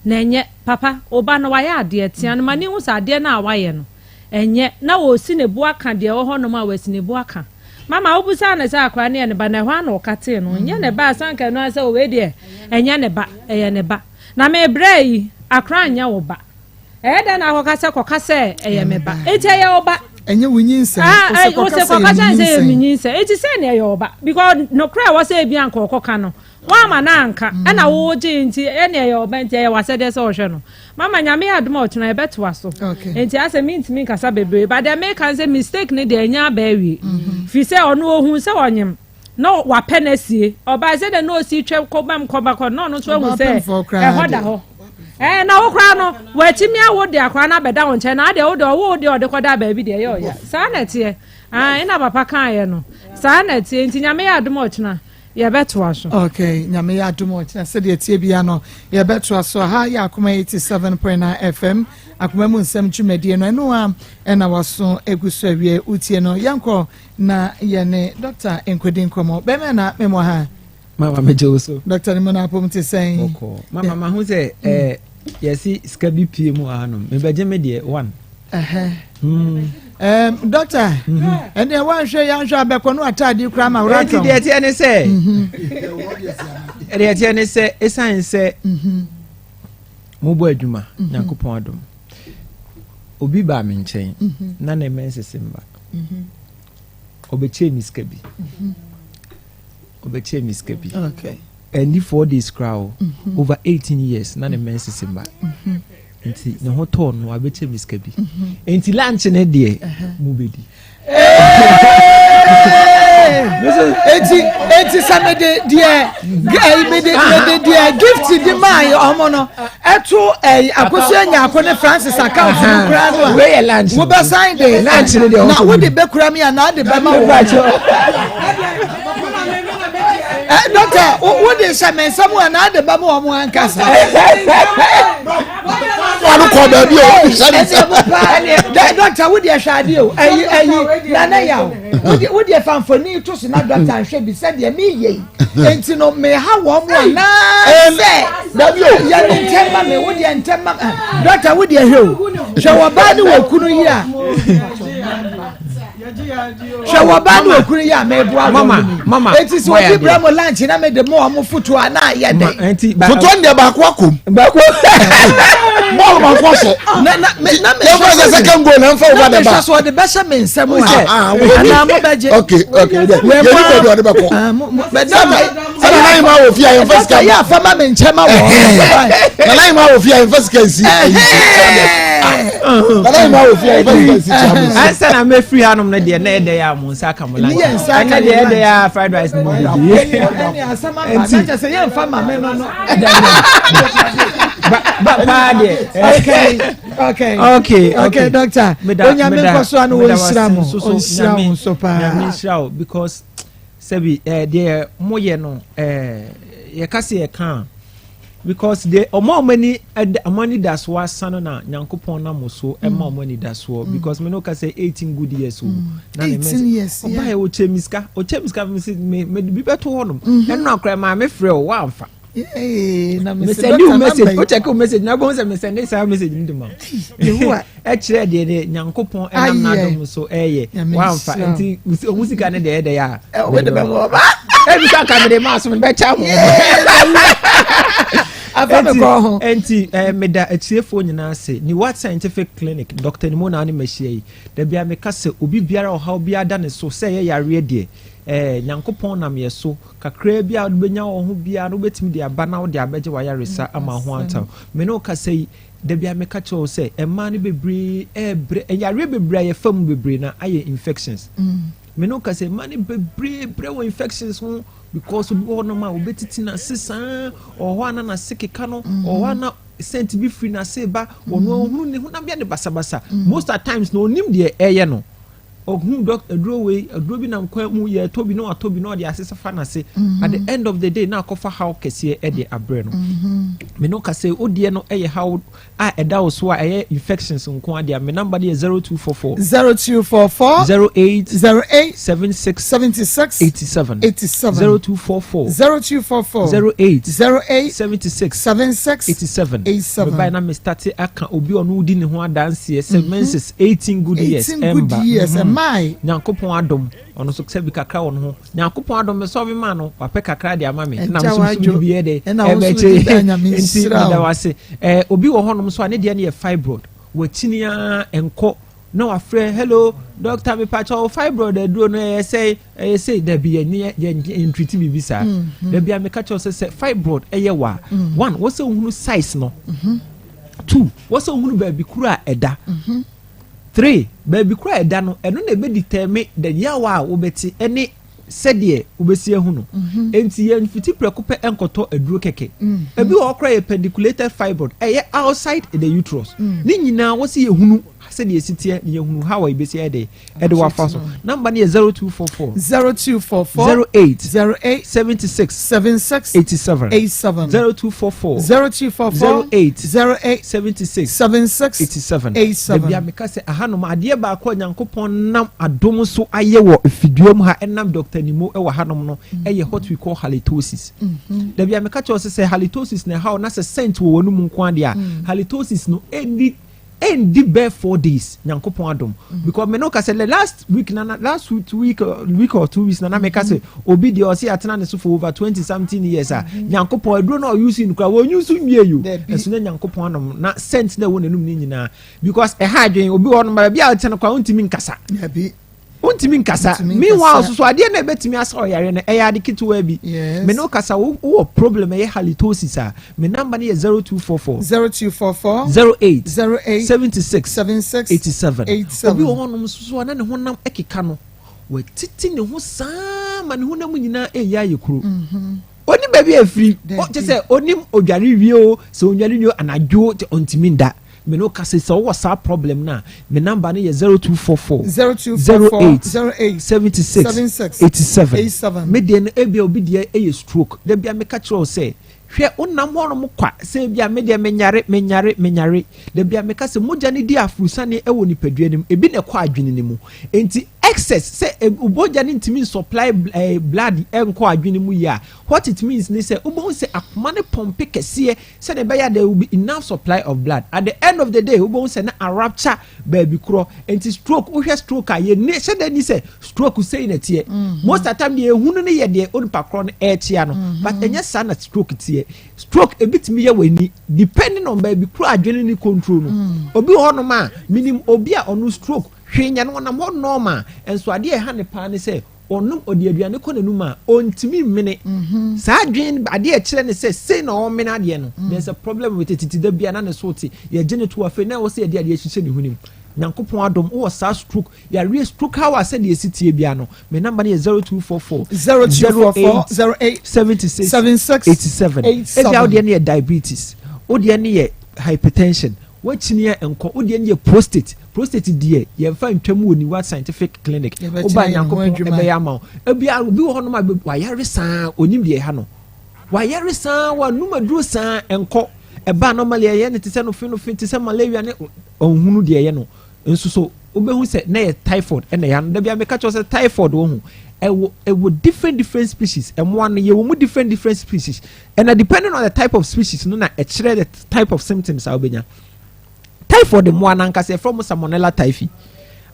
Na ɛnyɛ, papa, wo ba no wayɛ adeɛ, tea no ma no nhu sɛ adeɛ no a wayɛ no ɛnyɛ. Na ɔresi ne bo aka deɛ ɛwɔ hɔnom a wasi ne bo aka. Mama wobisaa no sɛ akwadaa no yɛ ne ba na ɛhɔ ara na ɔkatee no. Ɛnyɛ ne ba a sɛ anka ɛno ara sɛ wei deɛ ɛnyɛ ne ba, ɛyɛ ne ba. Na mebrɛ yi, akora nyɛ wo ba. Ɛyɛ dɛn na akɔka sɛ kɔka sɛ ɛyɛ me ba? Enti ɛyɛ wo ba. Ɛnyɛ wo nyinsɛn. Ah, wo sɛ kɔka sɛ ɛyɛ me nyinsɛn. Enti sɛ ne ɛyɛ wo ba. Because nokorɛ ɛwɔ sɛ ebi anka ɔkɔka no, woama no anka. Mm. Ɛna wo gye nti ɛne ɛyɛ wo ba nti ɛyɛ w'asɛdeɛ sɛ ɔhwɛ no. Mama nyame yɛ adom a ɔkyena yɛbɛtoa so. Okay. Enti asɛ mentumi nkasa bebree. But deɛ meka ne sɛ mistake ne deɛ ɛnyɛ aba awie. Mm-hmm. Firi sɛ ɔno ohun sɛ ɔnyem. na wapɛ no asie. Ɔbaa sɛdeɛ na ɔsi twɛ kɔbam kɔba kɔ na ɔno nso ahu sɛ ɛhɔ da hɔ. Ɛɛ na wo koraa no watumi awo de akwaraa no abɛda wo nkyɛn na adeɛ wo deɛ ɔwo deɛ ɔde kɔda baabi deɛ ɛyɛ ɔya. Saa na ɛteɛ. Ae na papa kaeɛ no. Saa na ɛteɛ nti Nyame yɛ adom a ɔkyena yɛbɛtoa so. Okay, Nyame yɛ adom a ɔkyena sɛdeɛ ɛteɛ biara no yɛbɛtoa so. Aha yɛ Akoma 87.9 FM Akoma mu nsɛm dwumadie no ɛno a ɛna waso egu so awie wotie no yɛnkɔ Na yɛne dɔkta nkɔdi nkɔmmɔ. Bɛrima na memmɔ ha. Mama megye wo so. Dɔkta ne mu no apom te sɛn? Bɔkɔɔ. Mama mahu sɛ ɛɛ yɛsi sika bi pie mu wɔ hanom. Mebɛgye me deɛ one. Hmm. Dɔkta, mhm. ɛnna wanhwɛ yɛanhwɛ abɛkɔ no ataade kura ma wura tɔn. Eti deɛ ɛteɛ ne sɛ. Mhm. Deɛ ɛteɛ ne sɛ esan sɛ. Mhm. Mobɔ adwuma Nyankopɔn adom. Obi baa me nkyɛn na ne mɛnsese mba. Ɔbɛkyɛɛ me sika bi. Ɔbɛkyɛɛ me sika bi. Ɛnni 4 days koraa o. Over 18 years na ne menses mba. Nti ne ho tɔɔ no abɛkyɛ me sika bi. Nti lunch ne deɛ mo bɛdi. Eti eti sɛ mede deɛ ɛyi mede mede deɛ gift di maa yɛ ɔmo no ɛto ɛyi akosua nyaako ne Francis account mu kura no a wei yɛ lunch wobɛsan de lunch ne deɛ na wode bɛkura mi a na ade bɛma wo. Dɔkta wode hyɛ me nsam a na ade bɛma wɔn ankasa. Wano kɔ baabi a ɔde hyɛ ne nsam. Dɔkta wode ɛhwɛ adeɛ o ɛyi ɛyi nana yaw wode ɛfa mfoni to so na dɔkta nhwɛ bi sɛdeɛ meyɛ yi nti no meha wɔn mu anaasɛ yɛ ne ntɛm ma me wode ntɛm ma dɔkta wode ɛhwɛ o hwɛ wɔ baa ne wɔ kunu yi a. Hwɛ wɔ baa ne okunu yi a meboa wɔn mama eti sɛ obi brɛ mo lunch na mede mo ɔmo foto a na ayɛ dɛ. Foto no deɛ baako akɔm. Baako. Bɔɔl baako ahyɛ. Na na me na me. Yɛn fɔ sɛ second goal na nfa over the bar. Na me hwɛ so ɔde bɛhyɛ me nsam a. Anaa mo bɛgye. Okay okay yɛn ni baabi ɔde bɛkɔ. Sɛ nana yi ma wɔ fie a yɛn fɛ sika. Dɔkta yɛ afa ma me nkyɛn ma wɔ. Nana yi ma wɔ fie a yɛn fɛ sika nsi. Nana yi ma wɔ fie a yɛn fɛ sika nsi kyɛ mo. Ansa na mɛfiri hanom no deɛ na ɛdɛ yɛ a mo nsa aka mo lunch. Ɛnɛ deɛ ɛdɛ yɛ a fried rice mo bɛdi. Ɛne asɛm aba na kyɛ sɛ yɛmfa ma me no no. Ba paa deɛ. Okay okay okay okay doctor. Onyame nkɔ so ano wɔ nhyira mo. Nhyira mo nso paa. Nyame nhyira wo because. Sɛbi eh, deɛ moyɛ no eh, yɛka sɛ yɛka a because deɛ ɔmo a ɔmo ani ɔmo ani da soɔ asa no na nyankopɔn nam so ɛma mm. ɔmo ani da soɔ mm. because me no ka sɛ 18 good years o mm. na ne mɛs ɔba yɛ ɔkyɛ mi sika ɔkyɛ mi sika mi si mi mi bi bɛto hɔ nom mm-hmm. ɛno akora maame frɛ o wamfa me send you message o check o message na bɔn sɛ me send saa message ni de ma ɛkyerɛ deɛ deɛ nyankopɔn ɛnam n'adom so ɛyɛ wamfa nti ɔmu sika ne deɛ ɛdɛ yɛ a wode bɛma ɔba ebi sɛ nka mede maa so mebɛkyɛ mo. Afa me kɔ ho. Enti eh, meda atiefoɔ nyinaa ase. Niwat Scientific Clinic, Dr. Nimona ne mahyia yi. Da biara meka sɛ obi biara ɔhaw biara da ne so sɛ ɛyɛ yareɛ deɛ, eh, Nyankopɔn nam yɛ so. Kakraa bi a wode bɛnya wɔ ho biara no wobɛtumi de aba na wode abɛgye w'ayaresa ama ho atɔ. Me ne wo kasa yi, da biara meka kyerɛ wo sɛ mmaa no bebree ɛrebrɛ, yareɛ bebree a yɛfa mu bebree na ayɛ infections. Me ne wo kasa yi, mmaa no bebree brɛ wɔ infections ho because obi wɔ hɔnom a obɛtiti n'ase saa, ɔwɔ hɔ a na n'ase keka no, ɔwɔ hɔ a na scent bi firi n'ase ba, ɔno ɔhunu ne honam yɛ ne basabasa. Most at times na ɔnim deɛ ɛyɛ no. Ɔhu dɔk aduro wei, aduro bi nam kwan mu, yɛtɔ bi na watɔ bi na ɔde asesa fa n'ase. At the end of the day na akɔfa haw kɛseɛ ɛde abrɛ no. Me no ka sɛ wodeɛ no ɛyɛ haw a ɛda wo so a ɛyɛ infections nko adeɛ a me number no yɛ 0244 0244 08 08 76 76 87 87 0244 0244 08 08 76 76 87 87. Mebae na me starte aka obi a ɔno wodi ne ho adanseɛ sɛ menses 18 good years 18 good ɛmba years ɛmmae. Nyankopɔn adom ɔno nso sɛbi kakra wɔ ne ho Nyankopɔn adom me sɔve maa no wapɛ kakra de ama me ɛna Ɛgya me nso w'adwo. mede bi yɛ dɛ Ɛna wo nso ɛbɛkyɛ wode da Nyame nti nhyira wo. meda wo ase ɛɛ obi wɔ hɔnom nso a ne deɛ no yɛ fibroid wakyini ara nkɔ na wafrɛ hello doctor mepakyɛ wo fibroid aduro no ɛyɛ sɛ ɛyɛ sɛ dabi yɛnyɛ yɛn ntriti biribi saa dabi a meka kyerɛ wo sɛ sɛ fibroid ɛyɛ wa one wɔsɛ ohunu size no two wɔsɛ ohunu baabi koro a ɛda three baabi koro a ɛda no ɛno na ɛbɛ determine the yawa a wobɛte ɛne sɛdeɛ wobɛsi ahu no nti yɛn fiti prɛko pɛ nkɔtɔ aduro kɛkɛ ebi wɔ hɔ koraa yɛ pediculated fibroid ɛyɛ outside the uterus ne nyinaa wɔsi yɛhunu sɛdeɛ esi teɛ ne yɛhunu how a yɛbɛsi ayɛ dɛ ɛde wafa so number no yɛ 0244 0244 08 08 76 76 87 87 0244 0244 08 08 76 76 87 87. Dabi a meka sɛ ahanom adeɛ baako a Nyankopɔn nam adom so ayɛ wɔ fidua mu ha ɛnam Dr. Nimo ɛwɔ hanom no ɛyɛ what we call halitosis. Dabi a meka kyerɛ wo sɛ sɛ halitosis na ɛha wo na sɛ scent wɔ w'anum nko adeɛ a halitosis no ɛndi ɛndi bɛɛ 4 days Nyankopɔn adom because me no ka sɛ the last week na last week week or 2 weeks na na meka sɛ obi deɛ ɔsi atena ne so for over 20 something years a Nyankopɔn aduro na ɔuse no kora wɔn use nwie yo. Dabi. Ɛso na Nyankopɔn anom na scent na ɛwɔ n'anum ne nyinaa because ɛha adwene obi wɔ hɔ nom baabi a ɔte no kora wontumi nkasa. Dabi. Wontumi nkasa. Wontumi meanwhile nkasa. soso adeɛ na ɛbɛtumi asa ɔyare no ɛyɛ ade ketewa bi. Me ne wo kasa wowɔ problem ɛyɛ halitosis a me number no yɛ 0244 0244 08 08 76 76 87. 87. Obi wɔ hɔnom nso so a na ne honam ɛkeka no watiti ne ho saa ma ne honam nyinaa ɛyɛ ayɛ kuro onim baabi a efiri. Dabi. Kyɛ sɛ onim odware wie o sɛ odware wie o anadwo kyɛ ɔntumi nda. Me no kasa sɛ ɔwɔ saa problem na me number no yɛ 0244 0244 08 08 76 76 87. 87. Me deɛ no ebia obi deɛ ɛyɛ stroke. Dabi a meka kyerɛ wo sɛ hwɛ wonam hɔnom kwa sɛ ebia me deɛ menyare menyare menyare. Dabi a meka sɛ mogya no di afurusane ɛwɔ nipadua no mu ebi na ɛkɔ adwene no mu nti excess sɛ mogya no ntumi supply blood ɛnkɔ adwene mu yie a what it means ni sɛ wobɛhu sɛ akoma ne pɔmpe kɛseɛ sɛdeɛ ɛbɛyɛ a there will be enough supply of blood. At the end of the day wobɛhu sɛ na arupture baabi korɔ nti stroke. Wohwɛ stroke a yɛni hyɛ ni sɛ stroke sei na teɛ. Most of the time deɛ ehunu no yɛ deɛ onipa korɔ no ɛɛkyea no but ɛnyɛ saa na stroke teɛ. Stroke ebi tumi yɛ w'ani depending on baabi korɔ adwene ne control no. Obi wɔ hɔnom a minim obi a ɔno stroke hwee nyɛ no ɔnam hɔ normal nso adeɛ a ɛha ne paa ne sɛ ɔnom ɔde aduane kɔ n'anum a ɔntumi mmene saa adwene adeɛ a ɛkyerɛ ne sɛ sei na ɔmmene adeɛ no. There is a problem with it titi da bia na ne so te yɛgye ne to afei na ɛwɔ sɛ yɛde adeɛ hyehyɛ ne hwenem. Nyankopɔn adom wowɔ saa stroke yareɛ stroke hawa sɛdeɛ ɛsi tie bia no me number no yɛ 0244 0244 08 76 76 87. 87. Ebia wodeɛ no yɛ diabetes, wodeɛ no yɛ hypertension wakyini a nkɔ wodeɛ no yɛ prostate. Prostate deɛ yɛmfa ntwam wɔ Niwa Scientific Clinic. Yɛbɛkyerɛ woba yɛn ho Nyankopɔn adwuma. ɛbɛyɛ ama wo. Ebia obi wɔ hɔnom a wayare saa onim deɛ ɛha no wayare saa wanum aduro saa nkɔ ɛba normally ɛyɛ ne te sɛ nofe nofe te sɛ malaria ne ɔnhunu deɛ ɛyɛ no nso so wobɛhu sɛ na yɛ typhoid ɛna ɛyɛ ano. Dabi a meka kyerɛ sɛ typhoid wɔ ho ɛwɔ different different species ɛmoa no yɛwɔ mu different different species ɛna depending on the type of species no na ɛkyerɛ the type of symptoms a wobɛnya. Typhoid mmoa nankasa yɛfrɛ mo Salmonella typhi.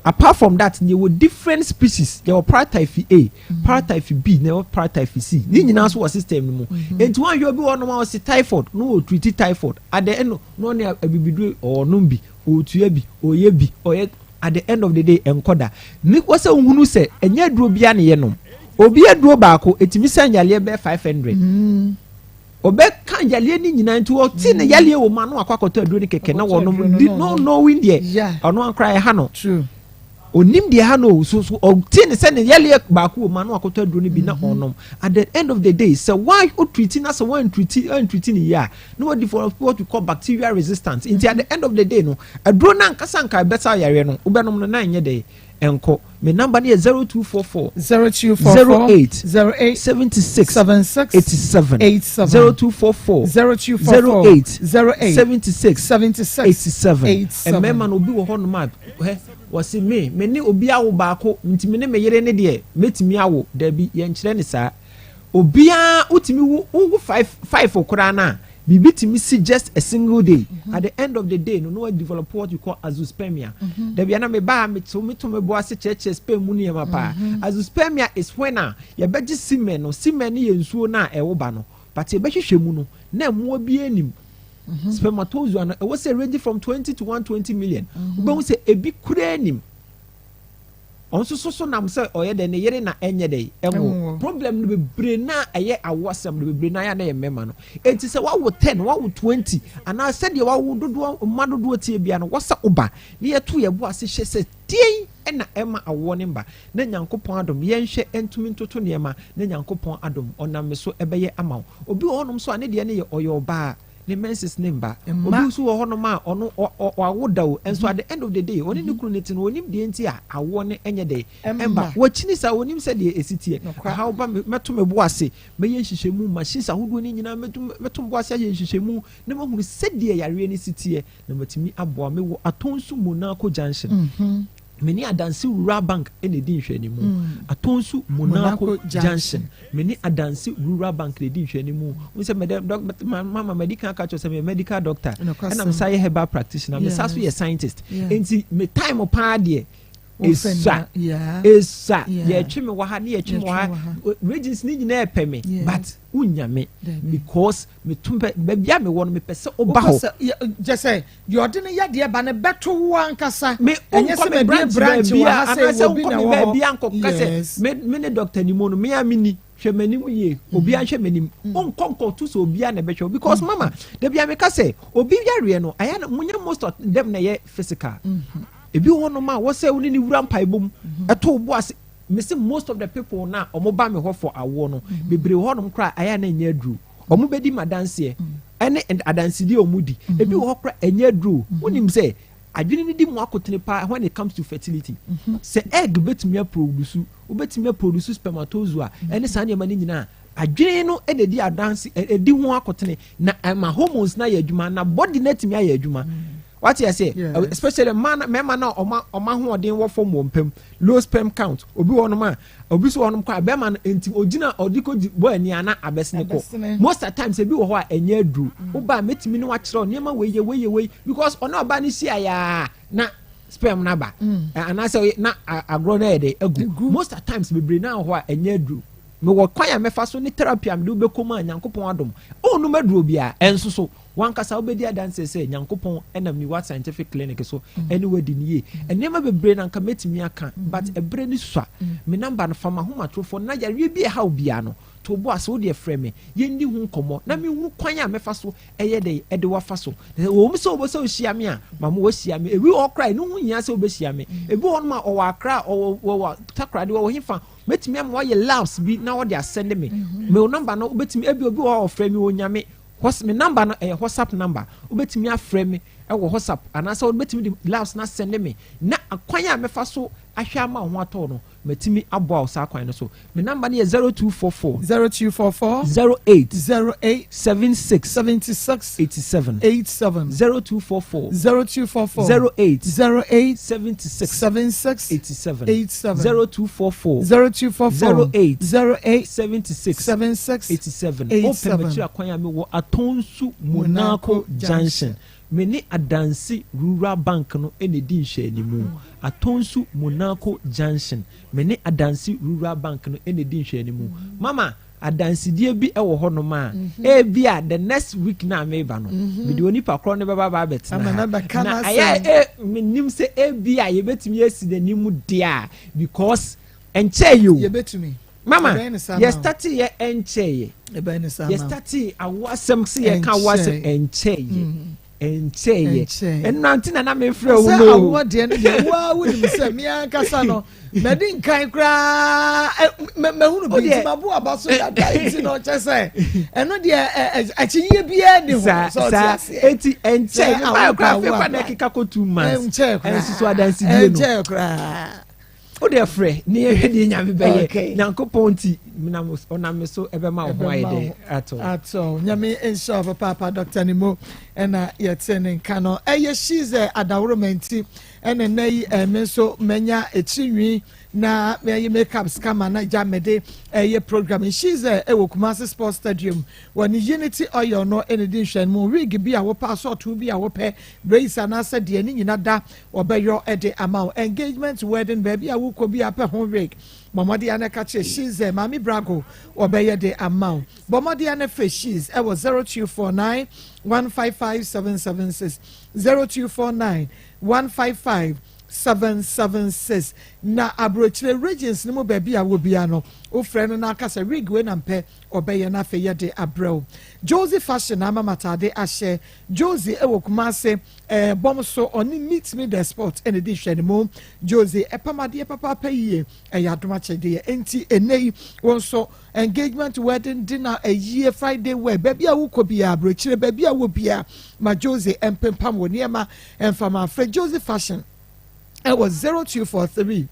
Apart from that, yɛwɔ different species. Yɛwɔ paratyphi A, paratyphi B, na yɛwɔ paratyphi C. Ne nyinaa nso wɔ system no mu. Nti wɔn ahwɛ obi wɔ hɔnom a ɔsi typhoid na wɔ treat typhoid. At the end na ɔne abibiduro ɔnom bi, ɔtua bi, ɔyɛ bi, ɔyɛ at the end of the day ɛnkɔ da. Ne wɔsɛ ohunu sɛ ɛnyɛ aduro bia ne yɛ nom. Obi aduro baako etumi sɛ nyaleɛ bɛyɛ 500. Ɔbɛka yareɛ no nyinaa nti ɔte ne yareɛ wɔ mu ano akɔ akɔtɔ aduro no kɛkɛ na wɔnom di no knowing deɛ ɔno ankora ɛha no onim deɛ ha no so so ɔte ne sɛ ne yareɛ baako wɔ mu ano akɔtɔ aduro no bi na mhm. ɔnom. At the end of the day sɛ wɔn o treat na sɛ wɔn treat wɔn treat ne yie a na wɔn develop what we call bacterial resistance nti at the end of the day no aduro no ankasa nka ɛbɛsa yareɛ no wobɛnom no na nyɛ dɛ Ɛnkɔ. Me number no yɛ 0244. 0244. 08. 08. 76. 76. 87. 87. 0244. 0244. 08. 08. 76. 76. 87. 87. Mmarima no obi wɔ hɔnom a hɛ wɔsi me me ne obi awo baako nti me ne me yere ne deɛ mɛtumi awo dabi yɛnkyerɛ ne saa obiara wotumi wo wowo five five koraa no a Biribi tumi si just a single day. Mm -hmm. At the end of the day no, no one develop what you call azoospermia. Mm -hmm. Dabi ana me ba me to me to me bo ase kyerɛkyerɛ sperm mu nneɛma paa. Mm -hmm. Azoospermia is when a yɛbɛgye semen no, semen no yɛ nsuo no a ɛwo ba no, but yɛbɛhwehwɛ mu no na mmoa bi anim. Mm -hmm. Spermatozoa no ɛwɔ sɛ range from 20 to 120 million. Mm -hmm. Wobɛhu sɛ ebi koraa anim. Ɔno nso so so nam sɛ ɔyɛ dɛ ne yere na ɛnyɛ dɛ ɛnwo. Problem no bebree na ɛyɛ awo asɛm no bebree na ayɛ na ɛyɛ mmarima no. Eti sɛ wawo 10, wawo 20 anaa sɛdeɛ wawo dodoɔ mma dodoɔ tie bia no wɔsɛ woba na yɛto yɛ bo ase hyɛ sɛ deɛn ɛna ɛma awoɔ no mba na Nyankopɔn adom yɛnhwɛ ɛntumi ntoto nneɛma na Nyankopɔn adom ɔnam me so ɛbɛyɛ ama wo. Obi wɔ hɔnom nso a ne deɛ no yɛ ɔyɛ ɔbaa ne menses ne mba. Obi nso wɔ hɔnom a ɔno wawo da o, nso at the end of the day ɔne ne kunu no te no onim deɛ nti a awoɔ no nyɛ dɛ ɛmba. Wakyini saa onim sɛ deɛ ɛsi teɛ. Ahaw ba mɛto me bo ase mɛyɛ nhyehyɛmu machines ahodoɔ no nyinaa mɛto me bo ase ayɛ nhyehyɛmu na mahunu sɛdeɛ yareɛ no si teɛ na matumi aboa. Mewɔ Atonsu Monaco Junction. Me ne Adansi Rural Bank na edi nhwɛanimu. Atonsu Monaco Junction. Me ne Adansi Rural Bank na edi nhwɛanimu. N sɛ mɛdɛ dɔk mama mɛdi kan aka kyerɛ sɛ meyɛ medical doctor. Ɛna mesa yɛ herbal practitioner. Mesa so yɛ scientist. Nti me time paa deɛ esua esua yɛtwe me wɔ ha ne yɛtwe me wɔ ha regions ne nyinaa pɛ me but wonya me because meto pɛ baabi a mewɔ no mepɛ sɛ woba hɔ. Gyɛ sɛ deɛ ɔde ne yadeɛ ba no bɛto wo ankasa. Me ɛnyɛ sɛ me branch branch wɔ ha sɛ anaasɛ wɔ bi wonkɔ na me wɔ hɔ. baabi a nkɔka sɛ Yes. me me ne doctor ni mu no me a menni hwɛ m'anim yie obiara nhwɛ m'anim wonkɔ nkɔto sɛ obiara na ɛbɛhwɛ wo because mama da bia meka sɛ obi yareɛ no ayɛ na monyɛ most of them na ɛyɛ physical ebi wɔ hɔnom a wɔsɛ wo ne ne wura mpaebɔ mu ɛto wo bo ase Mese most of the people no a wɔn ba me hɔ for awoɔ no, bebree wɔ hɔnom koraa a ɛyɛ a na ɛnyɛ aduro. Wɔn bɛdi m'adanseɛ ɛne adansedie a wɔn di. Ebi wɔ hɔ koraa ɛnyɛ aduro. Wonim sɛ adwene no di mu akotene paa when it comes to fertility. Sɛ egg bɛtumi aproduce, wobɛtumi aproduce spermatozoa ɛne saa nneɛma no nyinaa adwene no na ɛdi adanse, ɛdi ho akotene na ɛma hormones no ayɛ adwuma na body no atumi ayɛ adwuma. Wate aseɛ? Yes. Especially mmaa na mmarima na ɔma ɔma ahoɔden wɔ fam wɔ mpam low sperm count obi wɔ hɔnom a obi so wɔ hɔnom kɔ a bɛrima no nti ogyina ɔde kɔ di bɔ ani ana abɛsene kɔ Abɛsene. most of times ebi wɔ hɔ a ɛnyɛ aduru woba a mɛtumi ne wakyerɛw nneɛma wei yɛ wei yɛ wei because ɔne ɔbaa no hyia yaa na sperm no aba Ɛ, anaasɛ ɔyɛ- na a- agorɔ no ayɛ dɛ agu most of times bebree naa wɔ hɔ a ɛnyɛ aduru mewɔ kwan a mɛfa so ne therapy a mede wobɛkɔ mu a Nyankopɔn adom ɔnnom aduro biara ɛnso so W'ankasa wobɛdi adanseɛ sɛ Nyankopɔn nam Niwa Scientific Clinic so ne wo adi no yie. Nneɛma bebree na anka mɛtumi aka but ɛberɛ no sua. Me number no fa m'ahomatorofoɔ no na yareɛ bi a ɛha wo biara no to wo bo ase wo deɛ frɛ me yɛnni ho nkɔmmɔ na menhunu kwan a mɛfa so ɛyɛ dɛn de wo afa so. Na ɛwɔ mu sɛ wobɛ sɛ wohyia me a ma mo wahyia me. Ebi wɔ hɔ koraa a ɛno ho nhia sɛ wobɛhyia me. Ebi wɔ hɔnom a ɔwɔ Accra, ɔwɔ ɔwɔ Takoradi, ɔwɔ hefa mɛtumi ama wayɛ labs bi na wɔde asɛnde me. Me number no wobɛtumi ebi obi wɔ hɔ a ɔfrɛ me ɔnya me Whats me number no ɛyɛ whatsapp number wobɛtumi afrɛ me ɛwɔ whatsapp anaasɛ wobɛtumi de loves no asɛnde me na kwan a mɛfa so ahwɛ ama wo ho atɔ wo no matumi aboa wo saa kwan no so me number no yɛ 0244 0244 08 08 76 76 87 87 0244 0244 08 08 76 76 87 87 0244 0244 08 08 76 76 87 wopɛ 87 m'akyiri akwan a mewɔ Atonsu Monaco Monaco Junction Junction. Me ne Adansi Rural Bank no na ɛdi nhwɛanimu. Atonsu Monaco Junction. Me ne Adansi Rural Bank no na ɛdi nhwɛanimu. Mama, adansedie bi wɔ hɔnom a, ebia the next week no a meba no, mede onipa korɔ no bɛba aba abɛtena ha. Na ɛyɛ a, menim sɛ ebia yɛbɛtumi asi n'anim deɛ a, because ɛnkyɛeɛ o. Yɛbɛtumi. Mama, yɛ starte yɛ ɛnkyɛeɛ. Yɛ starte awo asɛm sɛ yɛka awo asɛm ɛnkyɛeɛ. Ɛnkyɛeɛ. Ɛno nti na na mefrɛ wo no. Sɛ awoɔ deɛ no deɛ woa wonim sɛ me ankasa no madi nkan koraa mahunu bi nti mabo aba so dada nti na ɔkyɛ sɛ ɛno deɛ akyinyeɛ biara ni ho sɛ ɔte aseɛ. Eti ɛnkyɛe mebaeɛ koraa afei koraa na ɛkeka kɔ 2 months. Ɛnkyɛe koraa. Ɛnso so adansedie no. Ɛnkyɛe koraa. Wo deɛ frɛ ne yɛhwɛ deɛ Nyame bɛyɛ. Nyankopɔn nti ɔnam me so ɛbɛma wo ho ayɛ dɛ atɔ. Atɔ. Nyame nhyira wo papaapa Doctor Nimo ɛna yɛte ne nka no. Ɛyɛ Shize Adaworoma nti ɛna nnɛ yi me nso manya etiri nwi na mɛyɛ makeups kama na gya mede ɛyɛ program. Shize ɛwɔ Kumasi Sports Stadium wɔ ne Unity Oil no ɛna di nhwɛnimu. Wig bi a wopɛ, asɔɔto bi a wopɛ, braids anaasɛ deɛ ne nyina da Wɔbɛyɔ de ama wo. Engagement, wedding, baabi a wokɔ bi a pɛ ho wig. Bɔ mmɔden ara na ka kyerɛ Shiz Maame Brago wɔbɛyɛ de ama wo. Bɔ mmɔden ara na frɛ Shiz wɔ 0249 155 776, 0249 155 776. Na aburokyire regions no mu baabi a wɔ biara no, wofrɛ no na aka sɛ wig wei na mpɛ, ɔbɛyɛ na afei yɛde abrɛ wo. Josie Fashion na ama m'ataade ahyɛ. Josie wɔ Kumasi. Ɛɛ bɔm so ɔne meet me the spot ɛna ɛdi nhwɛanimu. Jose ɛpam adeɛ papaapa yie, ɛyɛ adom akyɛdeɛ. Enti ɛnnɛ yi wo nso engagement, wedding, dinner, ayie, Friday wear, baabi a wokɔ biara, aburokyire, baabi a wowɔ biara, ma Jose ɛmpempam wo nneɛma ɛmfa ma. Frɛ Jose Fashion ɛwɔ 0243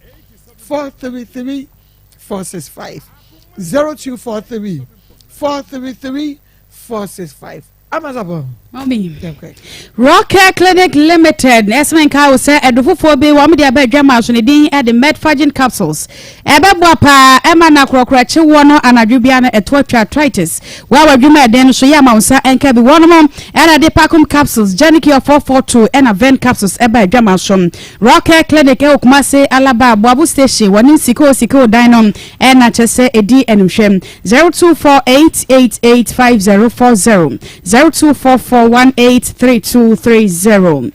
433 465, 0243 433 465. Amazabɔ. Mami. Rockcare Clinic Limited ɛsɛn nka wo sɛ ɛdo foforɔ bi wɔn de aba adwama so ne din ɛde Medfagin capsules ɛbɛboa paa ɛma na korɔkorɔ kyewoɔ no anadwo bia no ɛto atwa arthritis wɔ a wadwuma ɛden no so yɛ ama wo nsa ɛnka bi wɔn mo ɛna de Pacum capsules Genicure 442 ɛna Ven capsules ɛba adwama so. Rockcare Clinic ɛwɔ Kumasi Alaba Boabo Station wɔne Nsiko Siko dan no ɛna kyɛ sɛ ɛdi animhwɛ. 0248 88 5040, 0244 18 3230.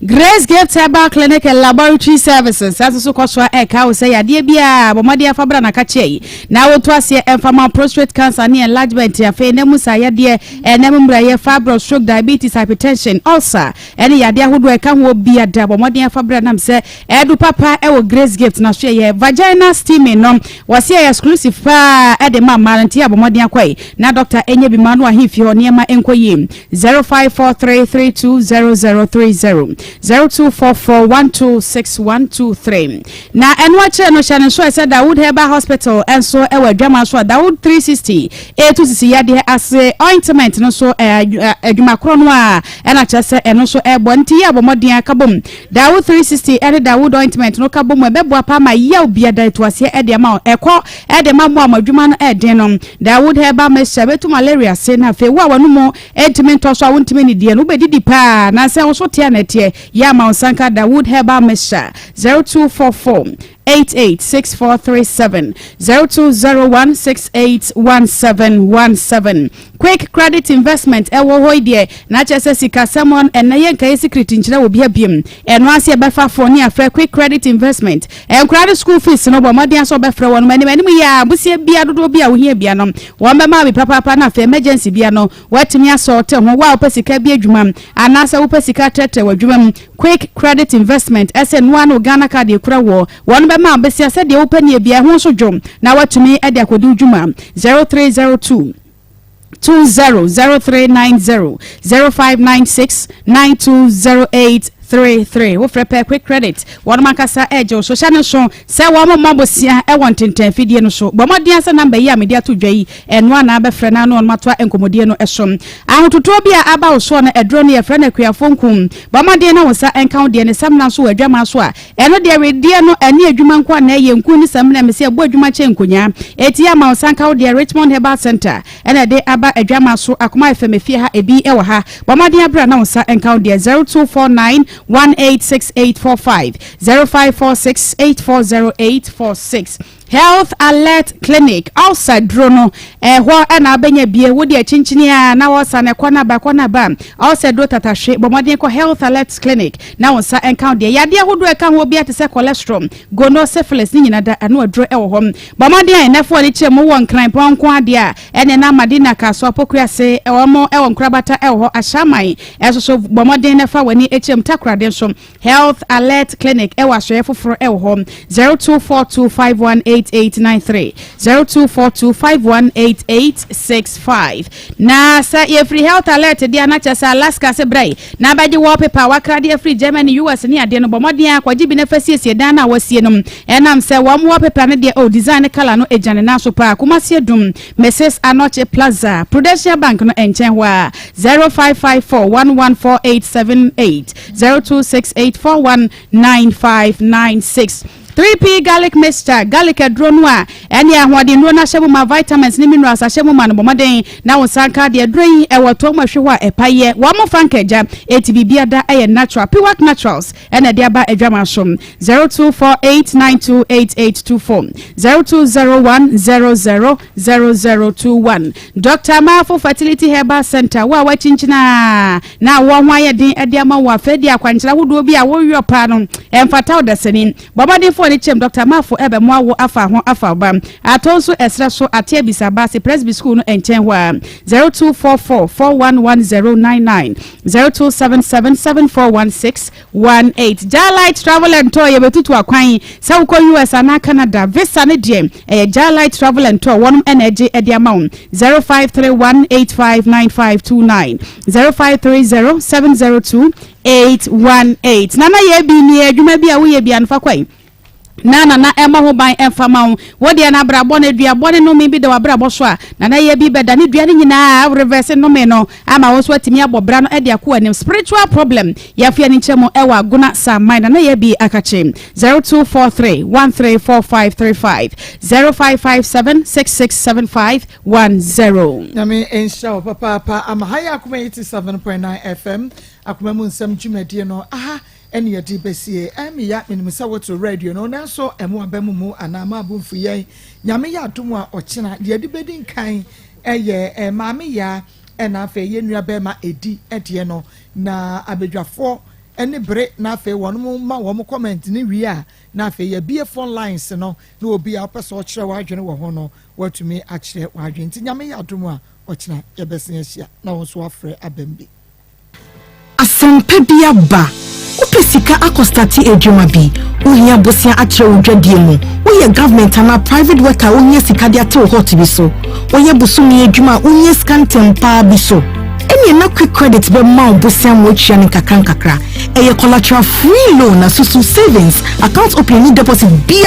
Grace Gift Herbal Clinic and Laboratory Services nso so kɔ so a ɛka wo sɛ yadeɛ biara bɔ mmɔden afa bra na ka kyerɛ yi na woto aseɛ ɛmfa ma prostate cancer ne enlargement, afei na mu saa yadeɛ ɛnam mmerɛyɛ, fibroid, stroke, diabetes, hypertension, ulcer ɛne yadeɛ ahodoɔ ɛka ho biada, bɔ mmɔden afa bra nam sɛ ɛdu papa ɛwɔ Grace Gift na so yɛ vaginal steaming no wɔsi ɛyɛ exclusive paa ɛde ma mmaa no, nti abɔ mmɔden akɔ yi na doctor ɛnyɛ bi ma no ahemfie hɔ nneɛma nkɔ yie. 0543320030, 0244126123. Na ɛno akyerɛ no hyɛ ne nso ɛsɛ Dawood Herbal Hospital ɛnso ɛwɔ adwama so a Dawood 360 ɛtu sisi yadeɛ ase ointment no nso adwuma korɔ no a ɛna kyerɛ sɛ ɛno nso ɛbɔ nti yɛ abɔ mmɔden aka bom. Dawood 360 ɛne Dawood ointment no ka bom, ɛbɛboa pa ma yaw biada ɛto aseɛ ɛde ama wo ɛkɔ ɛde ma mo a mo adwuma no ɛden no. Dawood Herbal mixture bɛtu malaria se, na afei wo a w'anomu ɛntumi ntɔ so a wontumi nnidiɛ no, wobɛdidi paa na sɛ wo so teɛ na ɛteɛ yɛ ama wo nsanka. Dawood Herbal mixture, 0244 886437, 0201681717. Quick Credit Investment ɛwɔ hɔ yi deɛ na kyerɛ sɛ sikasɛm ɛnɛ yɛ nka yɛ secret nkyerɛ wɔ bi abiem. Ɛno ase ɛbɛfa phone ne afrɛ Quick Credit Investment. Nkora de school fees no, bɔ mmɔden asɛ ɔbɛfrɛ wɔn anim anim yɛ a bosia bia dodoɔ bi a wohia bia no wɔn bɛma bi papaapa, na afei emergency bia no wɔatumi asɔ ɔte ho. Wo a wopɛ sika bi adwuma anaasɛ wopɛ sika trɛtrɛ wɔ adwuma mu, Quick Credit Investment ɛsɛ noa no Ghana Card ekura wɔ wɔn bɛma besia sɛdeɛ wopɛ ne ebia ɛho nso dwom na watumi de akɔdi dwuma. 0302 200390, 0596 9208. 33. Wofrɛ pɛ Quick Credit, wɔnom ankasa ɛregye wo so. Hyɛ no nso sɛ wɔn mmɔ bosea ɛwɔ ntentɛn fidie no so. Bɔ mmɔden sɛ namba yi a mede ato dwa yi, ɛno a na abɛfrɛ na ano wɔnom atoa nkɔmmɔdie no so. Ahototoɔ bi a aba wo soɔ no, aduro no yɛfrɛ no akuafoɔ nkum. Bɔ mmɔden na wo nsa nka wo deɛ ne samina nso wɔ adwaman so a, ɛno deɛ wedeɛ no ɛne adwuma nko a na ɛyɛ. Nku ne samina me sɛ ɛbɔ adwuma kyɛ nkonyaa. Eti ama wo nsa nka wo deɛ. Richmond Herbal Center ɛna ɛde aba adwaman so. Akoma FM efie ha ebi ɛwɔ ha. Bɔ mmɔden abira na wo nsa nka wo deɛ. 0249 186845, 0546 840846. Health Alert Clinic, ulcer duro no ɛhɔ ɛna abɛnya bie. Wode akyinkyini a na wɔsa no ɛkɔ no aba, ɛkɔ no aba. Ulcer duro tatahwe, bɔ mmɔden kɔ Health Alert Clinic na wo nsa nka wo deɛ. Yadeɛ ahodoɔ ɛka ho bi te sɛ cholesterol, gono, syphilis ne nyina da ɛno aduro ɛwɔ hɔ. Bɔ mmɔden a ɛnɛfoɔ ne kyerɛ mu wɔ Nkran pɔn nko adeɛ a ɛne na Madina Kaso Apokua ase ɛwɔ mo, ɛwɔ Nkorabata, ɛwɔ hɔ Ahyɛaman ɛso so. Bɔ mmɔden na fa w'ani akyerɛ mu. Takorade nso, Health Alert Clinic ɛwɔ asɔeɛ foforɔ ɛwɔ hɔ. 0242518893, 0242518865. Na sɛ yɛfiri Health Alert deɛ, na kyerɛ sɛ Alaska se brɛ na abɛgye wallpaper a wakrade afiri Germany, US ne adeɛ no. Bɔ mmɔden a kɔgye bi na fa siesie dan no a wasie no. Ɛnam sɛ wɔn wallpaper no deɛ, oh, design ne colour no gyina ne nan so paa. Kumasi Adum, Mrs Anɔkye Plaza, Prudential Bank no nkyɛn hɔ a, 0554114878, 0268419596. 3P Garlic Mixture, garlic aduro no a ɛne ahoɔden nnuro no ahyɛ mu ma, vitamins ne minerals ahyɛ mu ma no. Bɔmmɔden na wo nsa nka deɛ. Aduro yi ɛwɔ toɔ mu ahwɛ hɔ a ɛpa yɛ wɔn mo fa nkagya eti biribia da ɛyɛ natural. Piwak Naturals ɛna ɛde aba adwama so. 0248928824, 0201000021. Dr Mafo Fertility Herbal Center, wo a wakyinkyina na wɔn ho ayɛ den ɛde ama wo afɛ di akwankyerɛ ahodoɔ bi a wɔyɔ paa no, ɛmfata wo dasani. Bɔmmɔdenfoɔ ne kyɛm Dr Mafo ɛbɛmoa wo afa ho afa ba atɔ nso ɛserɛ so ate abisa baase Presby School no nkyɛn hɔ a, 0244 411099, 0277 741618. Jalite Travel and Tour, yɛbɛtutu akwan sɛ wokɔ US anaa Canada visa ne deɛ, ɛyɛ Jalite Travel and Tour wɔnom ɛna ɛgye ɛde ama wo. 0531 859529, 0530 702 818. Nana yɛ bi ni adwuma bi a woyɛ bi anfa kwan na nana ɛmɔ ho ban ɛmfa ma wo. Wodeɛ no abrabɔ no aduabɔ ne nome bi da wabrabɔ so a, nana yɛ bi bɛda ne dua no nyinaa reverse nome no ama wo nso atumi abɔ bra no ɛde akɔ anim. Spiritual problem, yɛafea no nkyɛn mu ɛwɔ Agona Saman. Nana yɛ bi akakye 0243 134535, 0557 6675 10. Nyame nhyira wo papaapa. Ama ha yɛ Akoma 87.9 FM, Akoma mu Nsɛm dwumadie no aha ɛne yɛde bɛsie. Ɛmeya menim sɛ woto radio no, nanso ɛmo aba mu mu anaa ma abo mfiri yɛn. Nyame yɛ adom a, ɔkyena deɛ yɛde bɛdi nkan ɛyɛ maame Yaa, ɛna afei yɛn nua bɛrima edi ɛdeɛ no na abadwafoɔ ɛne bere, na afei wɔn ma wɔn comment ne wie a, na afei yɛbie phone lines no na obi a ɔpɛ sɛ ɔkyerɛ w'adwene wɔ ho no, watumi akyerɛ w'adwene. Nti Nyame yɛ adom a, ɔkyena yɛbɛsen ahyia na wɔn nso afrɛ abɛn bi. Asɛmpa bi aba. Wopɛ sika akɔ start adwuma bi, wohia bosea akyerɛ wo dwadie mu, woyɛ government anaa private worker a wohia sika de ate wo hot bi so, woyɛ bosome adwuma a wohia sika ntɛm paa bi so, ɛneɛ na Quick Credit bɛma wo bosea ma woatua no nkakra nkakra. Ɛyɛ collateral free loan na susu savings account opening ne deposit bia.